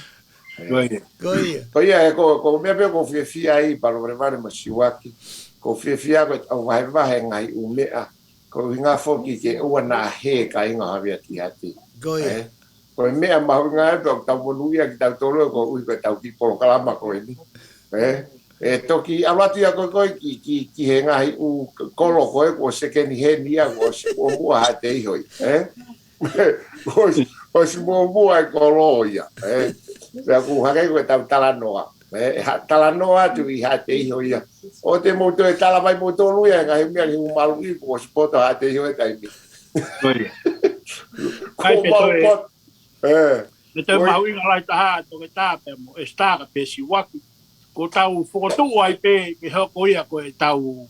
Ko ia. Ko ia. Ko ia, ʻe ko, ko e meʻa pē ʻoku ou fiefia ai Palu Valevale mo Siuaki. ʻOku ou fiefia ko e ʻoku vahevahe ngaahi ʻū meʻa. Ko e ʻuhinga foki ke ʻoua naʻa hē kāinga Havea Tihati. Ko ia. Ko e meʻa mahuʻinga ē pea ʻoku tau monūʻia kitautolu koeʻuhi ko e tau kiʻi polokalama ko eni. ʻE, ʻe toki ʻalu atu ia ko ē ko ē ki, ki, ki he ngaahi ʻū kolo ko ē kuo sekeni heni ia kuo ʻosi muʻomuʻa Haʻateiho ia. ʻE? ʻOsi, ʻosi muʻomuʻa e kolo ia. ʻE? Pea ʻoku hangē ko e tau talanoa. ʻE, ha, talanoa atu ʻi Haʻateiho ia. ʻOua te mou toe tala mai moutolu ia, ngaahi meʻa ni ʻoku maluʻi kuo ʻosi poto Haʻateiho he taimi. Ko ia. Kuo mau poto. ʻE. Ko e mahuʻinga lahi taha, Toketā pea mo ʻEsitā pea Siuaki. Ko e tau fokotuʻu ai pē, ke hoko ia ko e tau,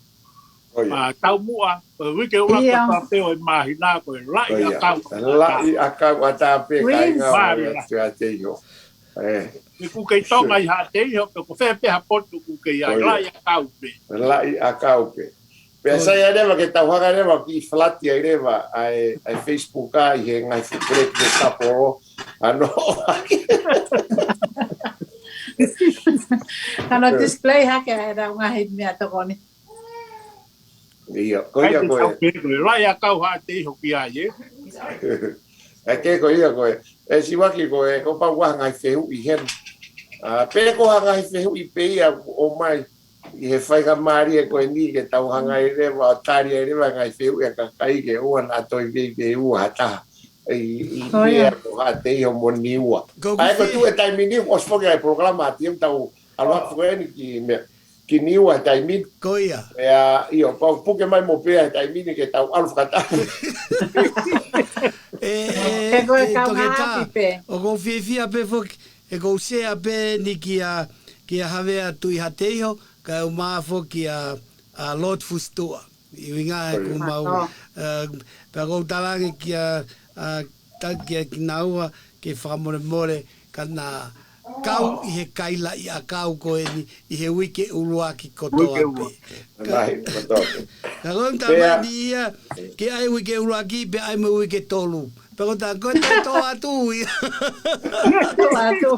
ʻa, taumuʻa, ko e uike ʻuluaki ʻo Tāpē ʻo e māhina, ko e laʻi ʻakau. Laʻi ʻakau ʻa Tāpē, kāinga Havea Tihati. ʻE, kuo kei tonga ʻi Haʻateiho, pe ko fē pē ha potu kuo kei ai, laʻi ʻakau pē. Laʻi ʻakau pē. Pea sai ai leva ke tau hanga leva ki falati ai leva ʻa e, ʻa e Facebook ʻa ʻi he ngaahi fuʻu peleti ke tapolo. ʻAno. ʻAno display hake ʻa e ngaahi meʻa tokoni. Ia, ko ia ko e. Laʻi ʻakau Haʻateiho ki ai, ʻe. ʻE ke ko ia ko e. ʻE Siuaki ko e, ko pau ʻa e ngaahi fehuʻi heni. ʻA, pe ko ha ngaahi fehuʻi pē ia ʻoku ʻomai ʻi he faingamālie ko eni ke tau hanga ai leva ʻo tali ai leva ngaahi fehuʻi ʻa e kakai ke ʻoua naʻa toe veiveiua ha taha. ʻI, ʻi meʻa ko Haʻateiho mo Niua. ʻA e ko e tuʻu e taimi ni, ʻosi foki ai polokalama ʻa e tiemu tau ʻalu atu ko eni ki meʻa, ki Niua he taimi ni. Ko ia. ʻIo, pau puke mai mo pea he taimi ni ke tau ʻalu fakataha. ʻE, ʻe, ʻe, Toketā, ʻoku ou fiefia pē foki, ʻe kou sea pē ni kia, kia Havea Tui Haʻateiho, kae ʻumaʻā foki ʻa, ʻa Lord Fusituʻa. ʻI ʻuhinga he kuo mau, ʻa, pea kou talaange kia, ʻa, ta kia kinaua ke fakamolemole ka na kau ʻi he kai laʻi ʻakau ko eni ʻi he uike ʻuluaki kotoa pē. Ka ko e tamani ia ke ʻai uike ʻuluaki pea ʻai mo uike tolu. Pea ko e ta ko e tō atu ia. Tō atu.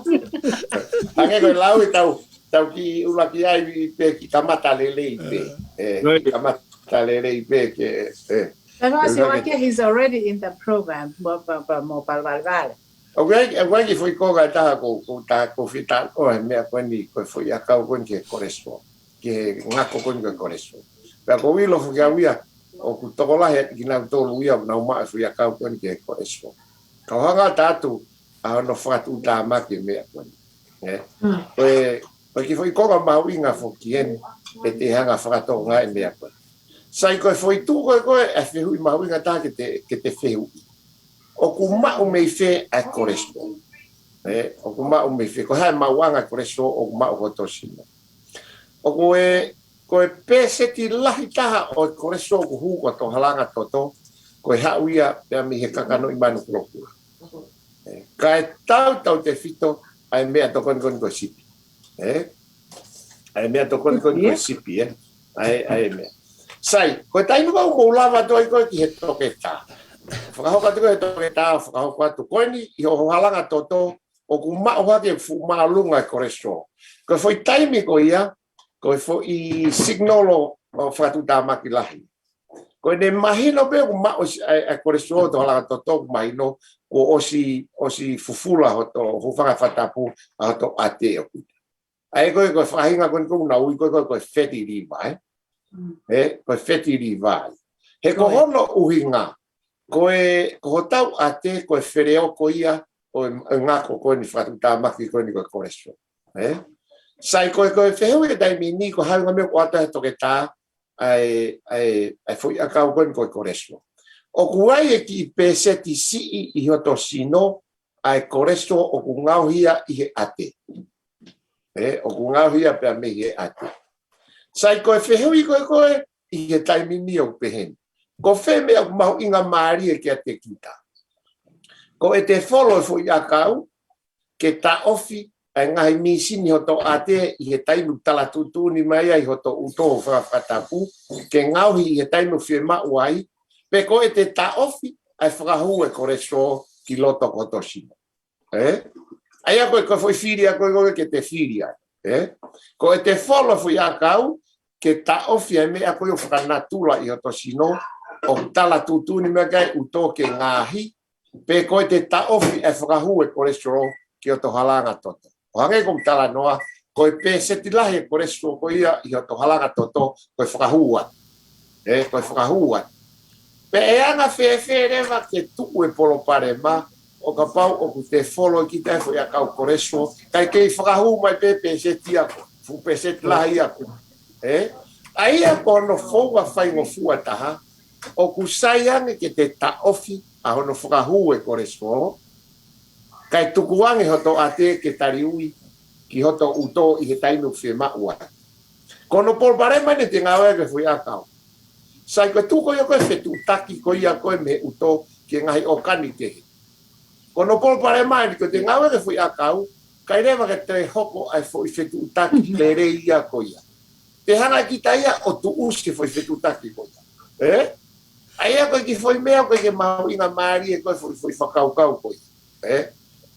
Hangē ko e lau ʻe tau, tau kiʻi ʻuluaki ai pē kiʻi kamata lelei pē. ʻE, kiʻi kamata lelei pē ke, ʻe. Pea ko Siuaki, he's already in the program, mo, mo, mo, mo Palu Valevale. ʻOku ʻi ai, ʻoku ʻi ai kiʻi foʻi konga ʻe taha ko, ko ta, ko fita, ko e meʻa ko eni, ko e foʻi ʻakau ko eni ki he kolesitolo. Ki he ngako ko eni ki he kolesitolo. Pea kou ʻilo foki au ia, ʻoku tokolahi kinautolu ia, nau maʻu e foʻi ʻakau ko eni ki he kolesitolo. Kau hanga atu ʻa hono fakatuʻutāmaki e meʻa ko eni. Ē? Ko e, ko e kiʻi foʻi konga mahuʻinga foki eni, ʻe te hanga fakatokangaʻi e meʻa ko ē. Sai, ko e foʻi tuʻu ko ē ko ē, ʻa e fehuʻi mahuʻinga taha ke te, ke te fehuʻi. ʻOku maʻu mei fē ʻa e cholesterol? Ē, ʻoku maʻu mei fē? Ko e hā e maʻuʻanga cholesterol ʻoku maʻu hoto sino? ʻOku ē, ko e pēseti lahi taha ʻo e cholesterol ʻoku hū ki hoto halanga toto, ko e haʻu ia pea mei he kakanoʻi manu kolokula. Ē, kae tautautefito ʻa e meʻatokoni ko eni ko e sipi. Ē? ʻA e meʻatokoni ko eni ko e sipi, ē? ʻA e, ʻa e meʻa. Sai, ko e taimi ko ē ʻoku mou lava atu ai ko ē ki he toketā. Fakahoko atu ko ē he toketā, fakahoko atu ko eni ʻi ho halanga toto, ʻoku maʻu hake fuʻu māʻolunga e cholesterol. Ko e foʻi taimi ko ia, ko e foʻi signal ʻo, ʻo fakatuʻutāmaki lahi. Ko ʻene mahino pē ʻoku maʻu ʻa e, ʻa e cholesterol hoto halanga toto, ʻoku mahino kuo ʻosi, ʻosi fufula hoto, hūfanga he fakatapu ʻa hoto ʻate ʻoku. ʻA ia ko e, ko e faʻahinga ko eni ʻoku nau ui ko e, ko e, ko e fatty liver, ē? Ē, ko e fatty liver. He ko hono ʻuhinga, ko e, ko hotau ʻate, ko e feleoko ia ʻo e, ʻo e ngako ko eni fakatuʻutāmaki ko eni ko e cholesterol. Ē? Sai, ko e, ko e fehuʻi he taimi ni, ko e hā e ʻuhinga meʻa ʻoku ʻoatu he toketā ʻa e, ʻa e, ʻa e foʻi ʻakau ko eni ko e cholesterol. ʻOku ʻi ai e kiʻi pēseti siʻi ʻi hoto sino ʻa e cholesterol ʻoku ngaohi ia ʻi he ʻate. Ē, ʻoku ngaohi ia pea mei he ʻate. Sai, ko e fehuʻi ko ē ko ē ʻi he taimi ni ʻoku pehē ni. Ko fē meʻa ʻoku mahuʻinga mālie kiate kita? Ko ʻete folo e foʻi ʻakau ke taʻofi ʻa e ngaahi mīsini hoto ʻate ʻi he taimi ʻoku tala tuʻutuʻuni mai ai hoto ʻuto, hūfanga he fakatapu, ke ngaohi ʻi he taimi ʻoku fiemaʻu ai, pe ko ʻete taʻofi ʻa e fakahū e cholesterol ki loto hoto sino. Ē? ʻA ia ko e, ko e foʻi fili ia ko ē, ko ē ke te fili ai. Ē? Ko ʻete folo e foʻi ʻakau ke taʻofi ʻa e meʻa ko ē ʻoku fakanatula ʻi hoto sino, ʻoku tala tuʻutuʻuni mai ki ai ʻuto ke ngaohi, pe ko ʻete taʻofi ʻa e fakahū e cholesterol ki hoto halanga toto. ʻO hangē ko ʻeku talanoa, ko e pēseti lahi e cholesterol ko ia ʻi hoto halanga toto, ko e fakahū atu. Ē, ko e fakahū atu. Pea ʻe anga fēfē leva ke tuʻu e palopalema, ʻo kapau ʻoku te folo kita e foʻi ʻakau cholesterol, kae kei fakahū mai pē pēseti ia ko ē, fuʻu pēseti lahi ia ko ē. Ē? ʻA ia ko hono founga faingofua taha, ʻoku sai ange ke te taʻofi ʻa hono fakahū e cholesterol, kae tuku ange hoto ʻate ke taliui ki hoto ʻuto ʻi he taimi ʻoku fiemaʻu ai. Ko hono palopalema eni ʻete ngāueʻaki e foʻi ʻakau. Sai, ko e tuʻu ko ia ko ē e fetuʻutaki ko ia ko ē mei he ʻuto ki he ngaahi ʻōkani kehe. Ko hono palopalema eni ko ʻete ngāueʻaki e foʻi ʻakau, ʻikai leva ke toe hoko ʻa e foʻi fetuʻutaki lelei ia ko ia. Te hanga kita ia ʻo tuʻusi e foʻi fetuʻutaki ko ia. Ē? ʻA ia ko e kiʻi foʻi meʻa ko ē ke mahuʻinga mālie ko e foʻi, foʻi fakakaukau ko ia. Ē?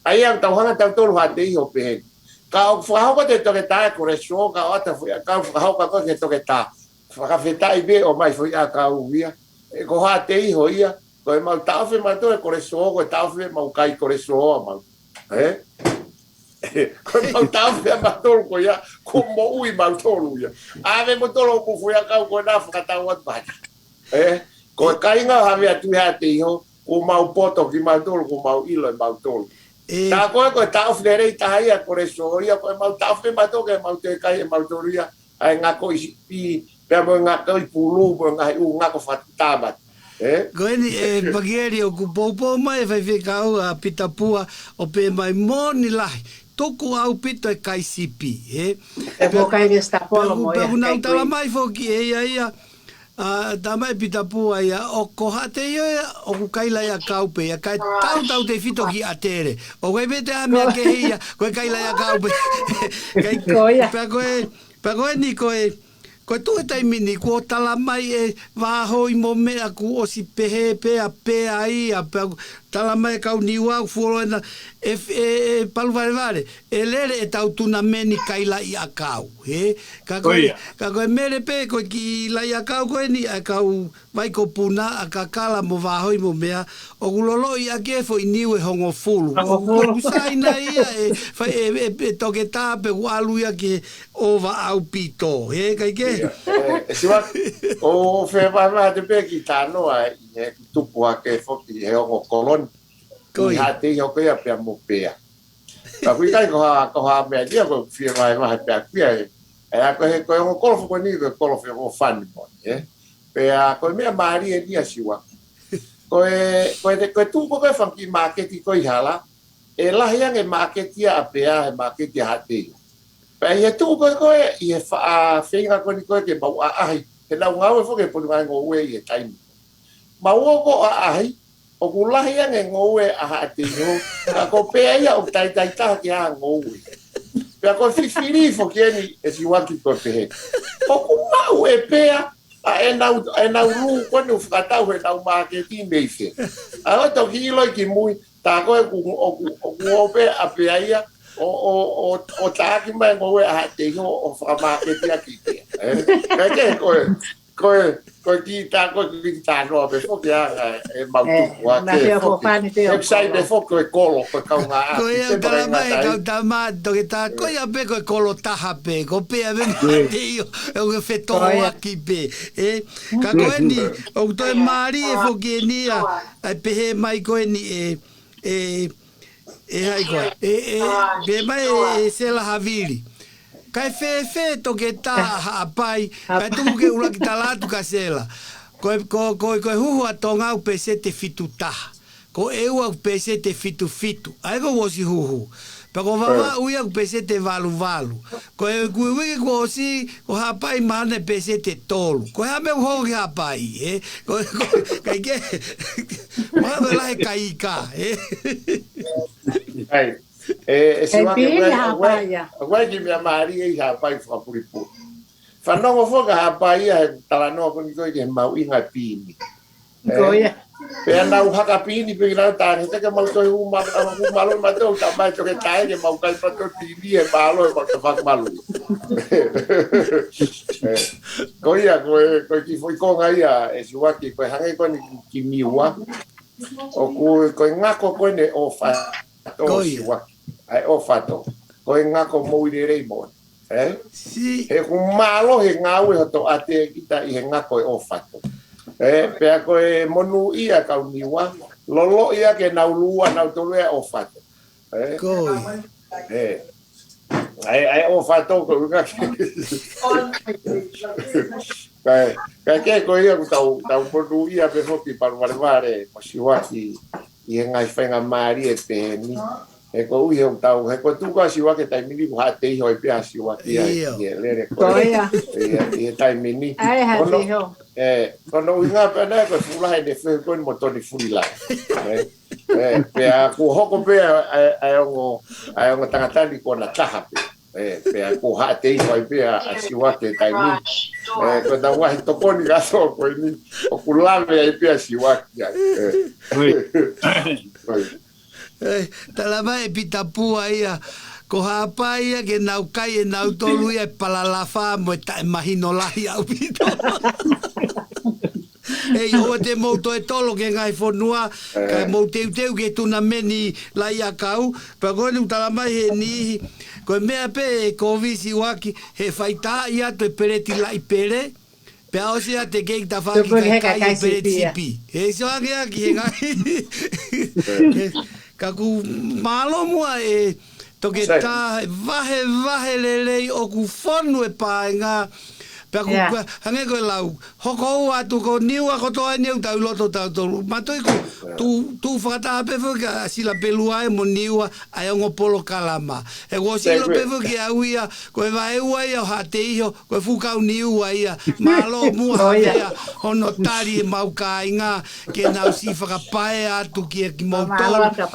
ʻA ia ʻoku tau hanga tautolu ʻo hāteiho pehē ni. Ka ʻoku fakahoko ʻe he toketā e cholesterol, ka ʻoku ʻoatu e foʻi ʻakau, fakahoko ko ē ʻe he toketā. Fakafetaʻi pē ʻomai e foʻi ʻakau ia. Ē, ko e hāteiho ia, ko ʻemau taʻofi ʻe mautolu e cholesterol, ko e taʻofi ʻemau kai cholesterol ʻa mautolu. Ē? Ko ʻemau taʻofi ʻa mautolu ko ia, kuo moʻui mautolu ia. ʻAve mautolu ʻo mou foʻi ʻakau ko ena fakatau atu pē. Ē? Ko e kāinga ʻo Havea Tuʻihāteiho, kuo mau poto kimautolu, kuo mau ʻilo ʻe mautolu. Ē. Tā ko ē, ko e taʻofi lelei taha ia e cholesterol ia, ko ʻemau taʻofi ʻe mautolu ke mau toe kai ʻe mautolu ia ʻa e ngako ʻi sipi, pea mo e ngako ʻi pulu, mo e ngaahi ʻū ngako fakatāmaki. Ē? Ko eni, ē, Pakieli, ʻoku poupou mai e faifekau ʻa Pita Pua ʻo pehē mai, moʻoni lahi, tuku ʻaupito e kai sipi, ē? Ē, mo e kai vesitapolo, pea ʻoku, mo e pea ʻoku nau kai tala mai foki ʻe ia ia, ʻa, tala mai ʻe Pita Pua ia, ʻoku hāteiho ia, ʻoku kai laʻi ʻakau pē ia, kae tautautefito ki ʻAtele. ʻOku ʻikai pē toe ʻi ai ha meʻa kehe ia, ko e kai laʻi ʻakau pē. Kai, ko ia. Pea ko e, pea ko eni ko e, ko e tuʻu he taimi ni, kuo tala mai ʻe Vahoimomeʻa kuo ʻosi pehē pē ʻa pea ia, pea ʻoku tala mai ʻe Kauniua ʻoku fuoloa ena, ʻe, ʻe, ʻe Palu Valevale, ʻe lele ʻetau tunameni kai laʻi ʻakau, ē? Ka ko e, ka ko e mele pē, ko e kiʻi laʻi ʻakau ko eni ʻa e kau Vaikopuna, ʻa Kakala mo Vahoimomeʻa, ʻoku loloʻi ʻaki e foʻi niu ʻe hongofulu. Hongofulu. ʻOku sai nai ia ʻe, fai ʻe, ʻe, ʻe toketā pe ʻoku ʻalu ia ki he ʻova ʻaupito. Ē, kai kehe? Ia, ē, ʻe Siva, ʻoku ou fie vahevahe atu pē e kiʻi talanoa ʻi heʻeku tupu hake foki he ongo koloni. Ko ia. ʻI Haʻateiho ko ia pea mo Pea. Ka ʻoku ʻikai ko ha, ko ha meʻa ia ko e fie vahevahe pē ʻaku ia ē. ʻA ia ko e, ko e ongo kolo foki eni ko e kolo feʻofoʻofani moʻoni, ē. Pea ko e meʻa mālie eni ʻa Siuaki. Ko e, ko e, ko e tuʻu ko ē fanga kiʻi māketi ko ē ʻi hala, ʻe lahi ange māketi ʻa Apea he māketi ʻa Haʻateiho. Pea ʻi he tuʻu ko ē ko ē, ʻi he fa-, ʻa, feinga ko eni ko ē ke mau ʻaʻahi, he naʻa mau ngāue foki he pongipongi ngoue ʻi he taimi. Mau ō ko ē ʻaʻahi, ʻoku lahi ange ngoue ʻa Haʻateiho, ka ko Apea ia ʻoku taitai taha ki he ngoue. Pea ko e fifili foki eni ʻe Siuaki ko e pehē. ʻOku maʻu ʻe Apea ʻa ʻenau, ʻenau lū ko eni ʻoku fakatau heʻenau māketi mei fē. ʻA ia ʻo toki ʻiloʻi ki mui, tā ko ē ʻoku, ʻoku, ʻoku ō pē ʻa Apea ia, ʻo, ʻo, ʻo, ʻo taʻaki mai ngoue ʻa Haʻateiho ʻo fakamāketi ʻaki Apea. Ē? Ka ke ko e, ko e, ko e kiʻi tā, ko e kiʻi tā noa pē foki ʻa e mau tuku ʻa ke foki. He sai pē foki ko e kolo, ko e kaungā ʻapi, ko ia pē tala mai ngata ai. Kau tama, toki tā, ko ia pē ko e kolo taha pē, ko Apea pē mate io, ʻe ʻoku fetoʻoaki pē. Ē, ka ko eni, ʻoku toe mālie foki eni ʻa, ʻa e pehē mai ko eni ē, ē, ʻe hai koe, ē, ē, pehē mai ē, ē Sela Havili. Kae fēfē Toketā Haʻapai, kae tuku ke u ʻuluaki tala atu kia Sela. Ko e, ko, ko, ko e huhu ʻa Tonga ʻoku peseti fitu taha. Ko ʻEua ʻoku peseti fitu fitu. ʻA ia ko ʻosi huhu. Pea ko Vavaʻu ia ʻoku peseti valu valu. Ko e kui uike kuo ʻosi, ko Haʻapai mahalo ʻe peseti tolu. Ko e hā e meʻa ʻoku hoko ki Haʻapai, ē? Ko, ko, ʻikai ke, mahalo ʻe lahi e kai ika, ē? ʻAi, ē, ʻe Siuaki, ʻoku ʻi ai, ʻoku ʻi ai, ʻoku ʻi ai e kiʻi meʻa mālie ʻi Haʻapai fakapulipuli. Fanongo foki ʻa Haʻapai ia he talanoa ko eni ko ē ki he mahuʻinga e pini. Ko ia. Pea nau haka pini pē ki nau tāne, te ke mau toe hū ma-, hū mālō ma tau, tā mai toke tae ke mau kai pato pini ʻe mālō ʻe mau tafak malu. Ē, ko ia, ko e, ko e kiʻi foʻi konga ia ʻe Siuaki, ko e hangē ko eni ki Niua. ʻOku, ko e ngako ko eni ʻo fato Siuaki. ʻAi ʻo fato. Ko e ngako moʻui lelei moʻoni. Ē? He ʻoku mālohi e ngāue hoto ʻateʻita ʻi he ngako ʻo fato. Ē, pea ko e monūʻia kau Niua, loloʻi ʻa ke nau lua, nau tolu ʻo fato. Ē? Ē. ʻAi, ʻai ʻo fato ko e ngaki. Kae, kae ke ko ia ʻoku tau, tau monūʻia pē foki palu vale vale, mo Siuaki, ʻi he ngaahi faingamālie peheni. He ko ui he ʻoku tau, he ko tuka Siuaki taimi ni ko Haʻateiho ai pē ʻa Siuaki ai, ʻio. ʻI he lele ko ia. ʻI he, ʻi he taimi ni. ʻAi, Haʻateiho. Ē, ko hono ʻuhinga pē ʻana ko e fuʻu lahi ʻene fehuʻi ko eni mo Toni Fulilahi. Ē, ē, pea kuo hoko pē ʻa, ʻa, ʻa e ongo, ʻa e ongo tangata ni ko ʻena taha pē. Ē, pea ko Haʻateiho ai pē ʻa, ʻa Siuaki taimi ni. Ē, ko e tau ngaahi tokoni kātoa ko eni, ʻoku lave ai pē ʻa Siuaki ai. Ē. Ē, tala mai ʻe Pita Pua ia, ko Haʻapai ia ke nau kai ʻe nautolu ia e palalafa mo e taʻemahino lahi ʻaupito. ʻEi, ʻoua te mou toe tolo ki he ngaahi fonua, kae mou teuteu ki he tunameni laʻi ʻakau, pea ko eni ʻoku tala mai he niʻihi, ko e meʻa pē ʻe kovi Siuaki, he faitaaʻi atu e peleti laʻi pele, pea ʻosi ia te kei tafaʻaki kai kai e peleti sipi. He sio ange ia ki he ngaahi. Ka ʻoku mālō muʻa ʻe Toketā, vahevahe lelei ʻoku fonu e paenga. Pea ʻoku hangē ko e lau, hoko ua atu ko Niua kotoa eni ʻoku tau ʻi loto tautolu. Mātuʻa ʻoku tuʻu, tuʻu fakataha pē foki ʻa Sila Pelua ē mo Niua ʻa e ongo polokalama. He ʻoku ʻosi ʻilo pē foki ʻe au ia, ko e vaeua ia ʻo Haʻateiho, ko e fuʻu kau Niua ia, mālō muʻa Havea, hono tali ʻemau kāinga, ke nau siʻi fakapae atu kia kimoutolu. Pea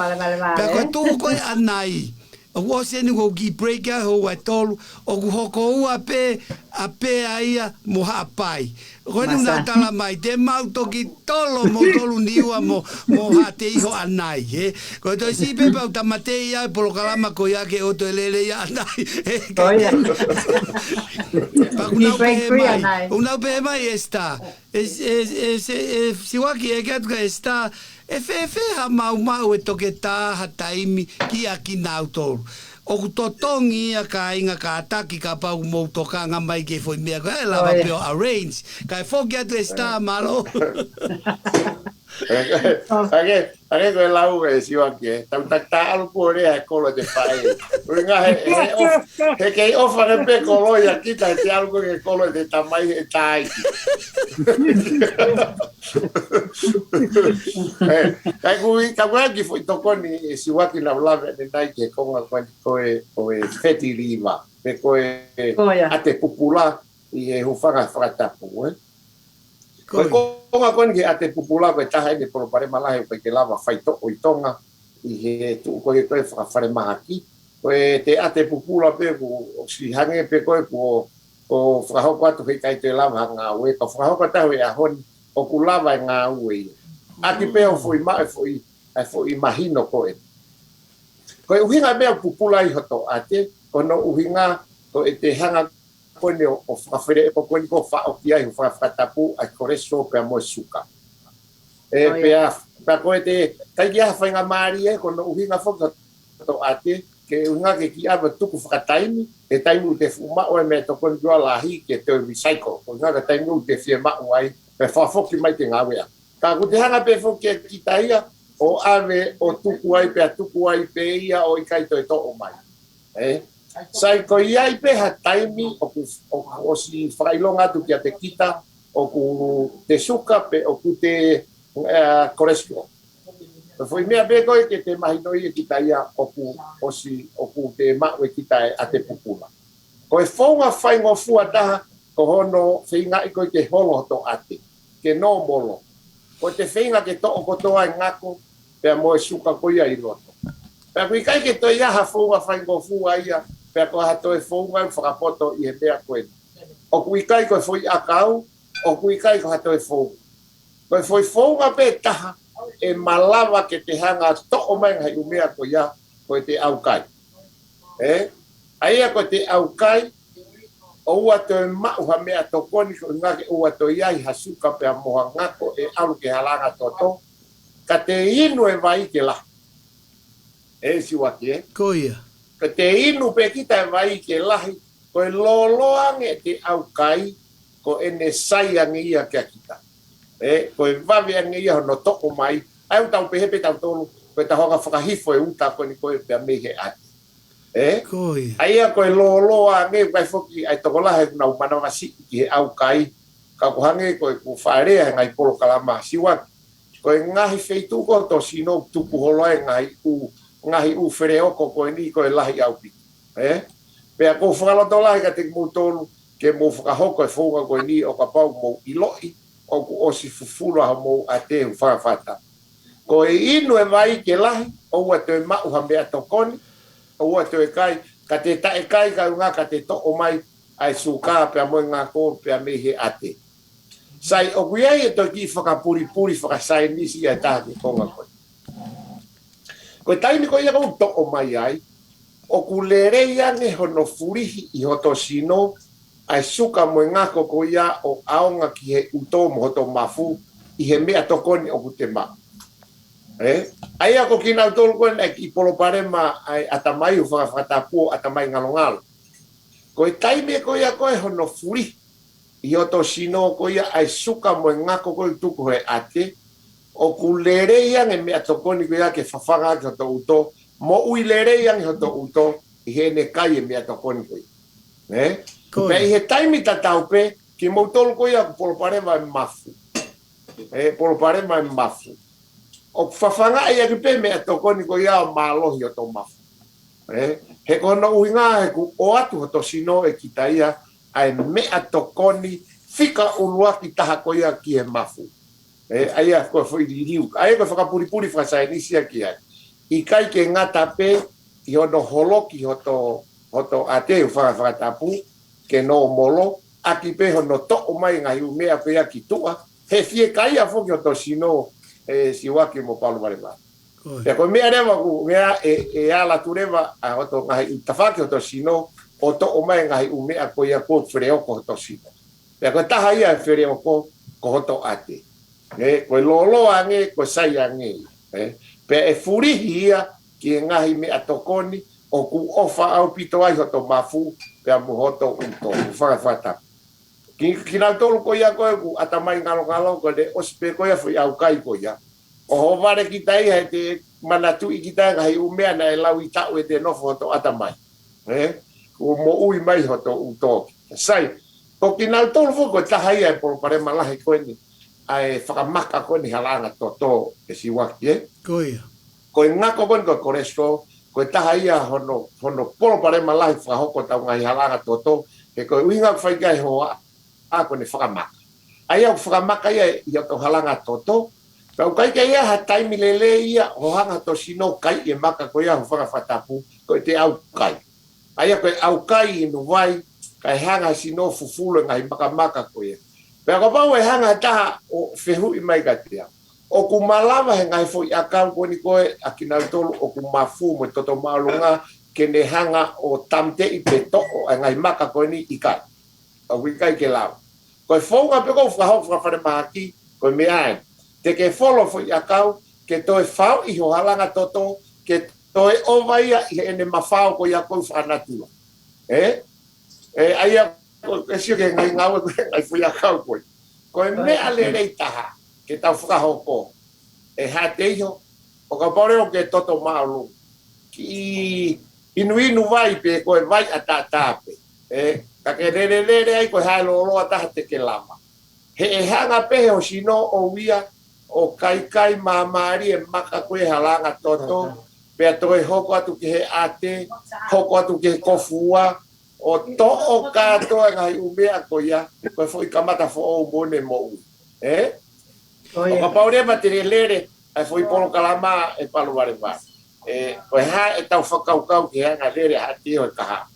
ko e tuʻu ko ē ʻanai, ʻoku ʻosi eni ʻoku kiʻi break ai houa ʻe tolu, ʻoku hoko ua pē, ʻa Apea ia mo Haʻapai. Ko eni ʻoku nau tala mai, te mau toki tolo moutolu Niua mo, mo Haʻateiho ʻanai, ē. Ko e toe siʻi pē pau tāmateʻi ʻa e polokalama ko ia ke ʻoua toe lele ia ʻanai. Pea ʻoku nau pehē mai, ʻoku nau pehē mai ʻe Sita. ʻE, ʻe, ʻe, ʻe, ʻe Siuaki ʻeke atu kia Sita, ʻe fēfē ha maumau ʻe Toketā ha taimi kiate kinautolu. ʻOku totongi ia kāinga kātaki kapau ʻoku mou tokanga mai ki he foʻi meʻa ko ē, lava pē ʻo arrange. Kae foki atu ʻe Sita, mālō. Ake, ake ko e lau e Siuaki, tau takitaha ʻalu ko ē he kolo ʻete faʻē. ʻUhinga he, he, ʻof-, he kei ʻofa ke pē kolo ia kita, te ʻalu ko ē he kolo ʻete tamai he tai. Ē, kae kui, ka kui ki foʻi tokoni e Siuaki naʻa ku lave ʻanenai ki he konga ko eni ko e, ko e feti liva, pe ko e ʻate pupula ʻi he hūfanga fakatapu, ē. Ko e konga ko eni ki he ʻate pupula, ko e taha eni e palopalema lahi ʻoku ʻikai ke lava faitoʻo ʻi Tonga, ʻi he tuʻu ko ē ko e fakafalemahaki. Ko e te ʻate pupula pē kuo ʻosi hangē pē ko e kuo, kuo fakahoko atu he ʻikai toe lava ha ngāue, ka fakahoko atu he ʻaho ni ʻoku lava e ngāue ia. ʻAki pē ʻo foʻi maʻu e foʻi, e foʻi mahino ko ē. Ko e ʻuhinga meʻa pupula ʻi hoto ʻate, ko hono ʻuhinga ko ʻete hanga ko eni ʻo, ʻo fakafele ko eni ko faʻo ki ai hūfanga fakatapu ʻa e kolesitolo pea mo e suka. Ē, pea, pea ko ʻete, ʻikai ke ʻi ai ha faingamālie, ko hono ʻuhinga foki hoto ʻate, ke ʻuhinga ke kiʻi ʻave tuku fakataimi, he taimi ʻoku te fuʻu maʻu e meʻatokoni ʻoku lahi ke toe recycle, ko e ʻuhinga ko e taimi ʻoku te fiemaʻu ai, pea fakafoki mai ke ngāue ʻaki. Ka ʻoku te hanga pē foki ʻe kita ia, ʻo ʻave, ʻo tuku ai, pea tuku ai pē ia, ʻo ʻikai toe toʻo mai. Ē? Sai ko ia ai pē ha taimi ʻoku, ʻoku ʻosi fakaʻilonga atu kiate kita, ʻoku te suka pe ʻoku te, ē, kolesitolo. Ko e foʻi meʻa pē ko ē ke te mahinoʻi ʻe kita ia ʻoku ʻosi, ʻoku te maʻu ʻe kita e ʻate pupula. Ko e founga faingofua taha, ko hono feingaʻi ko ē ke holo hoto ʻate, ke nōmolo. Ko ʻete feinga ke toʻo kotoa e ngako, pea mo e suka ko ia ʻi loto. Pea ʻoku ʻikai ke toe ʻi ai ha founga faingofua ia, pea ko ha toe founga ʻe fakapoto ʻi he meʻa ko eni. ʻOku ʻikai ko e foʻi ʻakau, ʻoku ʻikai ko ha toe founga. Ko e foʻi founga pē taha, ʻe malava ke te hanga toʻo mai ngaahi ʻū meʻa ko ia, ko ʻete ʻaukai. Ē? ʻA ia ko ʻete ʻaukai, ʻoua toe maʻu ha meʻatokoni, ko e ʻuhinga ke ʻoua toe ʻi ai ha suka pea mo ha ngako ʻe ʻalu ki he halanga toto, ka te inu e vai ke lahi. Ē Siuaki, ē? Ko ia. Ka te inu pē kita e vai ke lahi, ko e lōloa ange ʻete ʻaukai, ko ʻene sai ange ia kia kita. Ē, ko e vave ange ia hono toʻo mai, ʻa ia ʻoku tau pehē pē tautolu, ko ʻetau hanga fakahifo e uta ko eni ko ē pea mei he ʻate. Ē? Ko ia. ʻA ia ko e lōloa ange, ʻoku ʻi ai foki ʻa e tokolahi ʻoku nau manavasiʻi ki he ʻaukai, ka ʻoku hangē ko ʻeku faʻa lea he ngaahi polokalama Siuaki. Ko e ngaahi feituʻu ko hoto sino ʻoku tupu holo ai e ngaahi ʻū, ngaahi ʻū feleoko ko eni ko e lahi ʻaupito. Ē? Pea ʻoku ou fakalotolahi kiate kimoutolu, ke mou fakahoko e founga ko eni ʻo kapau mou ʻiloʻi, ʻoku ʻosi fufulu ʻa hoʻomou ʻate hūfanga fakatapu. Ko e inu e vai ke lahi, ʻoua toe maʻu ha meʻatokoni, ʻoua toe kai, ka te taʻe kai ka ʻuhinga ka te toʻo mai ʻa e suka pea mo e ngako pea mei he ʻate. Sai ʻoku ʻi ai e toki fakapulipuli fakasaienisi ʻa e taha ki he konga ko ē. Ko e taimi ko ia ʻoku toʻo mai ai, ʻoku lelei ange hono fulihi ʻi hoto sino, ʻa e suka mo e ngako ko ia ʻo ʻaonga ki he ʻuto mo hoto mafu, ʻi he meʻatokoni ʻoku te maʻu. Ē? ʻA ia ko kinautolu ko ē naʻe kiʻi palopalema ʻa e ʻatamai hūfanga fakatapu ʻo ʻatamai ngalongalo. Ko e taimi ko ia ko ē hono fulihi ʻi hoto sino ko ia ʻa e suka mo e ngako ko ē ʻoku tuku he ʻate, ʻoku lelei ange meʻatokoni ko ia ke fafanga ki hoto ʻuto, moʻui lelei ange hoto ʻuto, ʻi heʻene kai e meʻatokoni ko ia. Ē? Ko ia. Pea ʻi he taimi tatau pē, kimoutolu ko ia ʻoku palopalema e mafu. Ē, palopalema e mafu. ʻOku fafangaʻi ʻaki pē meʻatokoni ko ia ʻo mālohi hoto mafu. Ē, he ko hono ʻuhinga he ʻoku ʻoatu hoto sino ʻe kita ia, ʻa e meʻatokoni fika ʻuluaki taha ko ia ki he mafu. Ē, ʻa ia ko e foʻi liliu. ʻA ia ko e fakapulipuli fakasaienisi ia ki ai. ʻIkai ke ngata pē, ʻi hono holoki hoto, hoto ʻate hūfanga fakatapu, ke nōmolo, ʻaki pē hono toʻo mai ngaahi ʻū meʻa ko ia ki tuʻa, he fiekaia foki hoto sino, ē Siuaki mo Paluvalevale. Ko ia. Pea ko e meʻa leva ʻoku meʻa ʻe, ʻe ala atu leva ʻa hoto ngaahi ʻū tafaʻaki hoto sino, ʻo toʻo mai ngaahi ʻū meʻa ko ia ʻoku feleoko hoto sino. Pea ko e taha ia e feleoko, ko hoto ʻate. Ē, ko e lōloa ange, ko e sai ange. Ē, pea ʻe fulihi ia ki he ngaahi meʻatokoni, ʻoku ʻofa ʻaupito ai hoto mafu, pea mo hoto ʻuto, hūfanga fakatapu. Ki, kinautolu ko ia ko ē ʻoku ʻatamai ngalongalo ko ē ʻosi pē ko ia foʻi ʻaukai ko ia. ʻohovale kita ia he te manatuʻi kita ngaahi ʻū meʻa naʻe lau ʻi taʻu ʻe te nofo hoto ʻatamai. Ē? Kuo moʻui mai hoto ʻū tō. Sai, ko kinautolu foki ko e taha ia e palopalema lahi ko eni, ʻa e fakamaka ko eni halanga toto ʻe Siuaki, ē? Ko ia. Ko e ngako ko eni ko e cholesterol, ko e taha ia hono, hono palopalema lahi fakahoko ʻetau ngaahi halanga toto, he ko e ʻuhinga ʻoku fai ki ai e hoa, ʻa ko eni fakamaka. ʻA ia ʻoku fakamaka ia ʻi hoto halanga toto, pea ʻoku ʻikai ke ʻi ai ha taimi lelei ia ʻo hanga hoto sino kai e maka ko ia, hūfanga he fakatapu, ko e te ʻaukai. ʻA ia ko e ʻaukai inu vai, kae hanga he sino fufulu e ngaahi makamaka ko ia. Pea kapau ʻe hanga ha taha ʻo fehuʻi mai kiate au, ʻoku malava he ngaahi foʻiʻakau ko eni ko ē ʻa kinautolu ʻoku mafu mo e toto māʻolunga ke ne hanga ʻo tāmateʻi pe toʻo e ngaahi maka ko eni? ʻIkai. ʻOku ʻikai ke lava. Ko e founga pē ʻoku ou fakahoko fakafalemahaki, ko e meʻa ē. Te ke folo foʻiʻakau, ke toe faoʻi ho halanga toto, ke toe ʻova ia ʻi heʻene mafao ko ia ʻoku fakanatula. Ē? Ē, ʻa ia, ko e sio ki he ngaahi ngāue ko e ngaahi foʻiʻakau ko ē. Ko e meʻa lelei taha ke tau fakahoko. ʻE hā te iho, ʻo kapau leva ʻoku ke toto māʻolunga, kiʻi inuinu vai pē, ko e vai ʻataʻatā pē. Ē, ka ke lelelele ai ko e hā e lōloa taha te ke lava. He ʻe hanga pē he ho sino ʻo ia ʻo kaikai māmālie e maka ko ē halanga toto, pea toe hoko atu ki he ʻate, hoko atu ki he kofua, ʻo toʻo kātoa e ngaahi ʻū meʻa ko ia, ko e foʻi kamata foʻou mo ʻene moʻui. Ē? Ko ia. ʻO kapau leva te lelele ʻa e foʻi polokalama ʻe Palu Valevale, ē, ko e hā ʻetau fakakaukau ki he anga lele hā te iho e kahaʻu.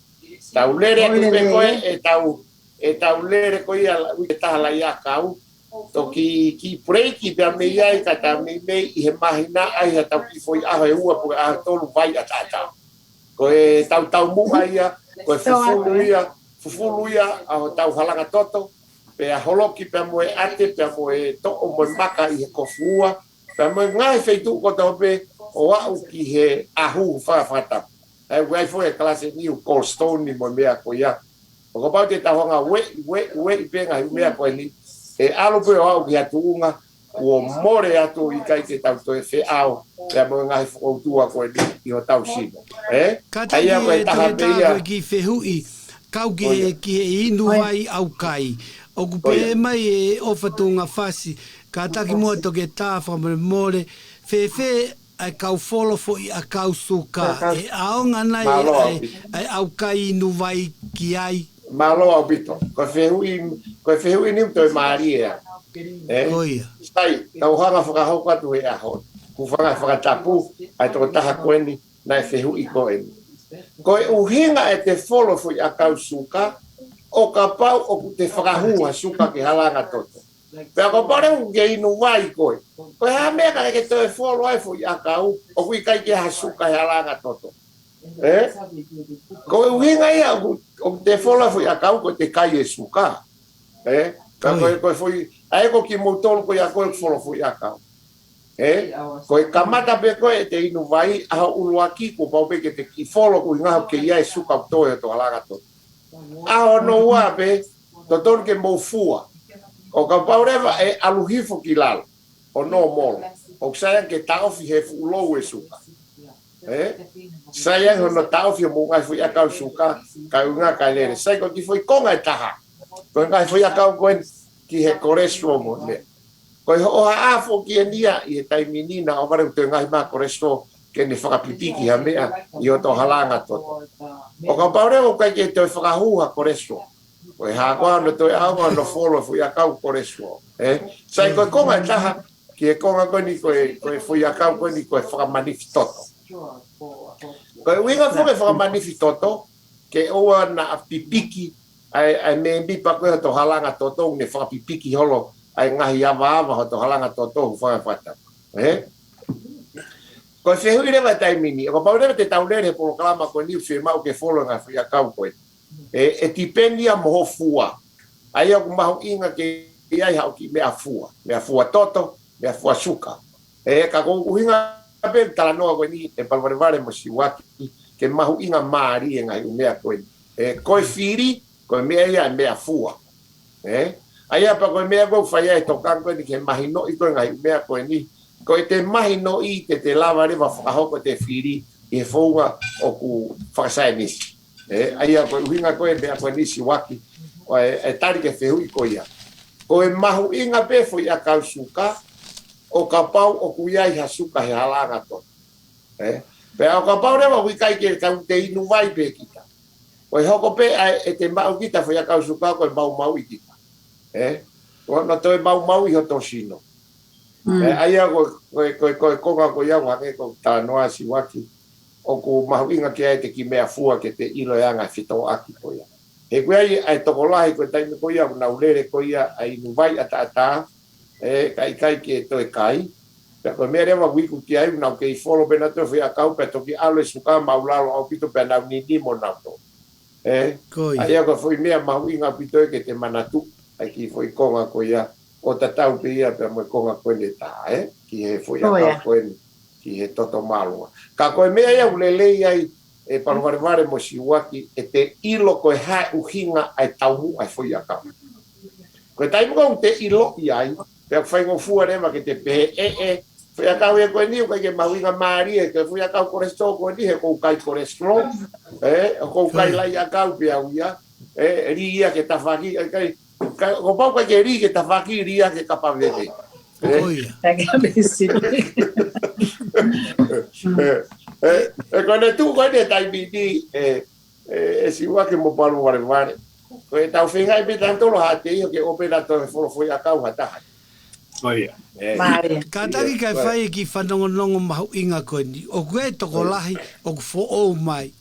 Tau lele atu pē ko ē, ʻetau, ʻetau lele ko ia la, uike taha lai ʻakau. Toki kiʻi puleiki pea mei ai ka ta meimei ʻi he māhina ai ha tau kiʻi foʻi ʻaho ʻe ua pe ko e ʻaho ʻe tolu vai ʻataʻatā. Ko e tautaumuʻa ia, ko e fufulu ia, fufulu ia ʻa hotau halanga toto, pea holoki pea mo e ʻate, pea mo e toʻo mo e maka ʻi he kofua, pea mo e ngaahi feituʻu kotoa pē ʻo aʻu ki he ʻahu, hūfanga he fakatapu. ʻA ia ʻoku ʻi ai foki e kalasi ʻe niʻihi ʻoku gallstone mo e meʻa ko ia. ʻO kapau te tau hanga ʻo ueʻi, ueʻi, ueʻi pē ngaahi meʻa ko eni, ʻe ʻalu pē ʻo aʻu ki ha tuʻunga kuo mole atu ʻo ʻikai ke tau toe feʻao pea mo e ngaahi fokoutua ko eni ʻi hotau sino. Ē? Kātaki ʻe taha pē ia, ko e kiʻi fehuʻi, kau ki he, ki he inu vai ʻaukai. ʻOku pehē mai ʻe ʻOfa Tuʻungafasi, kātaki muʻa Toketā fakamolemole, fēfē ʻa e kau folo foʻiʻakau suka, ʻe ʻaonga nai ʻa e, ʻa e ʻaukai inu vai ki ai? Mālō ʻaupito. Ko e fehuʻi, ko e fehuʻi ni ʻoku toe mālie ia. Ē? Ko ia. Sai, tau hanga fakahoko atu he ʻaho ni. Hūfanga he fakatapu, ʻa e tokotaha ko eni, naʻe fehuʻi ko eni. Ko e ʻuhinga ʻete folo foʻiʻakau suka, ʻo kapau ʻoku te fakahū ha suka ki he halanga toto. Pea kapau leva ʻoku ke inu vai koe, ko e hā e meʻa ka ke toe folo ai e foʻiʻakau, ʻoku ʻikai ke ʻi ai ha suka he halanga toto? Ē? Ko e ʻuhinga ia ʻoku, ʻoku te folo ai e foʻiʻakau, ko ʻete kai e suka. Ē? Ka ko e, ko e foʻi, ʻa ia ko kimoutolu ko ia ko ē ʻoku folo foʻiʻakau. Ē? Ko e kamata pē ko ē ʻete inu vai, ʻaho ʻuluaki kuo pau pē ke te kiʻi folo ko e ʻuhinga ʻoku ʻi ai e suka ʻoku toe ʻi hoto halanga toto. ʻAho hono ua pē, totonu ke mou fua. ʻO kapau leva ʻe ʻalu hifo ki lalo, ʻo normal, ʻoku sai ange ke taʻofi he fuʻu lou e suka. Ē? Sai ange hono taʻofi hoʻomou ngaahi foʻiʻakau suka, kae ʻuhinga kae lele. Sai, ko e kiʻi foʻi konga ʻe taha. Ko e ngaahi foʻiʻakau ko eni ki he cholesterol mo e meʻa. Ko e hoʻo haʻa foki eni ia ʻi he taimi ni naʻa ʻohovale ʻoku toe ngaahi mai e cholesterol ke ne fakapipiki ha meʻa ʻi hoto halanga toto. ʻO kapau leva ʻoku ʻikai ke toe fakahū ha cholesterol, ko e hā koā hono toe ʻaonga hono folo e foʻiʻakau cholesterol? Ē? Sai, ko e konga ʻe taha ki he konga ko eni ko e, ko e foʻiʻakau ko eni ko e fakamanifi toto. Ko e ʻuhinga foki e fakamanifi toto, ke ʻoua naʻa pipiki ʻa e, ʻa e mēmipa ko ē hoto halanga toto, ne fakapipiki holo ʻa e ngaahi avaava hoto halanga toto, hūfanga he fakatapu. Ē? Ko e fehuʻi leva he taimi ni, ʻo kapau leva te tau lele he polokalama ko eni ʻoku fiemaʻu ke folo e ngaahi foʻiʻakau ko ē, ʻe, ʻe tipeni ia mo ho fua. ʻA ia ʻoku mahuʻinga ke ʻi ai haʻo kiʻi meʻafua, meʻafua toto, meʻafua suka. Ē, ka ko e ʻuhinga pē talanoa ko eni ʻe Palu Valevale mo Siuaki, ke mahuʻingamālie e ngaahi ʻū meʻa ko eni. Ē, ko e fili, ko e meʻa ia e meʻafua. Ē? ʻA ia pea ko e meʻa ko ē ʻoku fai ai e tokanga ko eni ke mahinoʻi ko ē ngaahi ʻū meʻa ko eni, Ko ʻete mahinoʻi te te lava leva fakahoko ʻete fili ʻi he founga ʻoku fakasaienisi. ʻE, ʻa ia ko e ʻuhinga ko e meʻa ko eni Siuaki, ʻo e, e tali ki he fehuʻi ko ia. Ko e mahuʻinga pē foʻi ʻakau suka, ʻo kapau ʻoku ʻi ai ha suka he halanga to. ʻE, pea ʻo kapau leva ʻoku ʻikai ke tau te inu vai pē kita. Ko e hoko pē ʻa e, ʻete maʻu kita foʻi ʻakau suka ko e maumauʻi kita. ʻE, ʻo na toe maumauʻi hoto sino. ʻE, ʻa ia ko, ko, ko, ko e konga ko ia ʻoku hangē ko e talanoa Siuaki. ʻOku mahuʻinga ke ʻai ʻete kiʻi meʻafua ke te ʻilo e anga e fetōʻaki ko ia. He ko e ʻai ʻa e tokolahi ko e taimi ko ia ʻoku nau lele ko ia ʻa e inu vai ʻataʻatā, ʻe, ka ʻikai ke toe kai. Pea ko e meʻa leva ʻoku iku ki ai, ʻoku nau kei folo pē nautolu foʻi ʻakau pea toki ʻalu e suka maulalo ʻaupito pea nau nini mo nautolu. ʻE, Ko ia. ʻa ia ko e foʻi meʻa mahuʻinga ʻaupito ē ke te manatu, ʻa e kiʻi foʻi konga ko ia, ʻo tatau pē ia pea mo e konga ko eni ʻe taha, ʻe, ki he foʻi Ko ia. ʻakau ko eni, ki he toto mālua. Ka ko e meʻa ia ʻoku lelei ai, ʻe Palovalevale mo Siuaki, ʻete ʻilo ko e hā e ʻuhinga ʻa e taumuʻa ʻa e foʻi ʻakau. Ko e taimi ko ē ʻoku te ʻiloʻi ai, pea ʻoku faingofua leva ke te pehē, ʻe, ʻe, foʻi ʻakau ia ko eni, ʻoku ʻikai ke mahuʻinga mālie, ko e foʻi ʻakau kolesitolo ko eni, he ʻoku ou kai kolesitolo, ʻe, ʻoku ou kai Ko ia. lai ʻakau pē au ia, ʻe, lī ia ke tafaki, ʻe, kai, kai, ʻoku pau ʻikai ke lī ke tafaki, lī ia ke kapa veve. ʻE, Ko ia. Ka ke misi. ʻe, ʻe, ʻe, ko ʻene tuʻu ko eni he taimi ni, ʻe, ʻe, ʻe Siuaki mo Palovalevale. Ko e tau feingaʻi pē tautolu ha te iho ke ʻope nautolu he folo foʻi ʻakau ha taha. Ko ia. ʻE, Mālie. Kātaki Ia, kae ko ia. fai e kiʻi fanongonongo mahuʻinga ko eni. ʻOku ʻi ai e tokolahi, ʻoku foʻou mai.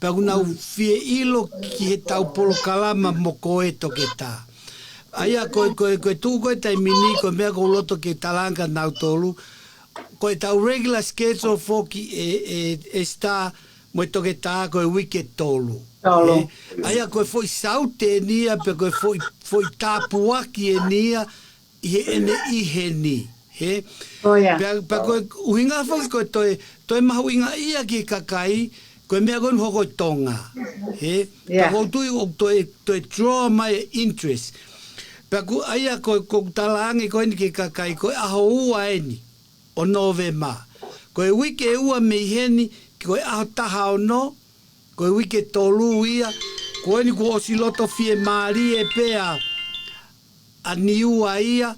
Pea ʻoku nau fie ʻilo ki he tau polokalama mo koe Toketā. ʻA ia ko e, ko e, ko e tuʻu ko e taimi ni, ko e meʻa ʻoku ou loto ke talaange kia nautolu. Ko e tau regular schedule foki ʻe, ʻe, ʻe Star mo e Toketā ko e uike tolu. Tolu. ʻE, ʻa ia ko e foʻi saute eni ia pe ko e foʻi, foʻi tāpuaki eni ia ʻi heʻene ʻi heni. He? Ko ia. Pea, pea ko e ʻuhinga foki ko e toe, toe mahuʻinga ia ki he kakai, ko e meʻa ko eni hoko ʻi Tonga. He? Pea Ia. ʻoku ou tui ʻoku toe, toe draw mai e interest. Pea ko ʻa ia ko, ʻoku talaange ko eni ki he kakai, ko e ʻaho ua eni ʻo Nōvema. Ko e uike ua mei heni, ko e ʻaho taha ono, ko e uike tolu ia, ko eni kuo ʻosi loto fiemālie pē ʻa, ʻa Niua ia,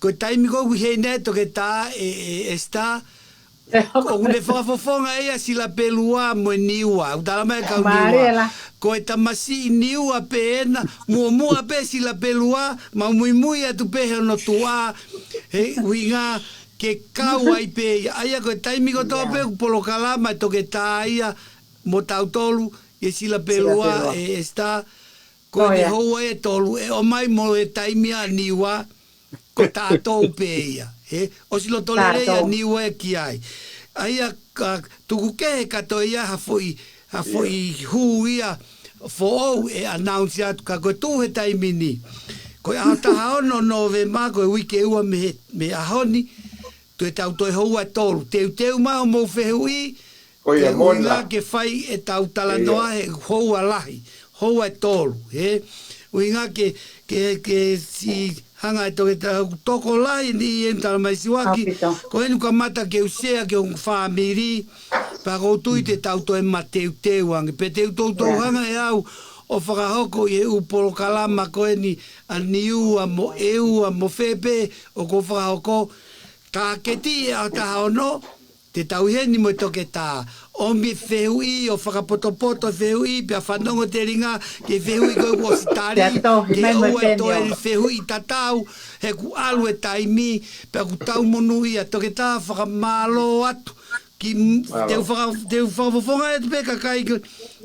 ko e taimi ko ē ʻoku ʻi heni Toketā ʻe, ʻe, ʻe Star, ʻoku ne fakafofonga ia Silapelua mo e Niua, ʻoku tala mai kau Mālie Niua. la. Ko e tamasiʻi Niua pē ena, muʻomuʻa pē Silapelua, mau muimui atu pē he ono tuʻa, he ʻuhinga ke kau ai pē ia. ʻA ia ko e taimi kotoa Ia. pē ʻoku polokalama e Toketā ia mo tautolu, ʻe Silapelua, Silapelua. ʻe, ʻe Star, ko Ko ʻene ia. houa ʻe tolu, ʻe ʻomai mo e taimi ʻa Niua, ko tātou pē ia. He, ʻosi loto lelei ʻa Tātou. Niua ia ki ai. ʻA ia ka tuku kehe ka toe ʻi ai ha foʻi, ha Ia. foʻi hū ia foʻou ʻe announce atu ka ko e tuʻu he taimi ni. Ko e ʻaho taha ono Nōvema, ko e uike ua mei he, mei he ʻaho ni, toe tau toe houa ʻe tolu. Teuteu mai hoʻomou fehuʻi, Ko ia, ke ʻuhinga Mona. ke fai e tau talanoa Ia. he houa lahi, houa ʻe tolu, he? ʻUhinga ke, ke, ke siʻi hanga e Toketā ʻoku tokolahi ni e tala mai Siuaki, ʻAupito. ko eni ʻoku kamata ke u share ki hoku fāmili, pea ʻoku ou tui te tau toe mateuteu ange. Pea te u toutou Ia. hanga ʻe au ʻo fakahoko ʻi he ʻū polokalama ko eni ʻa Niua mo ʻEua mo fē pē ʻoku ou fakahoko, tāketi ʻe ʻaho taha ono, te tau ʻi heni mo e Toketā. ʻOmi e fehuʻi, ʻo fakapotopoto e fehuʻi, pea fanongo telinga ki he fehuʻi ko ē kuo ʻosi tali, Pea tohi, ke mai mo e ʻoua ʻe toe Peniel. fehuʻi tatau, he kuo ʻalu e taimi, pea ʻoku tau monūʻia Toketā fakamālō atu. Ki, Mālō. te u faka-, te u fakafofonga atu pē kakai ke,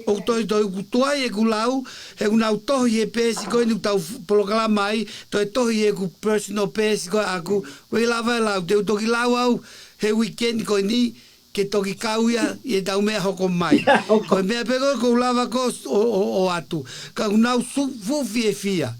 ʻoku toe, toe ʻoku tuai ʻeku lau, he ʻoku nau tohi he peesi ko eni ʻoku tau f-, polokalama ai, toe tohi ʻeku personal peesi ko ē ʻaʻaku, ʻoku ʻikai lava e lau, te u toki lau au, he weekend ko eni, ke toki kau ia ʻi he tau meʻa hoko mai. Ko e meʻa pē ko ē ʻoku ou lava ko ē ʻo, ʻo, ʻo ʻoatu. Ka ʻoku nau su-, fuʻu fiefia.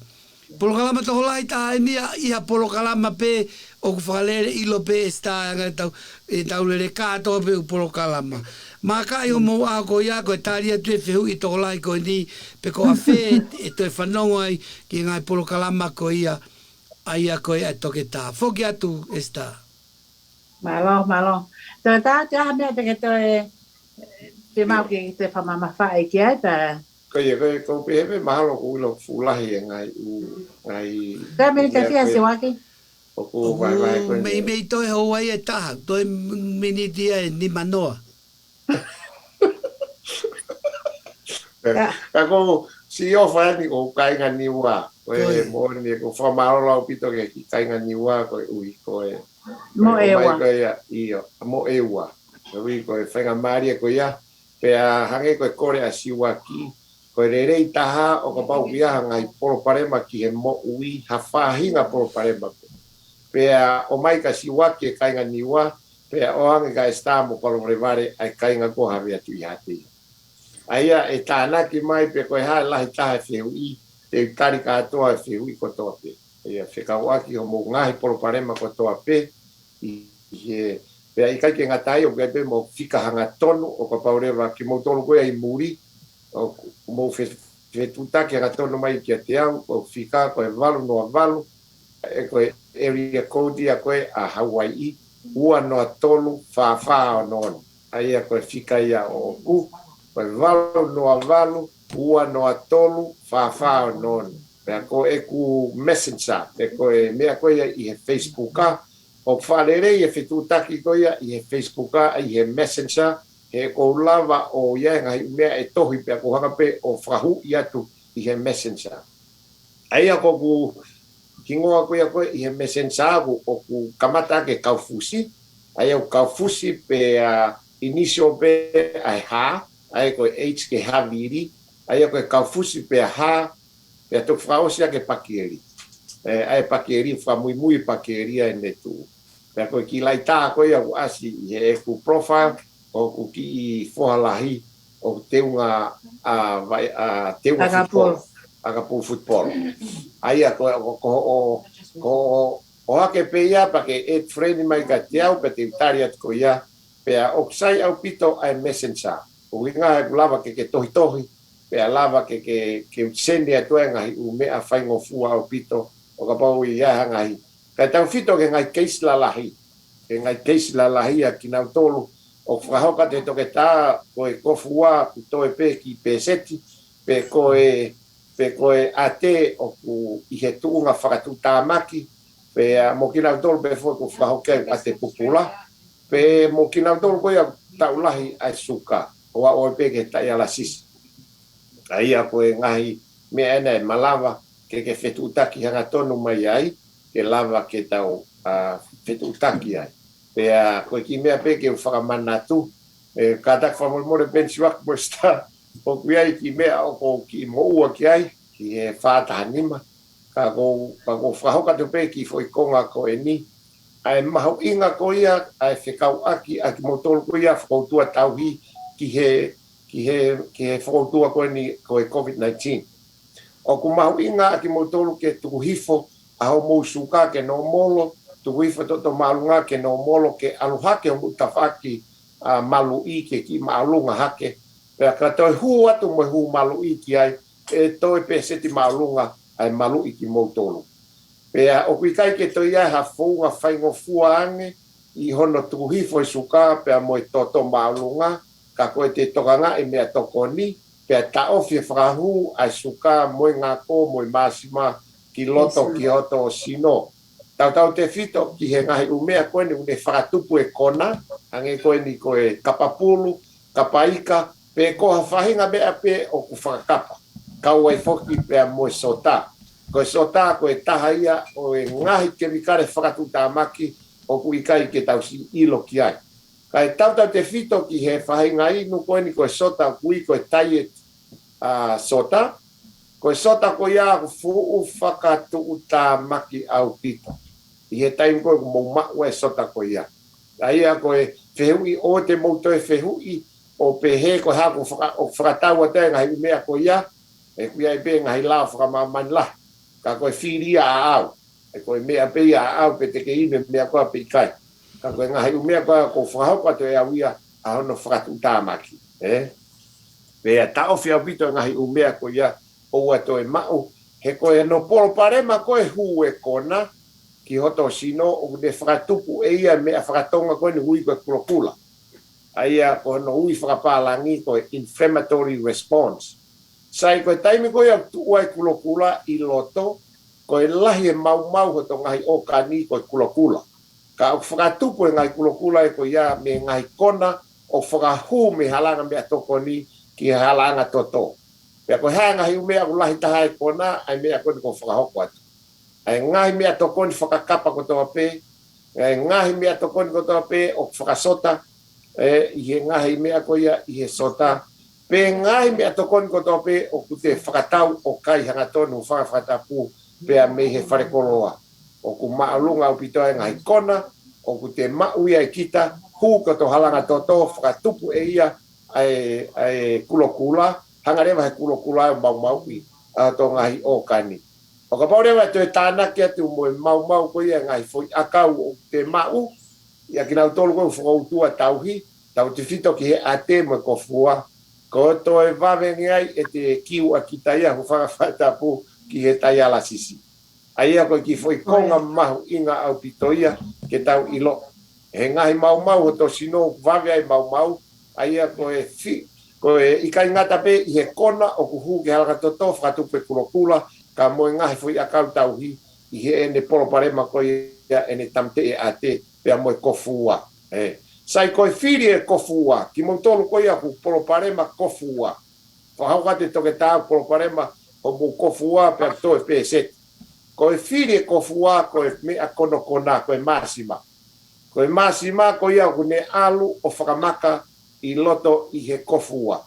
Polokalama tokolahi taha eni ia ʻi ha polokalama pē ʻoku fakalele ʻilo pē ʻe Star ʻa e anga e tau, e tau lele kātoa pē ʻū polokalama. Maka ʻi hoʻomou ʻaho ko ia ko e tali atu e fehuʻi tokolahi ko eni pe ko ʻafē ʻe toe fanongo ai ki he ngaahi polokalama ko ia ʻa ia ko ē ʻa e Toketā. Foki atu ʻe Star. Mālō, mālō. Toe tā, te aha meʻa te ke toe, te mau ke te fakamamafaʻi ki ai, tā. Ko ia, ko ia, ko pehē pē mahalo ko ilo fulahi e ngaahi ʻū, ngaahi Te miniti ʻe fiha, Siuaki? ʻOku vaivai ko eni. Mei, mei toe hou ai e taha, toe miniti ʻe nimanoa. Ka ko si o fai ni ko kāinga Niua. Ko e moʻoni, ko fakamālō ʻaupito ki he kāinga Niua, ko e ʻuhi ko e. Mo e ua. Ko ia, ʻio, mo e ua. Ko e ʻuhi ko e faingamālie ko ia, pea hangē ko e kole ʻa Siuaki, ko e lelei taha ʻo kapau ʻoku ʻi ai ha ngaahi palopalema ki he moʻui, ha faʻahinga palopalema ko. Pea ʻomai kia Siuaki e kāinga Niua, pea ʻoange kia Esitā mo Kolovalevale ʻa e kāinga ko Havea Tuʻihaʻatea. ʻA ia ʻe tānaki mai pe ko e hā e lahi taha e fehuʻi, te u tali kātoa e fehuʻi kotoa pē. ʻA ia fekauʻaki hoʻomou ngaahi palopalema kotoa pē, ʻi he, pea ʻikai ke ngata ai ʻoku ʻi ai pē mo e fika hangatonu ʻo kapau leva kimoutolu ko ia ʻi muli, ʻoku mou fe-, fetuʻutaki hangatonu mai kiate au, ko e fika ko e valu noa valu, ʻe ko e area code ia ko ē ʻa Hauaiʻi, ua noa tolu fā fā ono ono. ʻA ia ko e fika ia ʻoʻoku, ko e valu noa valu, ua noa tolu fā fā ono ono. Pea ko ʻeku Messenger, pe ko e meʻa ko ia ʻi he Facebook, ʻoku fakalelei e fetuʻutaki ko ia ʻi he Facebook, ʻi he Messenger, he ʻoku ou lava ʻo ʻi ai e ngaahi meʻa ʻe tohi pea ʻoku ou hanga pē ʻo fakahuʻi atu ʻi he Messenger. ʻA ia ko ʻeku hingoa ko ia ko ē ʻi he Messenger ʻoku, ʻoku kamata ʻaki e kaufusi, ʻa ia ʻoku kaufusi pea initial pē ʻa e H, ʻa ia ko e H ki he Havili, ʻa ia ko e kaufusi pea H, pea toki fakaʻosi ʻaki e pakieli. ʻE, ʻa e pakieli, fakamuimui pakieli ʻa e netu. Pea ko e kiʻi laʻi tā ko ia ʻoku ʻasi ʻi heʻeku profile, ʻoku kiʻi foha lahi, ʻoku teunga ʻa, vai, ʻa, teunga ʻakapulu football. ʻAkapulu football. ʻA ia ko, ko, ko, ko, ko, ʻohake pē ia pea ke add friend mai kiate au pea te u tali atu ko ia, pea ʻoku sai ʻaupito ʻa e Messenger. ʻUhinga he ʻoku lava ke ke tohitohi, pea lava ke, ke, ke send atu e ngaahi ʻū meʻa faingofua ʻaupito, ʻo kapau ʻe ʻi ai ha ngaahi. Kae tautefito ki he ngaahi keisi lalahi, ki he ngaahi keisi lalahi ʻa kinautolu, ʻoku fakahoko atu he toketā, ko e kofu ua ʻoku toe pē ki pēseti, pe ko e, pe ko e ʻate ʻoku ʻi he tuʻunga fakatuʻutāmaki, pea mo kinautolu pē foki ʻoku fakahoko ai ʻate pupula, pe mo kinautolu ko ia ʻoku taʻu lahi ʻa e suka, ʻo aʻu pē ki he taialasisi. ʻA ia ko e ngaahi meʻa ena ʻe malava ke, ke fetuʻutaki hangatonu mai ai, ke lava ke tau, ʻa, fetuʻutaki ai. Pea ko e kiʻi meʻa pē ke u fakamanatu, ʻe, kātaki fakamolemole Peni Siuaki mo Esitā, ʻoku ʻi ai e kiʻi meʻa ʻoku ou kiʻi moʻua ki ai, ki he fā taha nima, ka ʻoku ou, ka ʻoku ou fakahoko atu pē e kiʻi foʻi konga ko eni, ʻa e mahuʻinga ko ia, ʻa e fekauʻaki ʻa kimoutolu ko ia fokoutua tauhi ki he, ki he, ki he fokoutua ko eni ko e COVID nineteen. ʻOku mahuʻinga ʻa kimoutolu ke tuku hifo ʻa hoʻomou suka ke nōmolo, tuku hifo e toto māʻolunga ke nōmolo ke ʻalu hake hoʻomou tafaʻaki, ʻa, maluʻi ke kiʻi māʻolunga hake. Pea ka toe hū atu mo e hū maluʻi ki ai, ʻe toe pēseti māʻolunga ʻa e maluʻi kimoutolu. Pea ʻoku ʻikai ke toe ʻi ai ha founga faingofua ange ʻi hono tuku hifo e suka pea mo e toto māʻolunga, ka ko e te tokangaʻi e meʻa tokoni, pea taʻofi e fakahū ʻa e suka mo e ngako mo e māsima ki loto ki hoto sino. Tautautefito ki he ngaahi ʻū meʻa ko eni ʻoku ne fakatupu e kona, hangē ko eni ko e kapa pulu, kapa ika, pe ko ha faʻahinga meʻa pē ʻoku fakakapa. Kau ai foki pea mo e sota. Ko e sota ko e taha ia ʻo e ngaahi kemikale fakatuʻutāmaki ʻoku ʻikai ke tau siʻi ʻilo ki ai. Kae tautautefito ki he faʻahinga inu ko eni ko e sota ʻoku ui ko e diet, ʻa, sota. Ko e sota ko ia ʻoku fuʻu fakatuʻutāmaki ʻaupito. ʻI he taimi ko ē ʻoku mou maʻu e sota ko ia. ʻA ia ko e fehuʻi ʻoku te mou toe fehuʻi, ʻo pehē ko e hā ʻoku faka-, ʻoku fakatau atu e ngaahi ʻū meʻa ko ia, ʻoku ʻi ai pē ngaahi lao fakamāmani lahi. Ka ko e fili ia ʻaʻau. ʻE ko e meʻa pē ia ʻaʻau pe te ke inu e meʻa ko ia pe ʻikai. Ka ko e ngaahi ʻū meʻa ko ia ʻoku fakahoko atu ʻe au ia ʻa hono fakatuʻutāmaki. ʻE? Pea taʻofi ʻaupito e ngaahi ʻū meʻa ko ia ʻoua toe maʻu. He ko e hono palopalema ko e hū e kona, ki hoto sino, ʻoku ne fakatupu ʻe ia meʻa fakatonga ko eni ʻoku ui ko e kulokula. ʻA ia ko hono ui fakapālangi ko e inflammatory response. Sai ko e taimi ko ia ʻoku tuʻu ai kulokula ʻi loto, ko e lahi e maumau hoto ngaahi ʻōkani ko e kulokula. Ka ʻoku fakatupu e ngaahi kulokula ē ko ia mei he ngaahi kona ʻoku fakahū mei he halanga meʻatokoni ki he halanga toto. Pea ko e hā e ngaahi ʻū meʻa ʻoku lahi taha e kona, ʻa e meʻa ko eni ʻoku fakahoko atu. ʻA e ngaahi meʻatokoni fakakapa kotoa pē, ʻa e ngaahi meʻatokoni kotoa pē ʻoku fakasota, ē, ʻi he ngaahi meʻa ko ia ʻi he sota, pe ngaahi meʻatokoni kotoa pē ʻoku te fakatau ʻo kai hangatonu faka-, fakatapu pea mei he falekoloa. ʻOku māʻolunga ʻaupito e ngaahi kona, ʻoku te maʻu ia ʻe kita, hū ki hoto halanga toto, fakatupu ʻe ia ʻa e, ʻa e kulokula, hanga leva he kulokula ʻo maumauʻi ʻa hoto ngaahi ʻōkani. ʻO kapau leva ʻe toe tānaki atu mo e maumau ko ia e ngaahi foʻi ʻakau ʻoku te maʻu, ʻia kinautolu ko ē ʻoku fokoutua tauhi, tautefito ki he ʻate mo e kofua, ko e toe vave ange ai ʻete kiu ʻa kita ia hū faka-, fakatapu ki he taialasisi. ʻA ia ko e kiʻi foʻi konga mahuʻinga ʻaupito ia ke tau ʻilo. He ngaahi maumau hoto sino ʻoku vave ai maumau, ʻa ia ko e fi-, ko e ʻikai ngata pē ʻi he kona ʻoku hū ki he halanga toto fakatupu e kulokula, ka mo e ngaahi foʻi ʻakau tauhi ʻi heʻene palopalema ko ia ʻene tāmateʻi e ʻate pea mo e kofua. Ē. Sai ko e fili e kofua, kimoutolu ko ia ʻoku palopalema kofua. Fakahoko atu e toketā palopalema homou kofua pea toe pēseti. Ko e fili e kofua ko e meʻa konokona, ko e māsima. Ko e māsima ko ia ʻoku ne ʻalu ʻo fakamaka ʻi loto ʻi he kofua.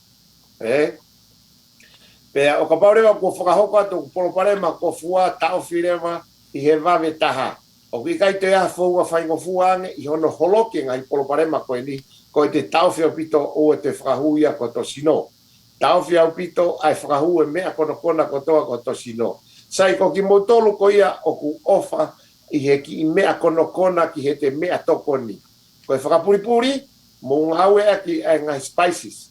Ē? Pea ʻo kapau leva kuo fakahoko atu ʻoku palopalema kofua, taʻofi leva ʻi he vave taha. ʻOku ʻikai toe ʻi ai ha founga faingofua ange ʻi hono holoki e ngaahi palopalema ko eni, ko ʻete taʻofi ʻaupito ʻo ʻete fakahū ia ki hoto sino. Taʻofi ʻaupito ʻa e fakahū e meʻa konokona kotoa ki hoto sino. Sai ko kimoutolu ko ia ʻoku ʻofa ʻi he kiʻi meʻa konokona ki heʻete meʻatokoni. Ko e fakapulipuli, mou ngāueʻaki ʻa e ngaahi spices.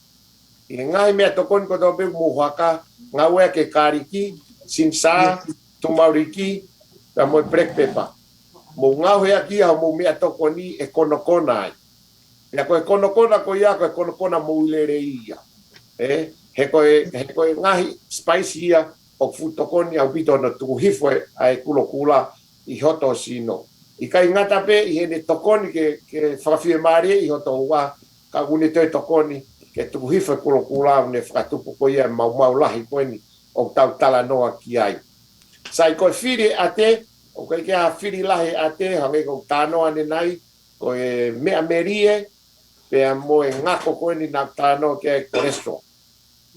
ʻI he ngaahi meʻatokoni kotoa pē mou haka, ngāueʻaki e kāliki, sinisā, tumauliki, pea mo e black pepper. Mou ngāueʻaki ia homou meʻatokoni ʻe konokona ai. Pea ko e konokona ko ia, ko e konokona moʻui lelei ia. Ē, he ko e, he ko e ngaahi spice ia ʻoku fuʻu tokoni ʻaupito hono tuku hifo e, ʻa e kulokula ʻi hoto sino. ʻIkai ngata pē ʻi heʻene tokoni ke, ke fakafiemālie ʻi hoto ua, ka ʻoku ne toe tokoni ke tuku hifo e kulokula ʻo ne fakatupu ko ia e maumau lahi ko eni ʻoku tau talanoa ki ai. Sai ko e fili e ʻate, ʻoku ʻikai ke ʻi ai ha fili lahi e ʻate, hangē ko ʻeku talanoa ʻanenai, ko e meʻa melie, pea mo e ngako ko eni naʻa ku talanoa ki ai, cholesterol.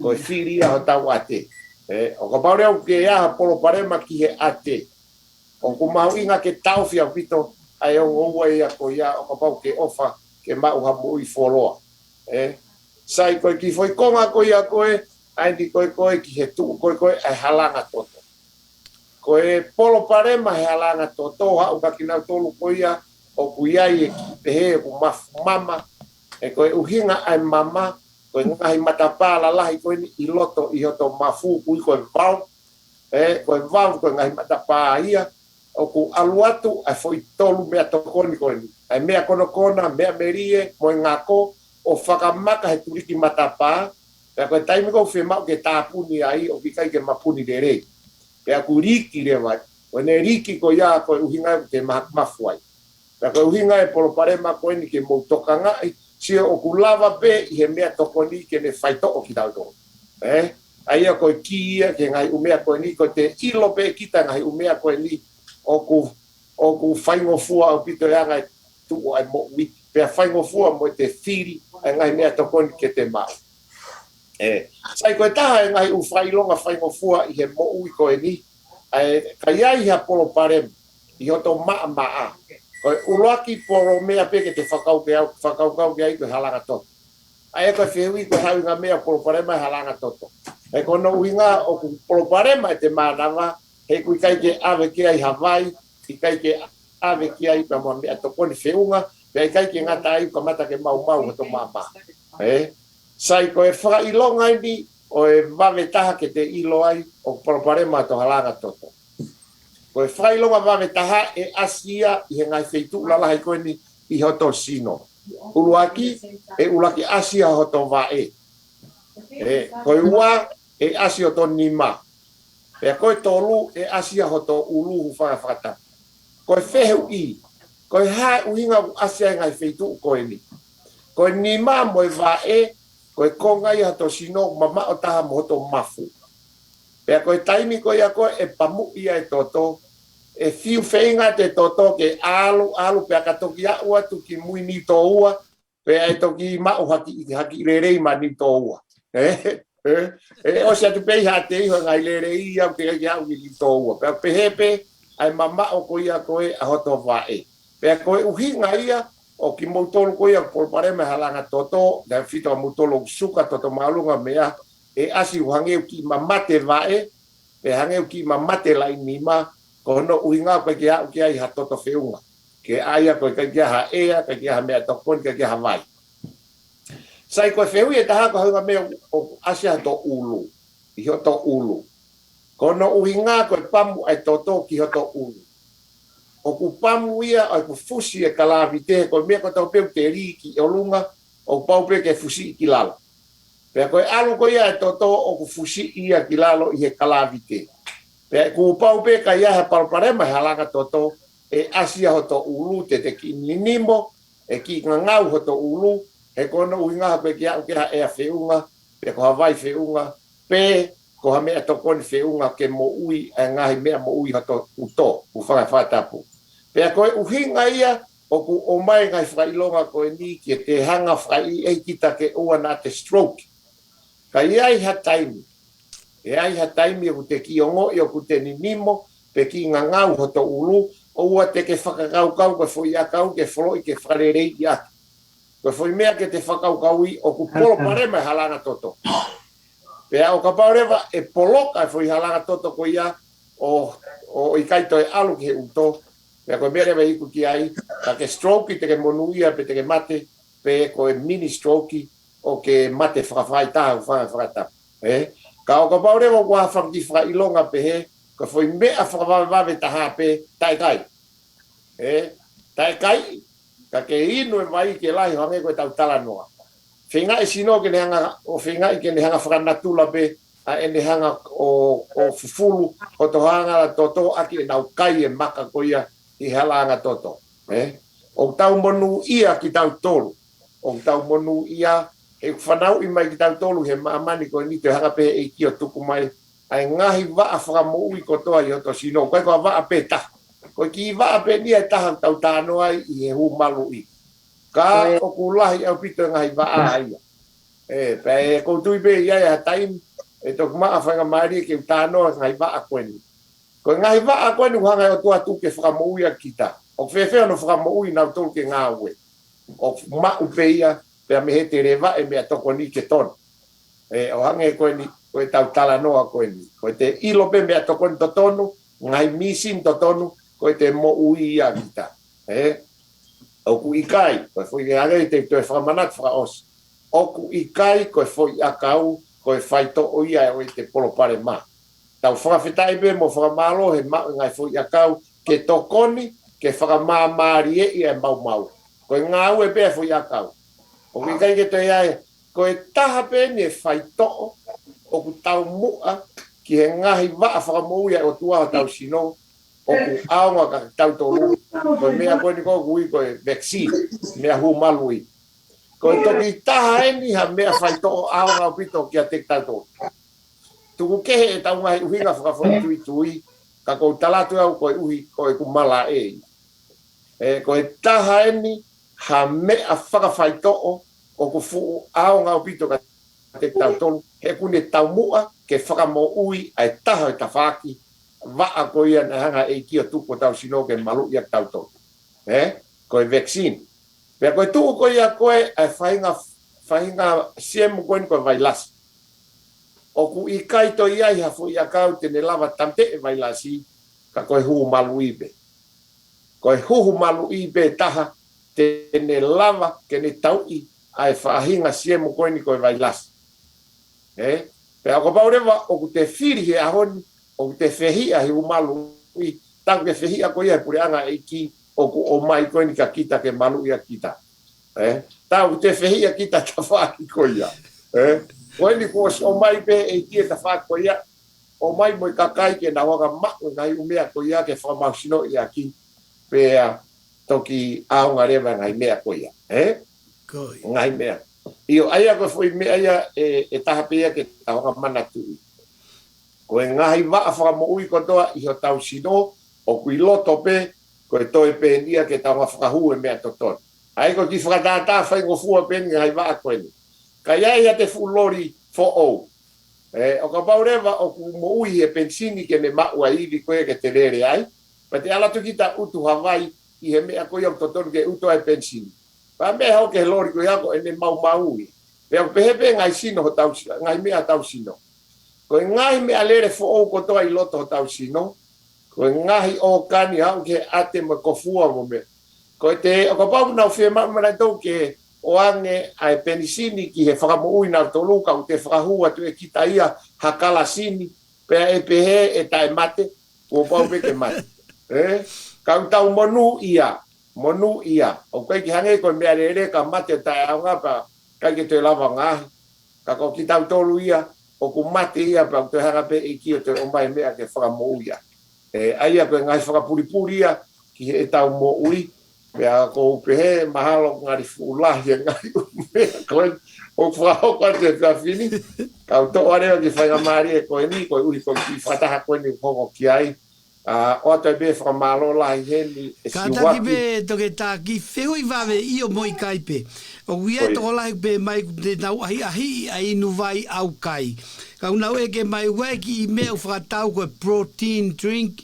Ko e fili ia hotau ʻate. Ē, ʻo kapau leva ʻoku ke ʻi ai ha palopalema ki he ʻate, ʻoku mahuʻinga ke taʻofi ʻaupito ʻa e ongo ua ia ko ia ʻo kapau ʻoku ke ʻofa ke maʻu ha moʻui fuoloa. Ē, sai ko e kiʻi foʻi konga ko ia ko ē, ʻa eni ko ē ko ē ki he tuʻu ko ē ko ē ʻa e halanga toto. Ko e palopalema he halanga toto, haʻu kia kinautolu ko ia ʻoku ʻi ai e kiʻi pehē ʻoku mafu mama, ē ko e ʻuhinga ʻa e mama, ko e ngaahi matapā lalahi ko eni ʻi loto ʻi hoto mafu, ʻoku ui ko e valve, ē, ko e valve ko e ngaahi matapā ia, ʻoku ʻalu atu ʻa e foʻi tolu meʻatokoni ko eni. ʻA e meʻa konokona, meʻa melie, mo e ngako, ʻo fakamaka he tuliki matapā, pea ko e taimi ko ē ʻoku fiemaʻu ke tāpuni ai, ʻoku ʻikai ke mapuni lelei. Pea ʻoku liki leva, ko ʻene liki ko ia ko e ʻuhinga ʻoku te ma-, mafu ai. Pea ko e ʻuhinga e palopalema ko eni ke mou tokangaʻi, sio ʻoku lava pē ʻi he meʻatokoni ke ne faitoʻo kitautolu. Ē? ʻA ia ko e kī ia ki he ngaahi ʻū meʻa ko eni, ko ʻete ʻilo pē kita ngaahi ʻū meʻa ko eni, ʻoku, ʻoku faingofua ʻaupito e anga e tuʻu ʻa e moʻui, pea faingofua mo ʻete fili ʻa e ngaahi meʻatokoni ke te maʻu. Ē, sai ko e taha e ngaahi ʻū fakaʻilonga faingofua ʻi he moʻui ko eni, ʻa e ka ʻi ai ha palopalema ʻi hoto maʻamaʻa. Ko e ʻuluaki palopalema pē ke te fakau ke au, fakau kau ke ai ko e halanga toto. ʻA ia ko e fehuʻi ko e hā e ʻuhinga meʻa palopalema e halanga toto. He ko hono ʻuhinga ʻoku palopalema ʻete mānava, he ʻoku ʻikai ke ʻave ki ai ha vai, ʻikai ke ʻave ki ai pea mo ha meʻatokoni feʻunga, pea ʻikai ke ngata ai kamata ke maumau hoto maʻamaʻa. Ē? Sai ko e fakaʻilonga eni ʻo e vave taha ke te ʻilo ai ʻoku palopalema hoto halanga toto. Ko e fakaʻilonga vave taha ʻe ʻasi ia ʻi he ngaahi feituʻu lalahi ko eni ʻi hoto sino. ʻUluaki, ʻe ʻuluaki ʻasi ia hoto vaʻe. ʻE, ko e ua, ʻe ʻasi hoto nima. Pea ko e tolu, ʻe ʻasi ia hoto ʻulu, hūfanga he fakatapu. Ko e fehuʻi, ko e hā e ʻuhinga ʻoku ʻasi ai e ngaahi feituʻu ko eni? Ko e nima mo e vaʻe, ko e konga ia hoto sino mamaʻo taha mo hoto mafu. Pea ko e taimi ko ia ko ē ʻe pamuʻi ai e toto, ʻe fiu feinga atu e toto ke ʻalu, ʻalu pea ka toki aʻu atu ki mui niutōua, pea ʻe toki maʻu ha kiʻi, ha kiʻi lelei maʻa niutōua. ʻE, ʻe, ʻe ʻosi atu pē ia ha tei ho ngaahi lelei ia ʻoku teʻeki ke aʻu ki niutōua. Pea pehē pē ʻa e mamaʻo ko ia ko ē ʻa hoto vaʻe. Pea ko e ʻuhinga ia ʻo kimoutolu ko ia ʻoku palopalema he halanga toto, tautefito kia moutolu ʻoku suka toto māʻolunga meʻa, ʻe ʻasi ʻo hangē ʻoku kiʻi mamate vaʻe, pe hangē ʻoku kiʻi mamate laʻi nima, ko hono ʻuhinga ʻoku ʻikai ke aʻu ki ai ha toto feʻunga. Ke ʻai ia ko e ʻikai ke ʻi ai ha ʻea, ʻikai ke ʻi ai ha meʻatokoni, ʻikai ke ʻi ai ha vai. Sai, ko e fehuʻi ʻe taha, ko e hā e ʻuhinga meʻa ʻoku ʻasi ai hoto ʻulu, ʻi hoto ʻulu? Ko hono ʻuhinga ko e pamu ʻa e toto ki hoto ʻulu. ʻOku pamu ia ʻoku fusi e kalavite, ko e meʻa kotoa pē ʻoku te lī ki ʻolunga, ʻoku pau pē ke fusi ki lalo. Pea ko e ʻalu ko ia e toto ʻoku fusi ia ki lalo ʻi he kalavite. Pea kuo pau pē ka ʻi ai ha palopalema he halanga toto, ʻe ʻasi ia hoto ʻulu, te te kiʻi ninimo, ʻe kiʻi ngangau hoto ʻulu, he ko hono ʻuhinga ʻoku ʻikai ke aʻu ki ai ha ʻea feʻunga, pe ko ha vai feʻunga, pe ko ha meʻatokoni feʻunga ke moʻui ʻa e ngaahi meʻa moʻui hoto ʻuto, hūfanga he fakatapu. Pea ko e ʻuhinga ia ʻoku ʻomai e ngaahi fakaʻilonga ko eni ke te hanga fakaʻeiʻeiki kita ke ʻoua naʻa te stroke. Ka ʻi ai ha taimi, ʻe ai ha taimi ʻoku te kiʻi ongoʻi ʻoku te ninimo, pe kiʻi ngangau hoto ʻulu, ʻoua te ke fakakaukau ko e foʻi ʻakau ke foloʻi ke fakaleleiʻi atu. Ko e foʻi meʻa ke te fakakaukauʻi ʻoku palopalema e halanga toto. Pea ʻo kapau leva ʻe poloka e foʻi halanga toto ko ia ʻo, ʻo ʻikai toe ʻalu ki he ʻuto, pea ko e meʻa leva ʻe iku ki ai, ka ke stroke te ke monūʻia pe te ke mate, pe ko e mini stroke ʻo ke mate fakafaitaha, hūfanga he fakatapu. ʻE? Ka ʻo kapau leva ʻoku ʻi ai ha fanga kiʻi fakaʻilonga pehē, ko e foʻi meʻa fakavavevave taha pē, taʻekai. ʻE? Taʻekai, ka ke inu e vai ke lahi ʻo hangē ko ʻetau talanoa. Feingaʻi e sino ke ne hanga, ʻo feingaʻi ke ne hanga fakanatula pē, ʻa ʻene hanga ʻo, ʻo fufulu hoto halanga toto ʻaki ʻenau kai e maka ko ia ʻi he halanga toto. ʻE? ʻOku tau monūʻia kitautolu. ʻOku tau monūʻia, he ʻoku fanauʻi mai kitautolu he māmani ko eni, toe hanga pē ʻe he ʻEiki ʻo tuku mai ʻa e ngaahi vaʻa fakamoʻui kotoa ʻi hoto sino, ʻikai ko ha vaʻa pē taha. Ko e kiʻi vaʻa pē eni ʻe taha ʻoku tau talanoa ai ʻi he hū maluʻi. Ka ʻoku lahi ʻaupito e ngaahi vaʻa ia. ʻE, pea ʻoku ou tui pē ʻe ʻi ai ha taimi ʻe toki maʻu ha faingamālie ke u talanoa ki he ngaahi vaʻa ko eni. Ko e ngaahi vaʻa ko eni ʻoku hanga ʻe he ʻOtua ʻo tuku ke fakamoʻui ʻa kita. ʻOku fēfē hono fakamoʻui kinautolu ke ngāue? ʻOku maʻu pē ia, pea mei he te leva e meʻatokoni ke tonu. ʻE, ʻo hangē ko eni, ko ʻetau talanoa ko eni. Ko ʻete ʻilo pē meʻatokoni totonu, ngaahi mīsini totonu, ko ʻete moʻui ia kita. ʻE, ʻoku ʻikai, ko e foʻi ke hangē te u toe fakamanatu fakaʻosi. ʻOku ʻikai ko e foʻi ʻakau, ko e faitoʻo ia ʻo ʻete palopalema. Tau fakafetaʻi pē mo fakamālō he maʻu e ngaahi foʻi ʻakau ke tokoni, ke fakamāmālieʻi e maumau. Ko e ngāue pē e foʻi ʻakau. ʻOku ʻikai ke toe ʻi ai, ko e taha pē eni e faitoʻo ʻoku taumuʻa ki he ngaahi vaʻa fakamoʻui ʻa e ʻOtua ʻi hotau sino, ʻoku ʻaonga kia kitautolu. Ko e meʻa ko eni ʻoku ui ko e vaccine, meʻa hū maluʻi. Ko e toki taha eni ha meʻa faitoʻo ʻaonga ʻaupito kiate kitautolu. Tuku kehe ʻetau ngaahi ʻuhinga fakafoʻituitui, ka ʻoku ou tala atu au koeʻuhi ko ʻeku malaʻe ia. ʻE, ko e taha eni ha meʻa fakafaitoʻo ʻoku fuʻu ʻaonga ʻaupito kiate kitautolu, he ʻoku ne taumuʻa ke fakamoʻui ʻa e taha ʻo e tafaʻaki vaʻa ko ia naʻe hanga ʻe he ʻEiki ʻo tuku ki hotau sino ke maluʻi ʻa kitautolu. ʻE? Ko e vaccine. Pea ko e tuʻu ko ia ko ē ʻa e faʻahinga, faʻahinga siemu ko eni ko e vailasi. ʻOku ʻikai toe ʻi ai ha foʻi ʻakau te ne lava tāmateʻi e vailasi, ka ko e huhu maluʻi pē. Ko e huhu maluʻi pē taha te ne lava ke ne tauʻi ʻa e faʻahinga siemu ko eni ko e vailasi. ʻE? Pea ʻo kapau leva ʻoku te fili he ʻaho ni, ʻoku te fehiʻa he huhu maluʻi, Tau ke fehiʻa ko ia he puleʻanga ʻEiki ʻoku ʻomai ko eni kia kita ke maluʻi ʻa kita. Ē? Tau te fehiʻa kita tafaʻaki ko ia. Ē? Ko eni kuo ʻosi ʻomai pē ʻEiki e tafaʻaki ko ia, ʻomai mo e kakai ke nau hanga maʻu e ngaahi ʻū meʻa ko ia ke fakamālohisinoʻi ʻaki, pea toki ʻaonga leva e ngaahi meʻa ko ia. Ē? Ko ia. Ngaahi meʻa. ʻIo, ʻa ia ko e foʻi meʻa ia ʻe, ʻe taha pē ia ke tau hanga manatuʻi. Ko e ngaahi vaʻa fakamoʻui kotoa ʻi hotau sino, ʻoku ʻi loto pē, ko e toe pē eni ia ke tau hanga fakahū e meʻa totonu. ʻA ia ko e kiʻi fakatātā faingofua pē eni ngaahi vaʻa ko eni. Ka ʻi ai ha te fuʻu loli foʻou. Ē, ʻo kapau leva ʻoku moʻui he penisini ke ne maʻu ʻa e ivi ko ia ke te lele ai, pea te ala atu kita ʻutu ha vai ʻi he meʻa ko ia ʻoku totonu ke ʻutu ai e penisini. Pea meʻa hoko ki he loli ko ia ko ʻene maumau ia. Pea ʻoku pehē pē ngaahi sino hotau si-, ngaahi meʻa hotau sino. Ko e ngaahi meʻalele foʻou kotoa ʻi loto hotau sino, ko e ngaahi ʻōkani aʻu ki he ʻate mo e kofua mo e meʻa. Ko e te, ʻo kapau naʻa nau fiemaʻu maʻanautolu ke ʻoange ʻa e penisini ki he fakamoʻui nautolu, ka ʻoku te fakahū atu ʻe kita ia ha kalasini, pea ʻe pehē ʻe taʻemate, kuo pau pē ke mate. Ē? Ka ʻoku tau monūʻia, monūʻia. ʻOku ʻikai ke hangē ko e meʻalele ka mate taʻeʻaonga pea ʻikai ke toe lava ngaohi. Ka ko kitautolu ia, ʻoku mate ia pea ʻoku toe hanga pē ʻEiki ʻo toe ʻomai e meʻa ke fakamoʻui ia. Ē, ʻa ia ko e ngaahi fakapulipuli ia ki heʻetau moʻui, pea ʻoku ou pehē mahalo ngali fuʻu lahi e ngaahi ʻū meʻa ko ē ʻoku fakahoko atu he efiafi ni. Ka u toʻo ʻa e kiʻi faingamālie ko eni, koeʻuhi ko e kiʻi fakataha ko eni ʻoku hoko ki ai. ʻA, ʻoatu ai pē fakamālō lahi heni ʻe Siuaki. Kātaki pē Toketā, kiʻi fehuʻi vave ʻio mo ʻikai pē. ʻOku ʻi ai e tokolahi pē mai ʻoku te nau ʻahiʻahiʻi ʻa e inu vai ʻaukai. Ka ʻoku nau ʻeke mai ʻoku ʻi ai e kiʻi meʻa ʻoku fakatau ko e protein drink,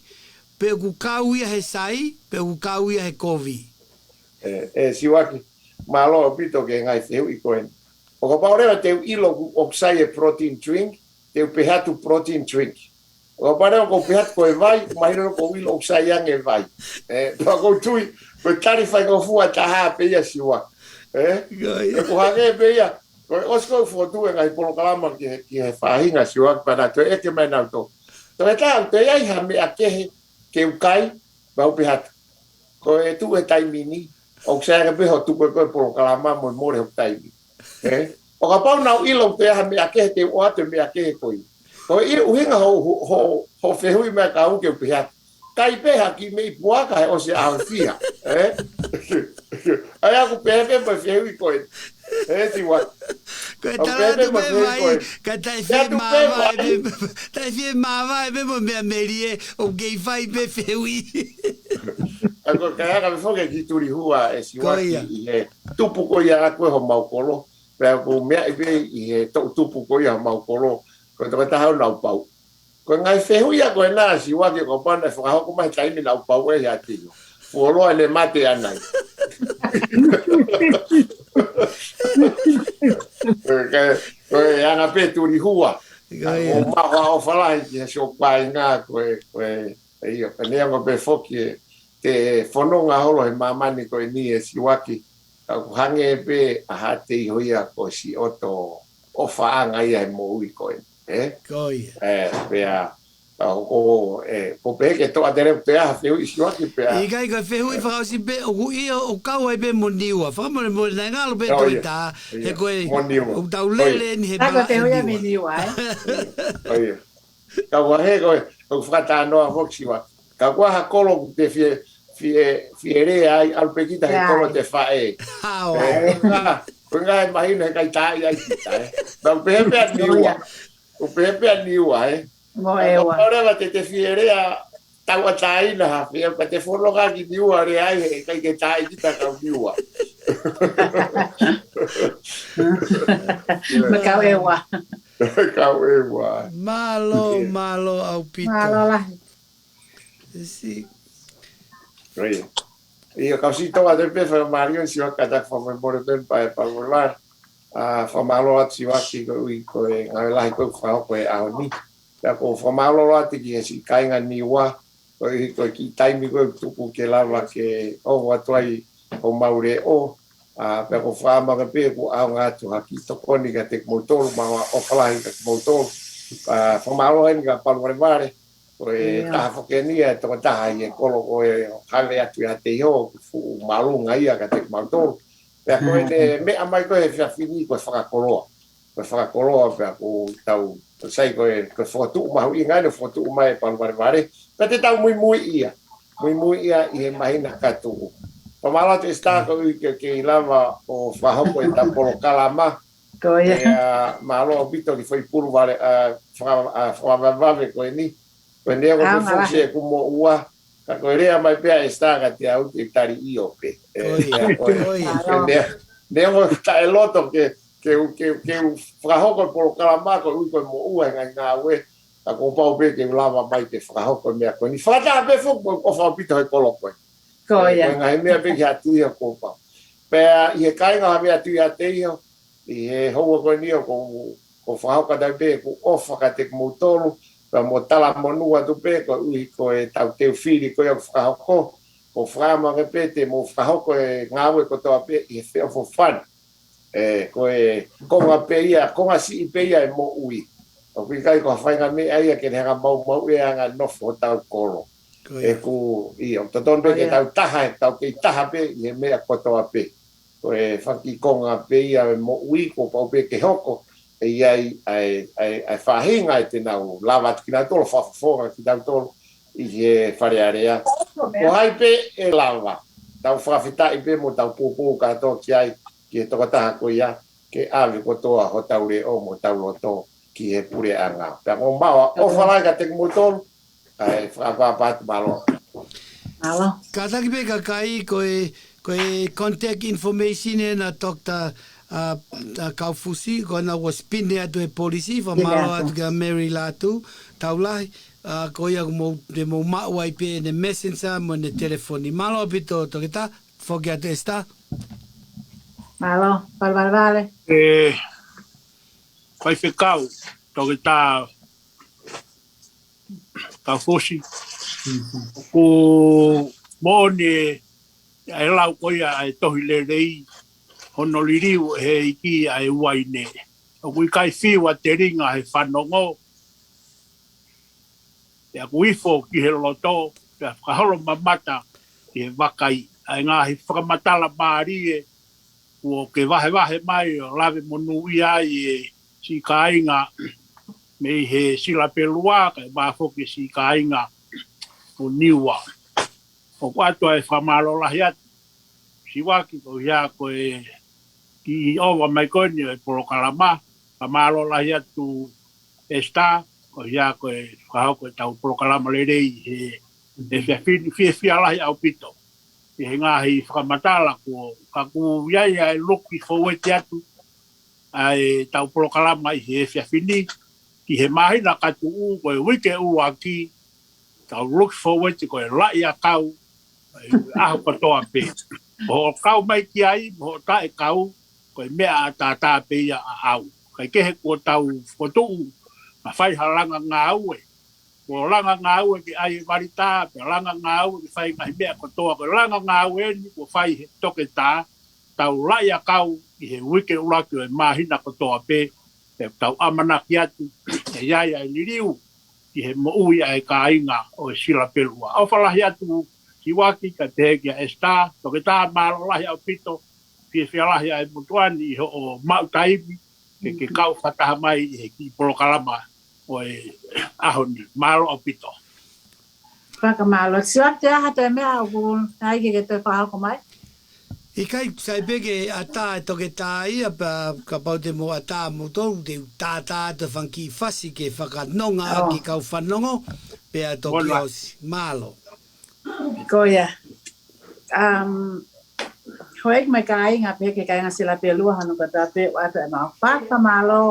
pe ʻoku kau ia he sai, pe ʻoku kau ia he kovi. Ē, ē, Siuaki, mālō ʻaupito ki he ngaahi fehuʻi ko eni. ʻO kapau leva te u ʻilo ʻoku, ʻoku sai e protein drink, te u pehē atu protein drink. ʻO kapau leva ʻoku ou pehē atu ko e vai, mahino ʻoku ou ʻilo ʻoku sai ange e vai. Ē, pea ʻoku ou tui, ko e tali faingofua taha pē ia Siuaki. Ē? Ko ia. ʻOku hangē pē ia, ko e ʻosi ko ē fokotuʻu e ngaahi polokalama ki he, ki he faʻahinga Siuaki pea nau toe ʻeke mai nautolu. Toe taha, toe ʻi ai ha meʻa kehe ke u kai, pea u pehē atu. Ko e tuʻu he taimi ni, ʻoku sai ange pē hoʻo tuku ko ē e polokalama mo e mole hoku taimi. Ē? ʻO kapau naʻa nau ʻilo ʻoku toe ʻi ai ha meʻa kehe te u ʻoatu e meʻa kehe ko ia. Ko e ʻuhinga hoʻo, hoʻo, hoʻo fehuʻi mai ka u ke u pehē atu. Kai pē ha kiʻi meʻi puaka he ʻosi e ʻaho fiha. Ē? ʻA ia ʻoku pehē pē mo e fehuʻi ko ē. Ē, Siuaki. Ko e ʻoku tala pehē atu pē mo e pē fehuʻi mai, ko ē. Ka taʻe fie māvae pē, taʻe fie māvae pē mo e meʻa melie, ʻoku kei fai pē fehuʻi. ʻA ko e kai aka me foke ki tuli hua ʻe Siuaki ʻi he tupu ko ia ʻa ko ē homau kolo. Pea ʻoku meaʻi pē ʻi he toʻu tupu ko ia homau kolo. Ko e tokotaha ʻoku nau pau. Ko e ngaahi fehuʻi ia ko ena Siuaki ko pana e fakahoko mai taimi naʻa ku pau ʻe he ʻatino. Fuoloa ne mate anai. Ko e, ko e anga pē tuli hua. Ko ia. ʻO maʻu ha ʻofa lahi ki he siʻo kāinga ko e, ko e, ʻio, ka neongo pē foki e, te fononga holo he māmani ko eni ʻe Siuaki. Ka ʻoku hangē pē ʻa haʻate iho ia ko siʻoto ʻofaʻanga ia he moʻui ko eni. Ē? Ko ia. Ē, pea, ʻa, ʻo, ʻo, ē, ko pē ke toʻa tele pē ʻa fehuʻi Siuaki pea. ʻIkai ko e fehuʻi fakaʻosi pē, ʻoku ʻio, ʻoku kau ai pē mo Niua. Fakamolemole, naʻe ngalo pē ʻo, ʻio. Toketā, he ko e, mo Niua. ʻOku tau lele eni he pala ʻe Niua. Niua, ē? ʻO, ʻio. Ka ua he ko e, ʻoku fakatānoa foki Siuaki. Ka ua ha kolo ʻoku te fie, fie, fie lea ai, ʻalu pē kita he kolo te faʻē. Hao. Ē, ko e ngaahi, ko e ngaahi mahino he ʻikai taaʻi ai kita, ē. Naʻa ku pehē pē ʻa Niua. ʻOku pehē pē ʻa Niua, ē. Mo e ua. Ka ua leva te te fie lea, tauʻatāina ha, fie, ka te fononga ki Niua lea ai, he ʻikai ke taaʻi kita kau Niua. Mo e kau ʻEua. Kau ʻEua. Mālō, mālō ʻaupito. Mālō lahi. Sisi. ʻIo. ʻIo, kau siʻi toʻa te pē fakamālō Siuaki ka ta fakamālō pē pae pa mola. ʻA, fakamālō atu Siuaki koeʻuhi ko e ngāue lahi ko ē ʻoku fakahoko he ʻaho ni. Pea ʻoku ou fakamālō atu ki he siʻi kāinga Niua, koeʻuhi ko e kiʻi taimi ko ē tuku ke lava ke ʻoatu ai homau leʻo. ʻA, pea ʻoku ou fakaʻamu ange pē ʻoku ʻaonga atu ha kiʻi tokoni kiate kimoutolu, maʻu ha ʻofa lahi kiate kimoutolu. ʻA, fakamālō heni kia Palu Valevale, Ko e taha foki eni ia e tokotaha ʻi he kolo ko ē ʻoku ʻave atu ʻiate ia ʻoku fuʻu māʻolunga ia kiate kimautolu. Pea ko ʻene meʻa mai ko ē he efiafi ni ko e fakakoloa. Ko e fakakoloa pea ʻoku tau sai ko e, ko e fokotuʻu mahuʻinga ʻene fokotuʻu mai ʻe Palu Valevale. Pea te tau muimui ia. Muimui ia ʻi he māhina ka tuʻu. Fakamālō atu ʻEsitā koeʻuhi ke, ke ʻi lava ʻo fakahoko ʻetau polokalama. Ko ia. Pea mālō ʻaupito ki he foʻi pulu vale, ʻa, faka-, ʻa, fakavavevave ko eni. Ko e neongo ʻeku foki ʻeku moʻua. Ka ko e lea mai pē ʻa ʻEsitā kiate au te u tali ʻio pē. Ko ia, ko ia. Neongo ʻeku taʻeloto ke, ke, ke, ke fakahoko e polokalama koeʻuhi ko e moʻua he ngaahi ngāue. Ka kuo pau pē ke u lava mai ke fakahoko e meʻa ko eni. Fakataha pē foki mo e ʻofa ʻaupito he kolo ko ē. Ko ia. Ko e ngaahi meʻa pē ki he ʻatu ia kuo pau. Pea ʻi he kāinga ʻoku ʻave atu ʻiate ia, ʻi he houa ko eni ʻoku, ʻoku fakahoko atu pē ʻeku ʻofa kiate kimoutolu, pea mo e talamonū atu pē, koeʻuhi ko ʻetau teu fili ko ia ʻoku fakahoko, ʻoku fakaʻamu ange pē te mou fakahoko e ngāue kotoa pē ʻi he feʻofoʻofani. ʻE, ko e konga pē ia, konga siʻi pē ia e moʻui. ʻOku ʻikai ko ha faʻahinga meʻa ia ke ne hanga ʻo maumauʻi e anga e nofo hotau kolo. Ko ia. ʻOku, ʻio, totonu pē ke tau taha, ʻe tau kei taha pē ʻi he meʻa kotoa pē. Ko e fanga kiʻi konga pē ia e moʻui, kuo pau pē ke hoko, ʻe ʻi ai ʻa e, ʻa e, ʻa e faʻahinga ʻe te nau lava atu kinautolu ʻo fakafofonga kitautolu ʻi he Fale Alea. Ko hai pē ʻe lava, tau fakafetaʻi pē mo tau poupou kātoa ki ai, ki he tokotaha ko ia, ke ʻave kotoa hotau leʻo mo hotau loto ki he puleʻanga. Pea ʻoku mau ʻofa lahi kiate kimoutolu, kae fakaʻapaʻapa atu, mālō. Mālō. Kātaki pē kakai ko e, ko e contact information ʻena Doctor, ʻa, ʻa Kaufusi, ko ʻena ʻoku spin atu he polisi, fakamālō atu kia Mary Lātū, Taulahi, ʻa, ko ia ʻoku mou, te mou maʻu ai pē ʻene messenger mo ʻene telefoni. Mālō ʻaupito, Toketā, foki atu ʻEsitā. Mālō, Palu Valevale. ʻE, faifekau, Toketā Kaufusi. ʻOku moʻoni ʻa e lau ko ia ʻa e tohi lelei, hono liliu ʻe he ʻEiki ʻa e uaine. ʻOku ʻikai fiu ʻa e telinga he fanongo, pea ʻoku ifo ki he loto, pea fakaholo mamata ki he vakai. ʻA e ngaahi fakamatala mālie, kuo ke vahevahe mai ʻo lave monūʻia ai e siʻi kāinga mei he Silapelua, kae ʻumaʻā foki e siʻi kāinga ʻo Niua. ʻOku ʻoatu ʻa e fakamālō lahi atu, Siuaki, koeʻuhi ko e kiʻi ʻova mai ko eni ʻo e polokalama, fakamālō lahi atu ʻEsitā, koeʻuhi ko e fakahoko ʻetau polokalama lelei he, he efiafi ni, fiefia lahi ʻaupito ʻi he ngaahi fakamatala kuo, ka ʻoku ʻi ai ʻa e loki foueti atu ʻa ʻetau polokalama ʻi he efiafi ni, ki he māhina ka tuʻu ko e uike ʻuluaki, tau loki foueti ko e laʻi ʻakau, ʻa e ʻaho kotoa pē. Mo hoʻo kau mai ki ai, mo hoʻo taʻekau, ko e meʻa ʻataʻatā pē ia ʻaʻau. Kae kehe kuo tau fokotuʻu, ma fai ha langa ngāue. Kuo langa ngāue ke ʻai e valita, pea langa ngāue ke fai ngaahi meʻa kotoa. Ko e langa ngāue eni, kuo fai he Toketā, tau laʻi ʻakau ʻi he uike ʻuluaki ʻo e māhina kotoa pē, pea tau ʻamanaki atu, ʻe ʻi ai ʻa e liliu, ki he moʻui ʻa e kāinga ʻo e Silapelua. ʻOfa lahi atu Siuaki kae pehē kia ʻEsitā, Toketā mālō lahi ʻaupito, fiefia lahi ʻa e motuʻa ni ʻi hoʻo maʻu taimi, ke, ke kau fakataha mai ʻi he kiʻi polokalama ʻo e ʻaho ni. Mālō ʻaupito. Fakamālō. Siuaki, ʻi ai ha toe meʻa ʻoku ʻai ke, ke toe fakahoko mai? ʻIkai, sai pē ke ʻatā e Toketā ia, pea kapau te mou ʻatā moutolu, te u tātā atu e fanga kiʻi fasi ke fakanonga ʻaki e kau fanongo, pea toki ʻosi. Mālō. Ko ia. Um, houʻeiki mo e kāinga pē ki he kāinga Silapelua hono kotoa pē, ʻoatu ʻemau fakamālō,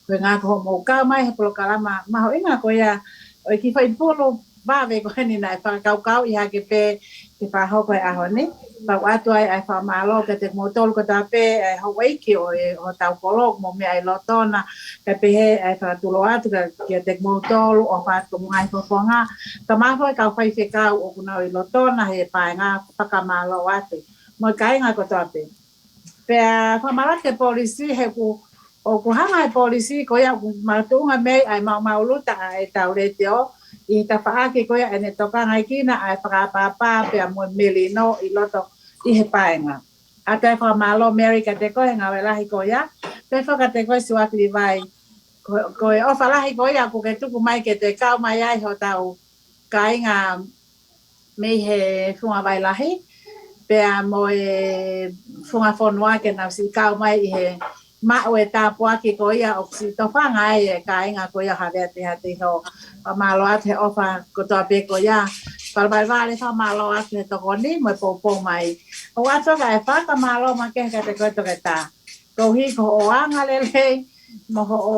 ko e ʻuhinga ko hoʻomou kau mai he polokalama mahuʻinga ko ia ʻo e kiʻi foʻi pulu vave ko eni naʻe fakakaukauʻi hake pē ke fakahoko he ʻaho ni. Pea ʻoatu ai ʻa e fakamālō kiate kimoutolu kotoa pē, ʻa e houʻeiki ʻo e, hotau kolo, mo e meʻa ʻi lotona, kae pehē ʻa e fakatulou atu kia, kiate kimoutolu, ʻofa atu ki hoʻomou ngaahi fofonga. Kae ʻumaʻā foki e kau faifekau ʻoku nau ʻi lotona he paenga, fakamālō atu. Mo e kāinga kotoa pē. Pea fakamālō ki he polisi, he ʻoku, ʻoku hanga e polisi, ko ia ʻoku makatuʻunga mei ai ʻa e maumau luta ʻa ʻetau letiō, ʻi he tafaʻaki ko ia ʻene tokangaʻi kinautolu ʻa e fakaʻapaʻapa pea mo e melino ʻi loto ʻi he paenga. ʻA ia fakamālō Mary kiate koe he ngāue lahi ko ia, pea foki kiate koe Siuaki Livai. Ko, ko e ʻofa lahi ko ia ʻoku ke tuku mai ke te kau mai ai hotau kāinga mei he Funga Vai Lahi, pea mo e funga fonua ke nau siʻi kau mai ʻi he maʻu e tāpuaki ko ia ʻoku siʻi tofanga ai e kāinga ko ia Havea Tehatehō. Fakamālō atu he ʻofa kotoa pē ko ia. Falevalevale fakamālō atu he tokoni mo e poupou mai. ʻOatu ʻa e fakamālō makehe kiate koe Toketā. Koeʻuhi ko hoʻo anga lelei mo hoʻo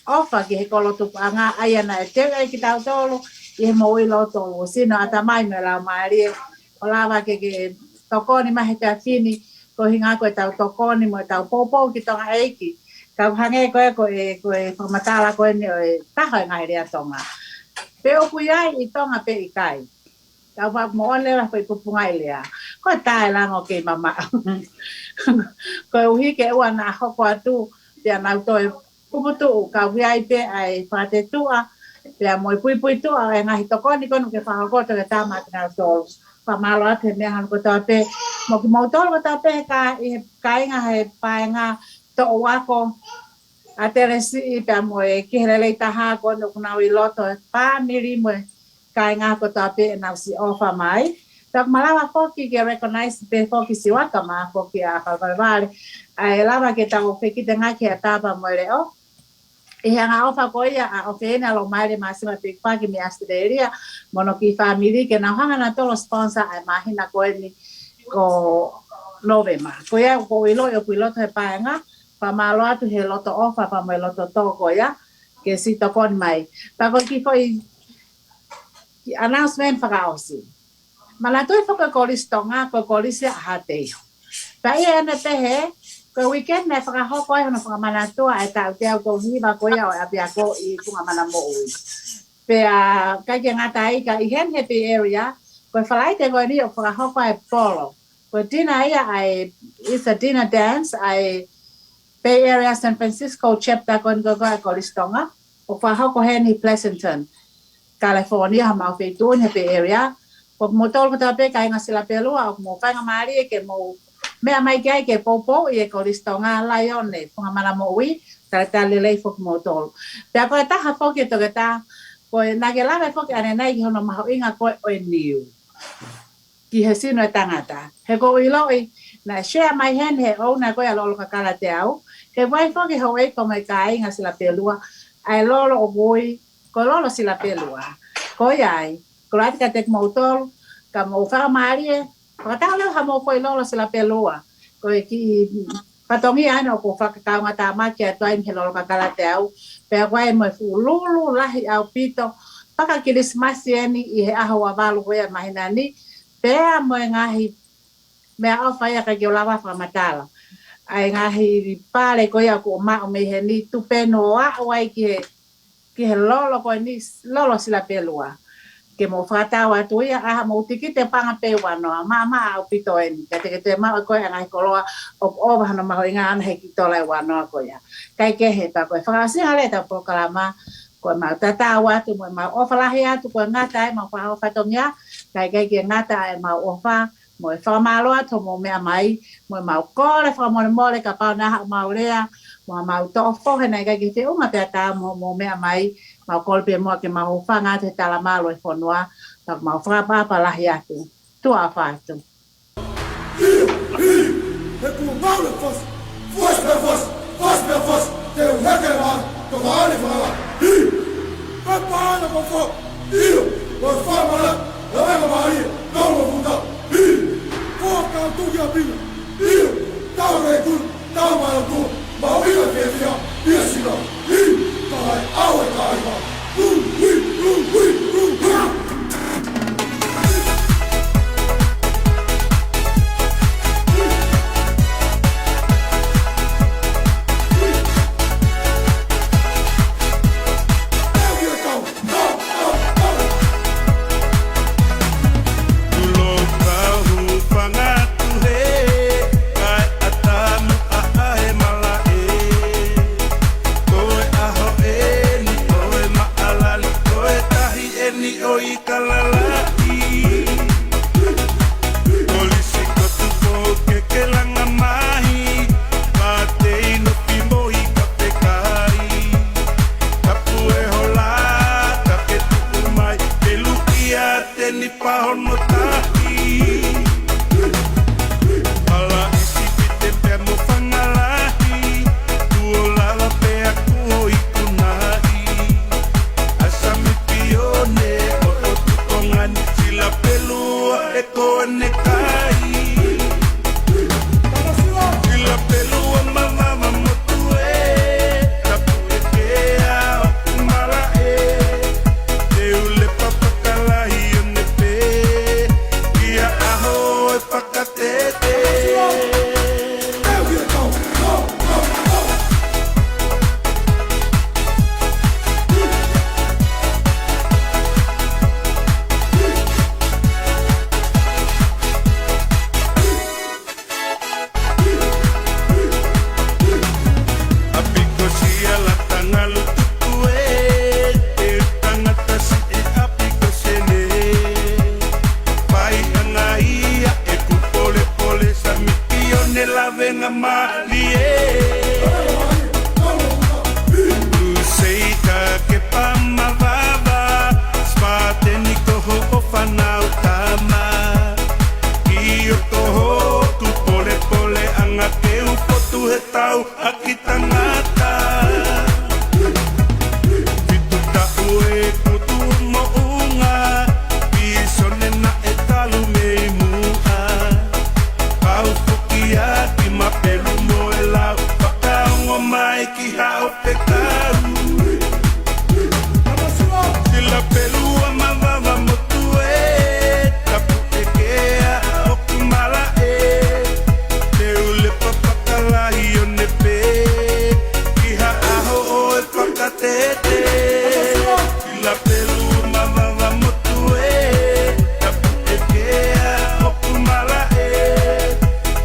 ʻofa ki he kolo tupuʻanga ʻa ia naʻe teu ai kitautolu ʻi he moʻui lōtolu. Sino, ʻatamai mo e laumālie, ʻo lava ke ke tokoni mai he efiafi ni, ko e ʻuhinga ko ʻetau tokoni mo ʻetau poupou ki Tonga ʻEiki. Ka ʻoku hangē ko e, ko e, ko e fakamatala ko eni ʻo e taha ʻo e ngaahi lea Tonga. Pe ʻoku ʻi ai ʻi Tonga pe ʻikai. Ka ʻoku moʻoni leva foʻi kupu ngaahi lea. Ko e taʻelango kei mamaʻo. Koeʻuhi ke ʻoua naʻa hoko atu, pea nau toe puputuʻu, ka ʻoku ʻi ai pē ʻa e fakatetuʻa, pea mo e puipuituʻa ʻo e ngaahi tokoni ko eni ʻoku ke fakahoko Toketā maʻa kinautolu. Fakamālō atu he meʻa hono kotoa pē. Mo kimoutolu kotoa pē he kā-, ʻi he kāinga he paenga, toʻu ako, ʻa Telesiʻi pea mo e Kihelelei Taha ko eni ʻoku nau ʻi loto, fāmili mo e kāinga kotoa pē ʻenau siʻi ʻofa mai. Pea ʻoku malava foki ke recognize pē foki Siuaki mo foki ʻa Falevalevale. ʻA e lava ke tau fekitengaki ʻa e tapa mo e leʻo. ʻI he angaʻofa ko ia ʻa ʻOfeina Lomaile Māsima Pikipaki mei ʻAositelēlia, mo hono kiʻi fāmili ke nau hanga nautolu ʻo sponsor ʻa e māhina ko eni ko Nōvema. Ko ia ʻoku ou ʻiloʻi ʻoku ʻi loto he paenga, fakamālō atu he loto ʻofa pea mo e loto tō ko ia, ke siʻi tokoni mai. Pea ko e kiʻi foʻi kiʻi announcement fakaʻosi. Manatuʻi foki ko e Kolisi Tonga, ko e kolisi ʻa Haʻateiho. Pea ʻi heʻene pehē, ko e weekend naʻe fakahoko ai hono fakamanatua ʻa e taʻu teau tolu hiva ko ia ʻo e ʻapiako ʻi Funga Mana Moʻui. Pea ʻikai ke ngata ai ka ʻi heni he Bay Area, ko e Falaite ko eni ʻoku fakahoko ai e polo. Ko e dinner ia ʻa e, it's a dinner dance, ʻa e Bay Area San Francisco chapter ko eni ko e Kolisi Tonga, ʻoku fakahoko heni Pleasanton, California, homau feituʻu ni he Bay Area. Ko kimoutolu kotoa pē kāinga Silapelua, ʻoku mou faingamālie ke mou meʻa mai ki ai ke poupou ʻi he Kolisi Tonga, Laione, Funga Mana Moʻui, talitali lelei foki kimoutolu. Pea ko e taha foki Toketā, ko e naʻa ke lave foki ʻanenai ki hono mahuʻinga ko ē ʻo e niu ki he sino ʻo e tangata. He ʻoku ou ʻiloʻi, naʻe share mai heni he ʻouna ko ia Lolo Kakala Teau, he ʻoku ʻi ai foki houʻeiki mo e kāinga Silapelua, ʻa e lolo ʻoku ui ko Lolo Silapelua. Ko ia ai, kole atu kiate kimoutolu, ka mou fakamālie, fakatau leva hamou foʻi lolo Silapelua. Ko e kiʻi fatongia ʻeni ʻoku ou fakakaungātāmaki atu ai mei he Lolo Kakala Teau, pea ʻoku ʻi ai mo e fuʻu lulu lahi ʻaupito, faka-Kilisimasi ʻeni ʻi he ʻaho ua valu ko ia ʻo e māhina ni, pea mo e ngaahi meʻaʻofa ia ʻikai ke u lava fakamatala. ʻA e ngaahi pale ko ia ʻoku ou maʻu mei heni, tupenu ʻo aʻu ai ki he, ki he lolo ko eni, Lolo Silapelua. Ke mou fakatau atu ia, ʻa ia mou tikite paʻanga pē ua noa, maʻamaʻa ʻaupito ʻeni. Ka te ke toe maʻu ʻe koe ʻa e ngaahi koloa ʻoku ʻova hono mahuʻinga ʻana he kiʻi tola ʻe ua noa ko ia. Kae kehe, pea ko e fakaʻosinga leva ʻetau polokalama, ko ʻemau tatau atu, mo ʻemau ʻofa lahi atu, ko e ngata ai ʻemau fakaʻofa fatongia, kae ʻikai ke ngata ai ʻemau ʻofa, mo e fakamālō atu hoʻomou meʻa mai, mo ʻemau kole fakamolemole kapau naʻa haʻamau lea mo haʻamau toʻo fohe naʻe ʻikai ke feʻunga pea taau mo hoʻomou meʻa mai, mau kole pē muʻa ke mau hūfanga atu he talamalu ʻo e fonua, pea mau fakaʻapaʻapa lahi atu. Tuʻa ʻofa atu. ʻIo, ʻio, he kuo maʻu e fosi, fosi pea fosi, fosi pea fosi, te u heke mai, ko e fale fala. ʻIo, ko e paʻanga ko fo, ʻio, ko e fale fala, ʻo e ka mālie, nau mo futa, ʻio, ko ka tuki a pina, ʻio, tau rei kuru, tau mai a kuru, mau ina fiefia, ʻia sina, ʻio, ka lai au e ka ai ma, ui, ui, ui, ui, ui, ui. ni ʻo i kalalaʻi. Polisi ko tupo ke ke langa mahi. Pātei no pimo i ka pekai. Tapu e hola, ta ke tuku mai. Pelu kia te ni pahono tahi. Pala isi pite pea mo fanga lahi. Tuo lava pea kuo i kunaʻi. ʻA Sami Pione ʻo ʻOtu Tonga ni, sila pelu ʻa e kone kai. Sila pelu ʻa Mavava Motu ē, Tapu ʻEkea ʻo Kumalaʻe. Teule Papakalahi ʻo ne pē, ia ʻaho e fakatete. ʻApikosia Latangalu tuku ē, e tangata siʻi ʻApikosene. Fai ʻanga ia ʻeku polepole Sami Pione lavengamālie. Lusei ka ke pama vava, Spateni ko hoʻo fānau tama. ʻIo ko hoku polepole ʻanga ke u fotu he tau ʻaki tangata. Fitu taʻu e kutu moʻunga, Pisone naʻe talu mei muʻa. Pau foki ʻaki mapelu mo e lau, fakaongo mai ki haʻo fekau. Sila pelu ʻa Mavava Motu ē, Tapu ʻEkea ʻo Kumalaʻe. Teule Papakalahi ʻo ne pē, ki ha ʻaho ʻo e fakatete. Sila pelu ʻa Mavava Motu ē, Tapu ʻEkea ʻo Kumalaʻe.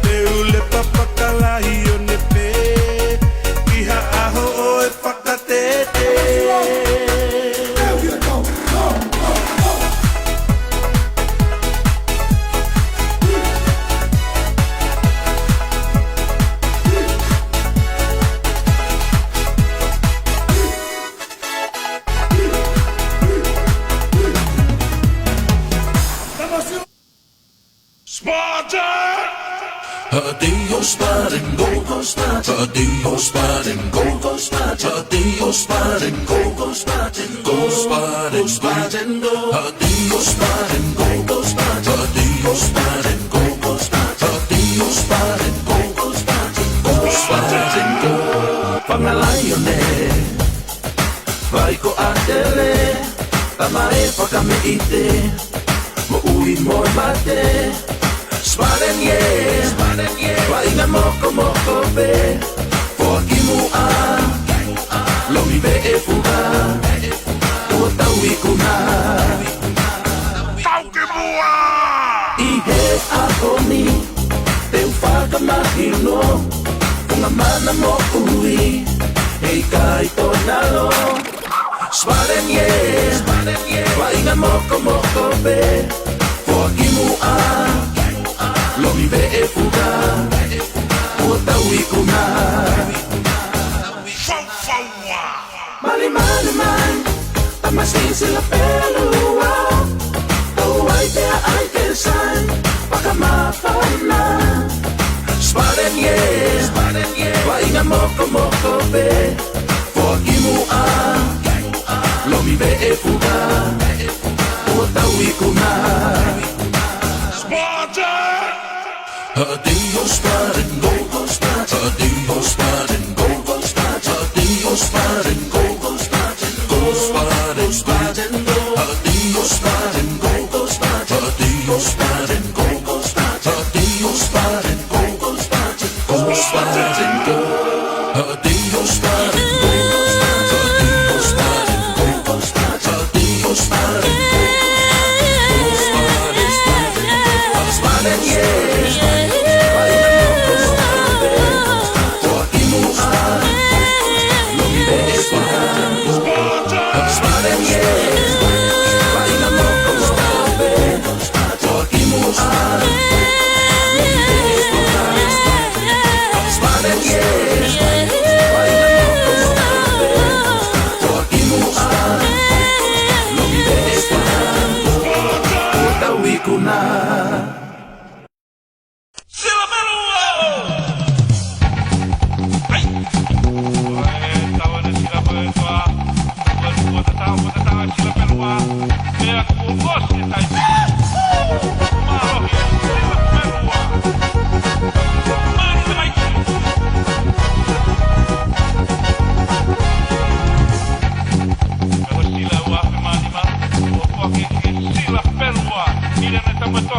Teule Papakalahi ʻo ne pē, ki ha ʻaho ʻo e fakatete. Spartan! Haʻatei ho Spartan, go, go Spartan. Haʻatei ho Spartan, go, go Spartan. Haʻatei ho Spartan, go, go Spartan. Go Spartan, go Spartan, go. Haʻatei ho Spartan, go, go Spartan. Haʻatei ho Spartan, go, go Spartan. Haʻatei ho Spartan, go, go Spartan. Go Spartan, go. Fanga laione. Fai ko ʻAtele, tama e fakameʻite, moʻui mo mate. Spartan, yeah. Vaʻinga mokomoko pē, foaki muʻa, lomi veʻe fuka, ʻoua tau ikuna. Tau ki muʻa! ʻI he ʻaho ni, te u fakamahino, funga mana moʻui, heʻikai ʻo nalo. Spartan, yeah. Vaʻinga mokomoko pē, foaki muʻa, lomi veʻe fuka, ʻoua tau ikuna. Faufaua. Mali mali mai, tama siʻi sila pelu ā. Tau ai pea ai ke sai, fakamafana. Spartan, yeah. Vaʻinga mokomoko pē, foaki muʻa, lomi veʻe fuka, ʻoua tau ikuna. Spartan! Haʻatei ho Spartan, go, go Spartan. Haʻatei ho Spartan, go, go Spartan. Haʻatei ho Spartan, go, go Spartan. Go Spartan, Spartan, go. Haʻatei ho Spartan, go, go Spartan. Haʻatei ho Spartan, go, go Spartan. Haʻatei ho Spartan, go, go Spartan. Go Spartan, go. Haʻatei ho Spartan, go, go Spartan. Haʻatei ho Spartan, go, go Spartan. Haʻatei ho Spartan.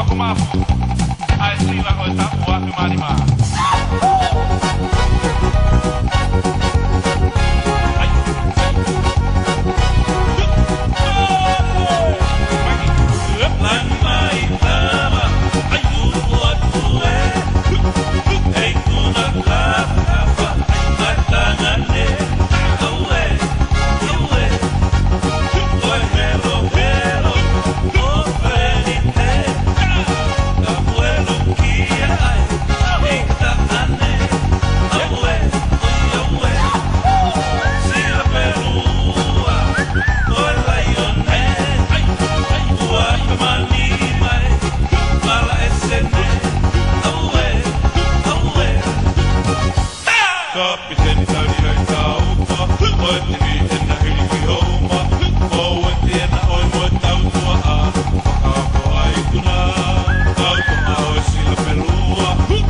Ko Mafu, ʻa e sila ʻo e taʻu ua afe mā nima. Kapiteni tali ai tautua, ʻo e timi ʻena hili ki houma, ʻo e ti ʻena ʻoi mo e tautua ʻa, fakaako ai kuna, tautua ʻo e sila pē lua,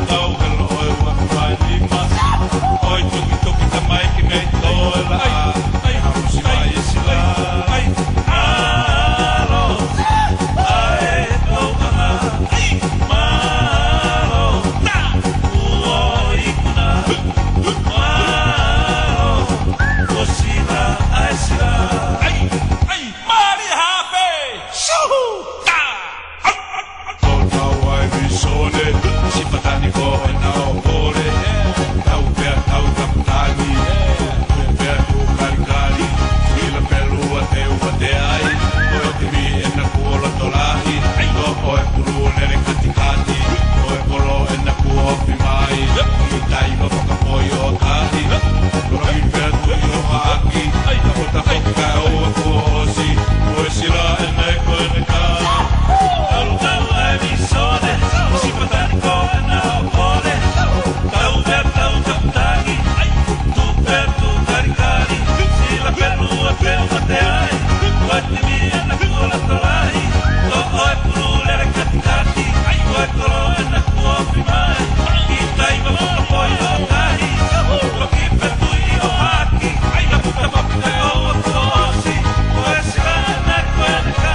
tau helo ʻo e ua ki mai nima, ʻoi tukituki tamai ki mei toe la, ai, ai, hamusi mai e sila, ai, alo, ai, tau ana, ai, malo, na, ua ikuna. Mālō, ko Sila, ʻa e Sila. ʻAi, ʻai, mālie hape. Suhu, tā. Tau tau ai visone, Sipatani ko ʻena ʻo pole. Tau pea tau Kapitani, pea tau kalikali. Sila pē lua te u mate ai, ko e timi ʻena kuo loto lahi. Ko e pulu lele katikati, ko e kolo ʻena kuo ofi mai. ʻI taimi fakapoi ʻo tahi, ko e pea tui ʻo haʻaki. Ko ta foki kae ʻoua kuo ʻosi, ko e Sila ʻena ʻe ko ʻene ka. Tau tau ai visone, Sipatani ko ʻena ʻo pole. Tau pea tau Kapitani, tupe tu kalikali, Sila pē lua te u mate ai. Ko e timi ʻena kuo loto lahi, ko e pulu lele katikati, ko e kolo ʻena kuo ofi mai. ʻI taimi fakapoi ʻo tahi, ko e pea tui ʻo haʻaki. Ka puta papu kae ʻoua kuo ʻosi, ko e Sila ʻena ʻe ko ʻene ka.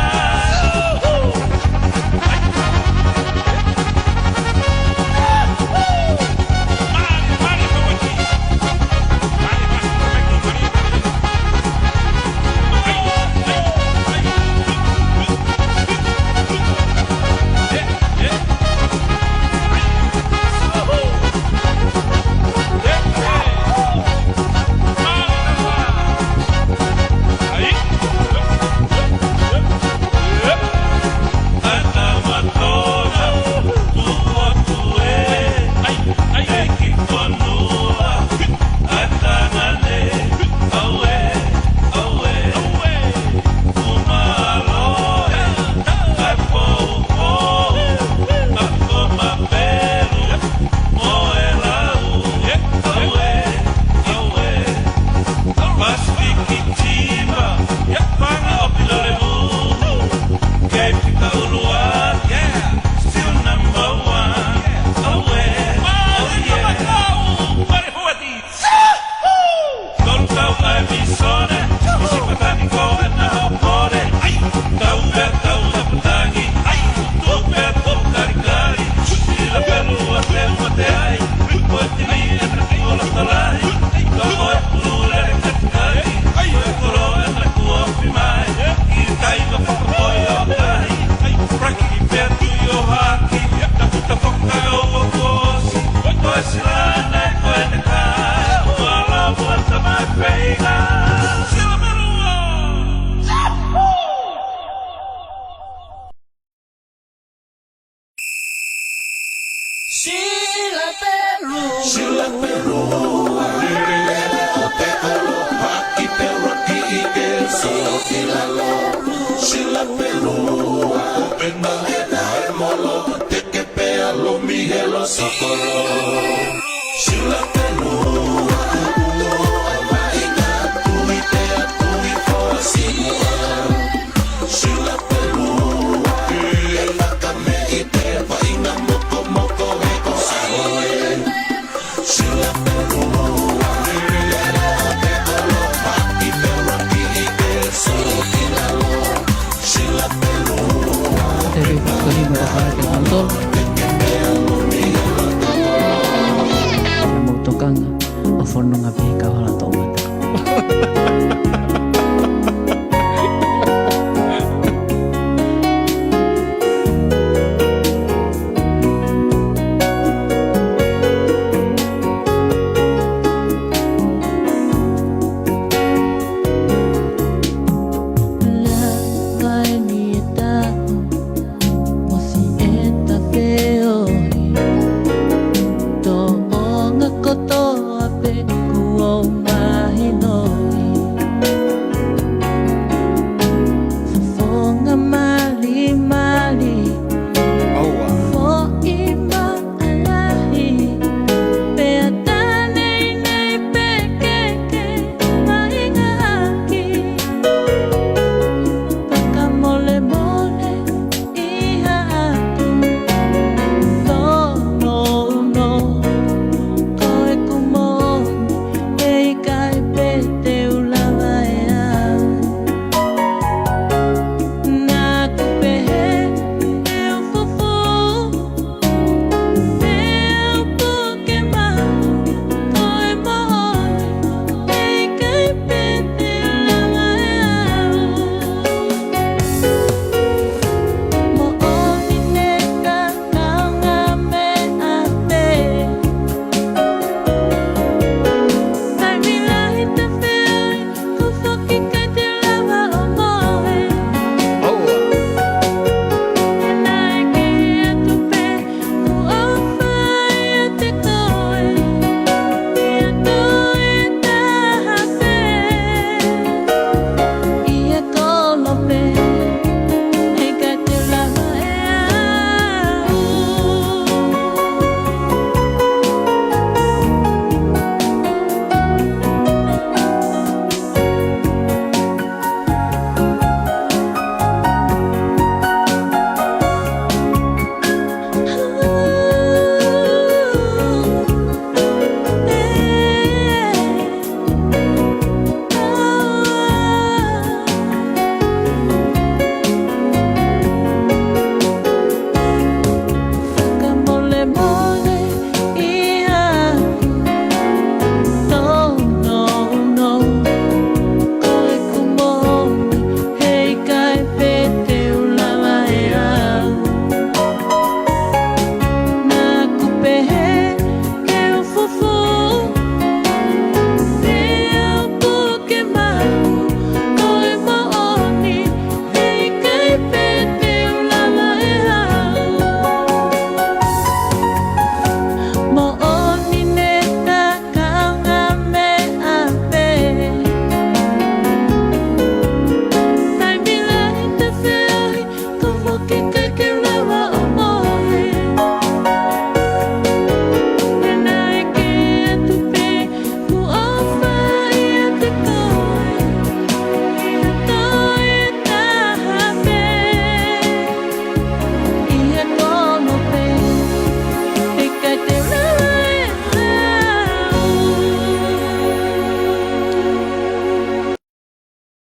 Pasifiki tima, ia fanga ʻo Pilolemū. Kei fika ʻuluaki, yeah, still number one. Auē, oh yeah. Tolu tau ai visone, Sipatani ko ʻena ʻo pole. Ai, tau pea tau Kapitani. Ai, tau pea tau kalikali. Sila pē lua te u mate ai. Ko e timi ʻena kuo loto lahi. Ko e pulu lele katikati. Ko e kolo ʻena kuo ofi mai. ʻI taimi fakapoi ʻo tahi. Praki pea tui ʻo haʻaki. Tapu tapu kae ʻoua kuo ʻosi. Ko e Sila ʻena ʻe ko ʻene ka. Mālō muʻa tamai feinga. Sila pē lua. Sila pē lua. Sila pē lua. Lele ʻo te alo, haki te raki i ke so sila lo. Sila pē lua. Open my head, I'm all over. Teke pē alo mi helo sokolo.